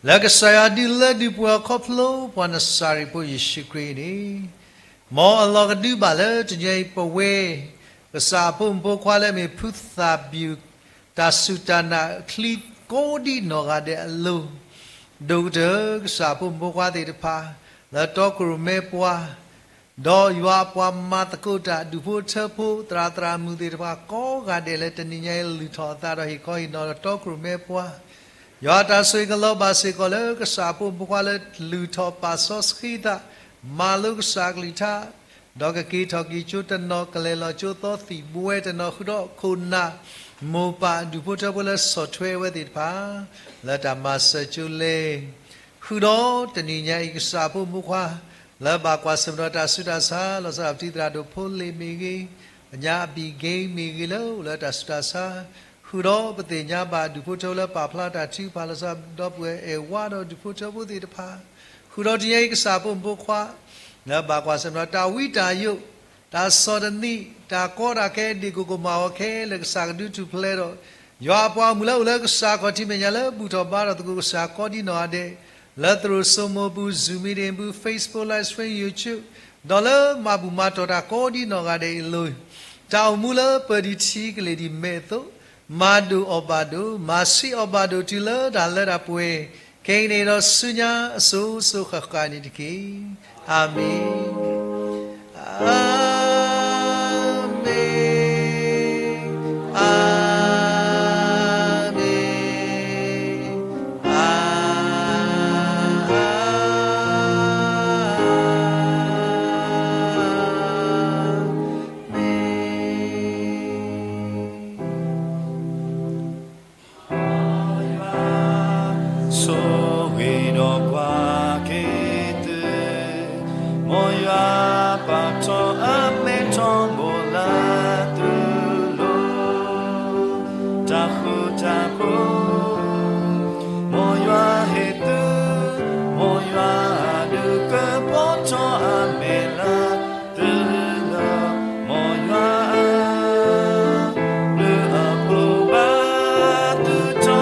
လၢကစၢ်ယွၤဒုးလၢဒုးပှ့ၤအခီဖျိပှၤနစၤရ့းဖိယ့ၣ်ၡူးခရံာ်န့ၣ်, မ်အလီၢ်ကဒုဘၣ်လၢတနံၤအံၤပဝဲ ကစၢ်အဖိမုၣ်ဖိခွါလၢအမ့ၢ်ဖုသၣ်ဘံၣ် တၢ်စူၢ်တၢ်နာ်အချံကိးဒံနီၢ်ဂၤဒဲးအလိၤ, ဒိၣ်ကတၢၢ်ကစၢ်အဖိမုၣ်ဖိခွါသ့ၣ်တဖၣ် လၢတီခိၣ်ရိၣ်မဲပှၤ, ဒီးယွၤအပှၤမၤသကိးတၢ် ဒူၣ်ဖိထၢဖိ သရၣ်သရၣ်မုၣ်သ့ၣ်တဖၣ်ကိးဂၤဒဲးလၢတနံၤညါအံၤလုၢ်ထီၣ်အသးဒီးဟ့ၣ်ခီဟ့ၣ်နီၤဒီးတီခိၣ်ရိၣ်မဲပှၤ, ယွၤတၢ်ဆိၣ်ဂ့ၤကလီၤဘၣ်စ့ၢ်ကီးလၢကစၢ်အဖိမုၣ်ဖိခွါလၢလုၢ်ထီၣ်ပာ်စီဆှံသး, မၤလိကစၢ်အကလုၢ်ကထါ ဒီးကက့ၤထီၣ်က့ၤကၠိတနီၤ ကလဲၤလီၤကၠိသီသံၣ်ဘှဲတနီၤ ဃုာ်ဒီးခိၣ်နၢ် မိၢ်ပၢ်ဒူၣ်ဖိထၢဖိလၢဆီၣ်ထွဲအဝဲသ့ၣ်တဖၣ် လၢတၢ်မၤစၢၤကၠိလဲ, ဃုာ်ဒီးတနံၤညါအံၤကစၢ်အဖိမုၣ်ဖိခွါ လၢဘၣ်ကွၢ်ဆၢၣ်မဲာ်ဒီးတၢ်ဆူးတၢ်ဆါ လီၤဆီဒၣ်ပတံၤသရၣ်ဒိၣ်ဖိလ့ၣ်မ့ၢ်ဂ့ၤ, ပညါအဘံၣ်က့မ့ၢ်ဂ့ၤလၢအိၣ်လၢတၢ်ဆူးတၢ်ဆါ, ဃုာ်ဒီးပသ့ၣ်ညါဘၣ်ဒူၣ်ဖိထၢဖိလၢပာ်ဖျါတၢ်ထုကဖၣ် လီၤဆီဒီပုၢ်ဝဲၢ်အဲၣ်ဝါဒီးဒူၣ်ဖိထၢဖိသ့ၣ်တဖၣ် ဃုာ်ဒီးတနံၤညါအံၤကစၢ်အဖိမုၣ်ဖိခွါ လၢဘၣ်ကွၢ်ဆၢၣ်မဲာ်ဒီးတၢ်ဝံတၢ်ယိး, တၢ်ဆီၣ်တနံၣ်, တၢ်ကီတၢ်ခဲ ဒ့ၣ်ကိၢ်ကိၢ်မၤဂီၤခဲလၢာ်ကစၢ်ကဒုးထူၣ်ဖျဲးဒီး ယွၤအပှၤဂီၢ်မုၢ်လၢအိၣ်လၢကစၢ်ခီၣ်ထံးမဲာ်ညါလၢဘူၣ်ထီၣ်ဘါထီၣ်သကိးကစၢ်ကိးဒံနီၢ်ဂၤဒဲး, လၢသရိာ်စိမိၤပူၤ Zoom meeting ပူၤ Facebook Live Stream YouTube ဒီးလၢမၤဘူၣ်မၤတီၢ်တၢ်ကိးဒံနီၢ်ဂၤဒဲးအံၤအလိၤ, တၢ်အိၣ်မူလၢပၢၤဒံးထံကလ့ၢ်ဒံးမဲာ်အသိး, မၤဒိၣ်အီၣ်ဘၣ်ဒိၣ်, မၤဆံးအီၣ်ဘၣ်ဒိၣ်တုၤလၢတၢ်လၢတၢ်ပှဲၤ, ခဲအံၤန့ၣ်ဒီးဆူညါအစိၤစိၤဃၣ်ဃၣ်န့ၣ်တက့ၢ်. အၤမ့ၣ်, အၤမ့ၣ်, အၤမ့ၣ်, အၤမ့ၣ်. ဆိၣ်ဂ့ၤဒီးကွၢ်က့ၤသု, မ်ယွၤပာ်ထီၣ်အမဲထီဘိလၢသုလိၤ, တၢ်ဃူတၢ်ဖိး, မ်ယွၤဟ့ၣ်သု, မ်ယွၤဒုးကပီၤထီၣ်အမဲာ်လၢသုလိၤ, မ်ယွၤ ဘျုးအဖှိၣ်ဘၣ်သုထီ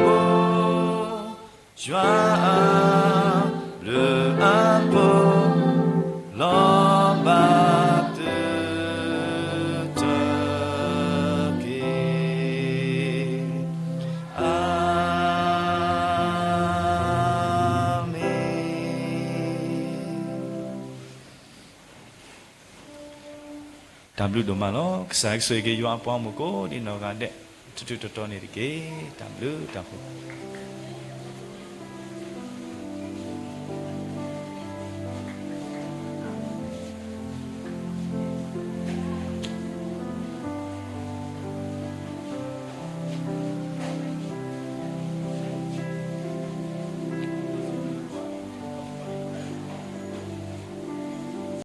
ဘိ, ယွၤအဘျုးအဖှိၣ် လီၤဘၣ်သုတက့ၢ်. အၤမ့ၣ်. တၢ်ဘျုးဒိၣ်မးလီၤ. ကစၢ်ယွၤဆိၣ်ဂ့ၤက့ၤယွၤအပှၤဂီၢ်မုၢ်ကိးဒံနီၢ်ဂၤဒဲး ထူးထူးတီၤတီၤန့ၣ်တက့ၢ်. တၢ်ဘျုးတၢ်ဖှိၣ်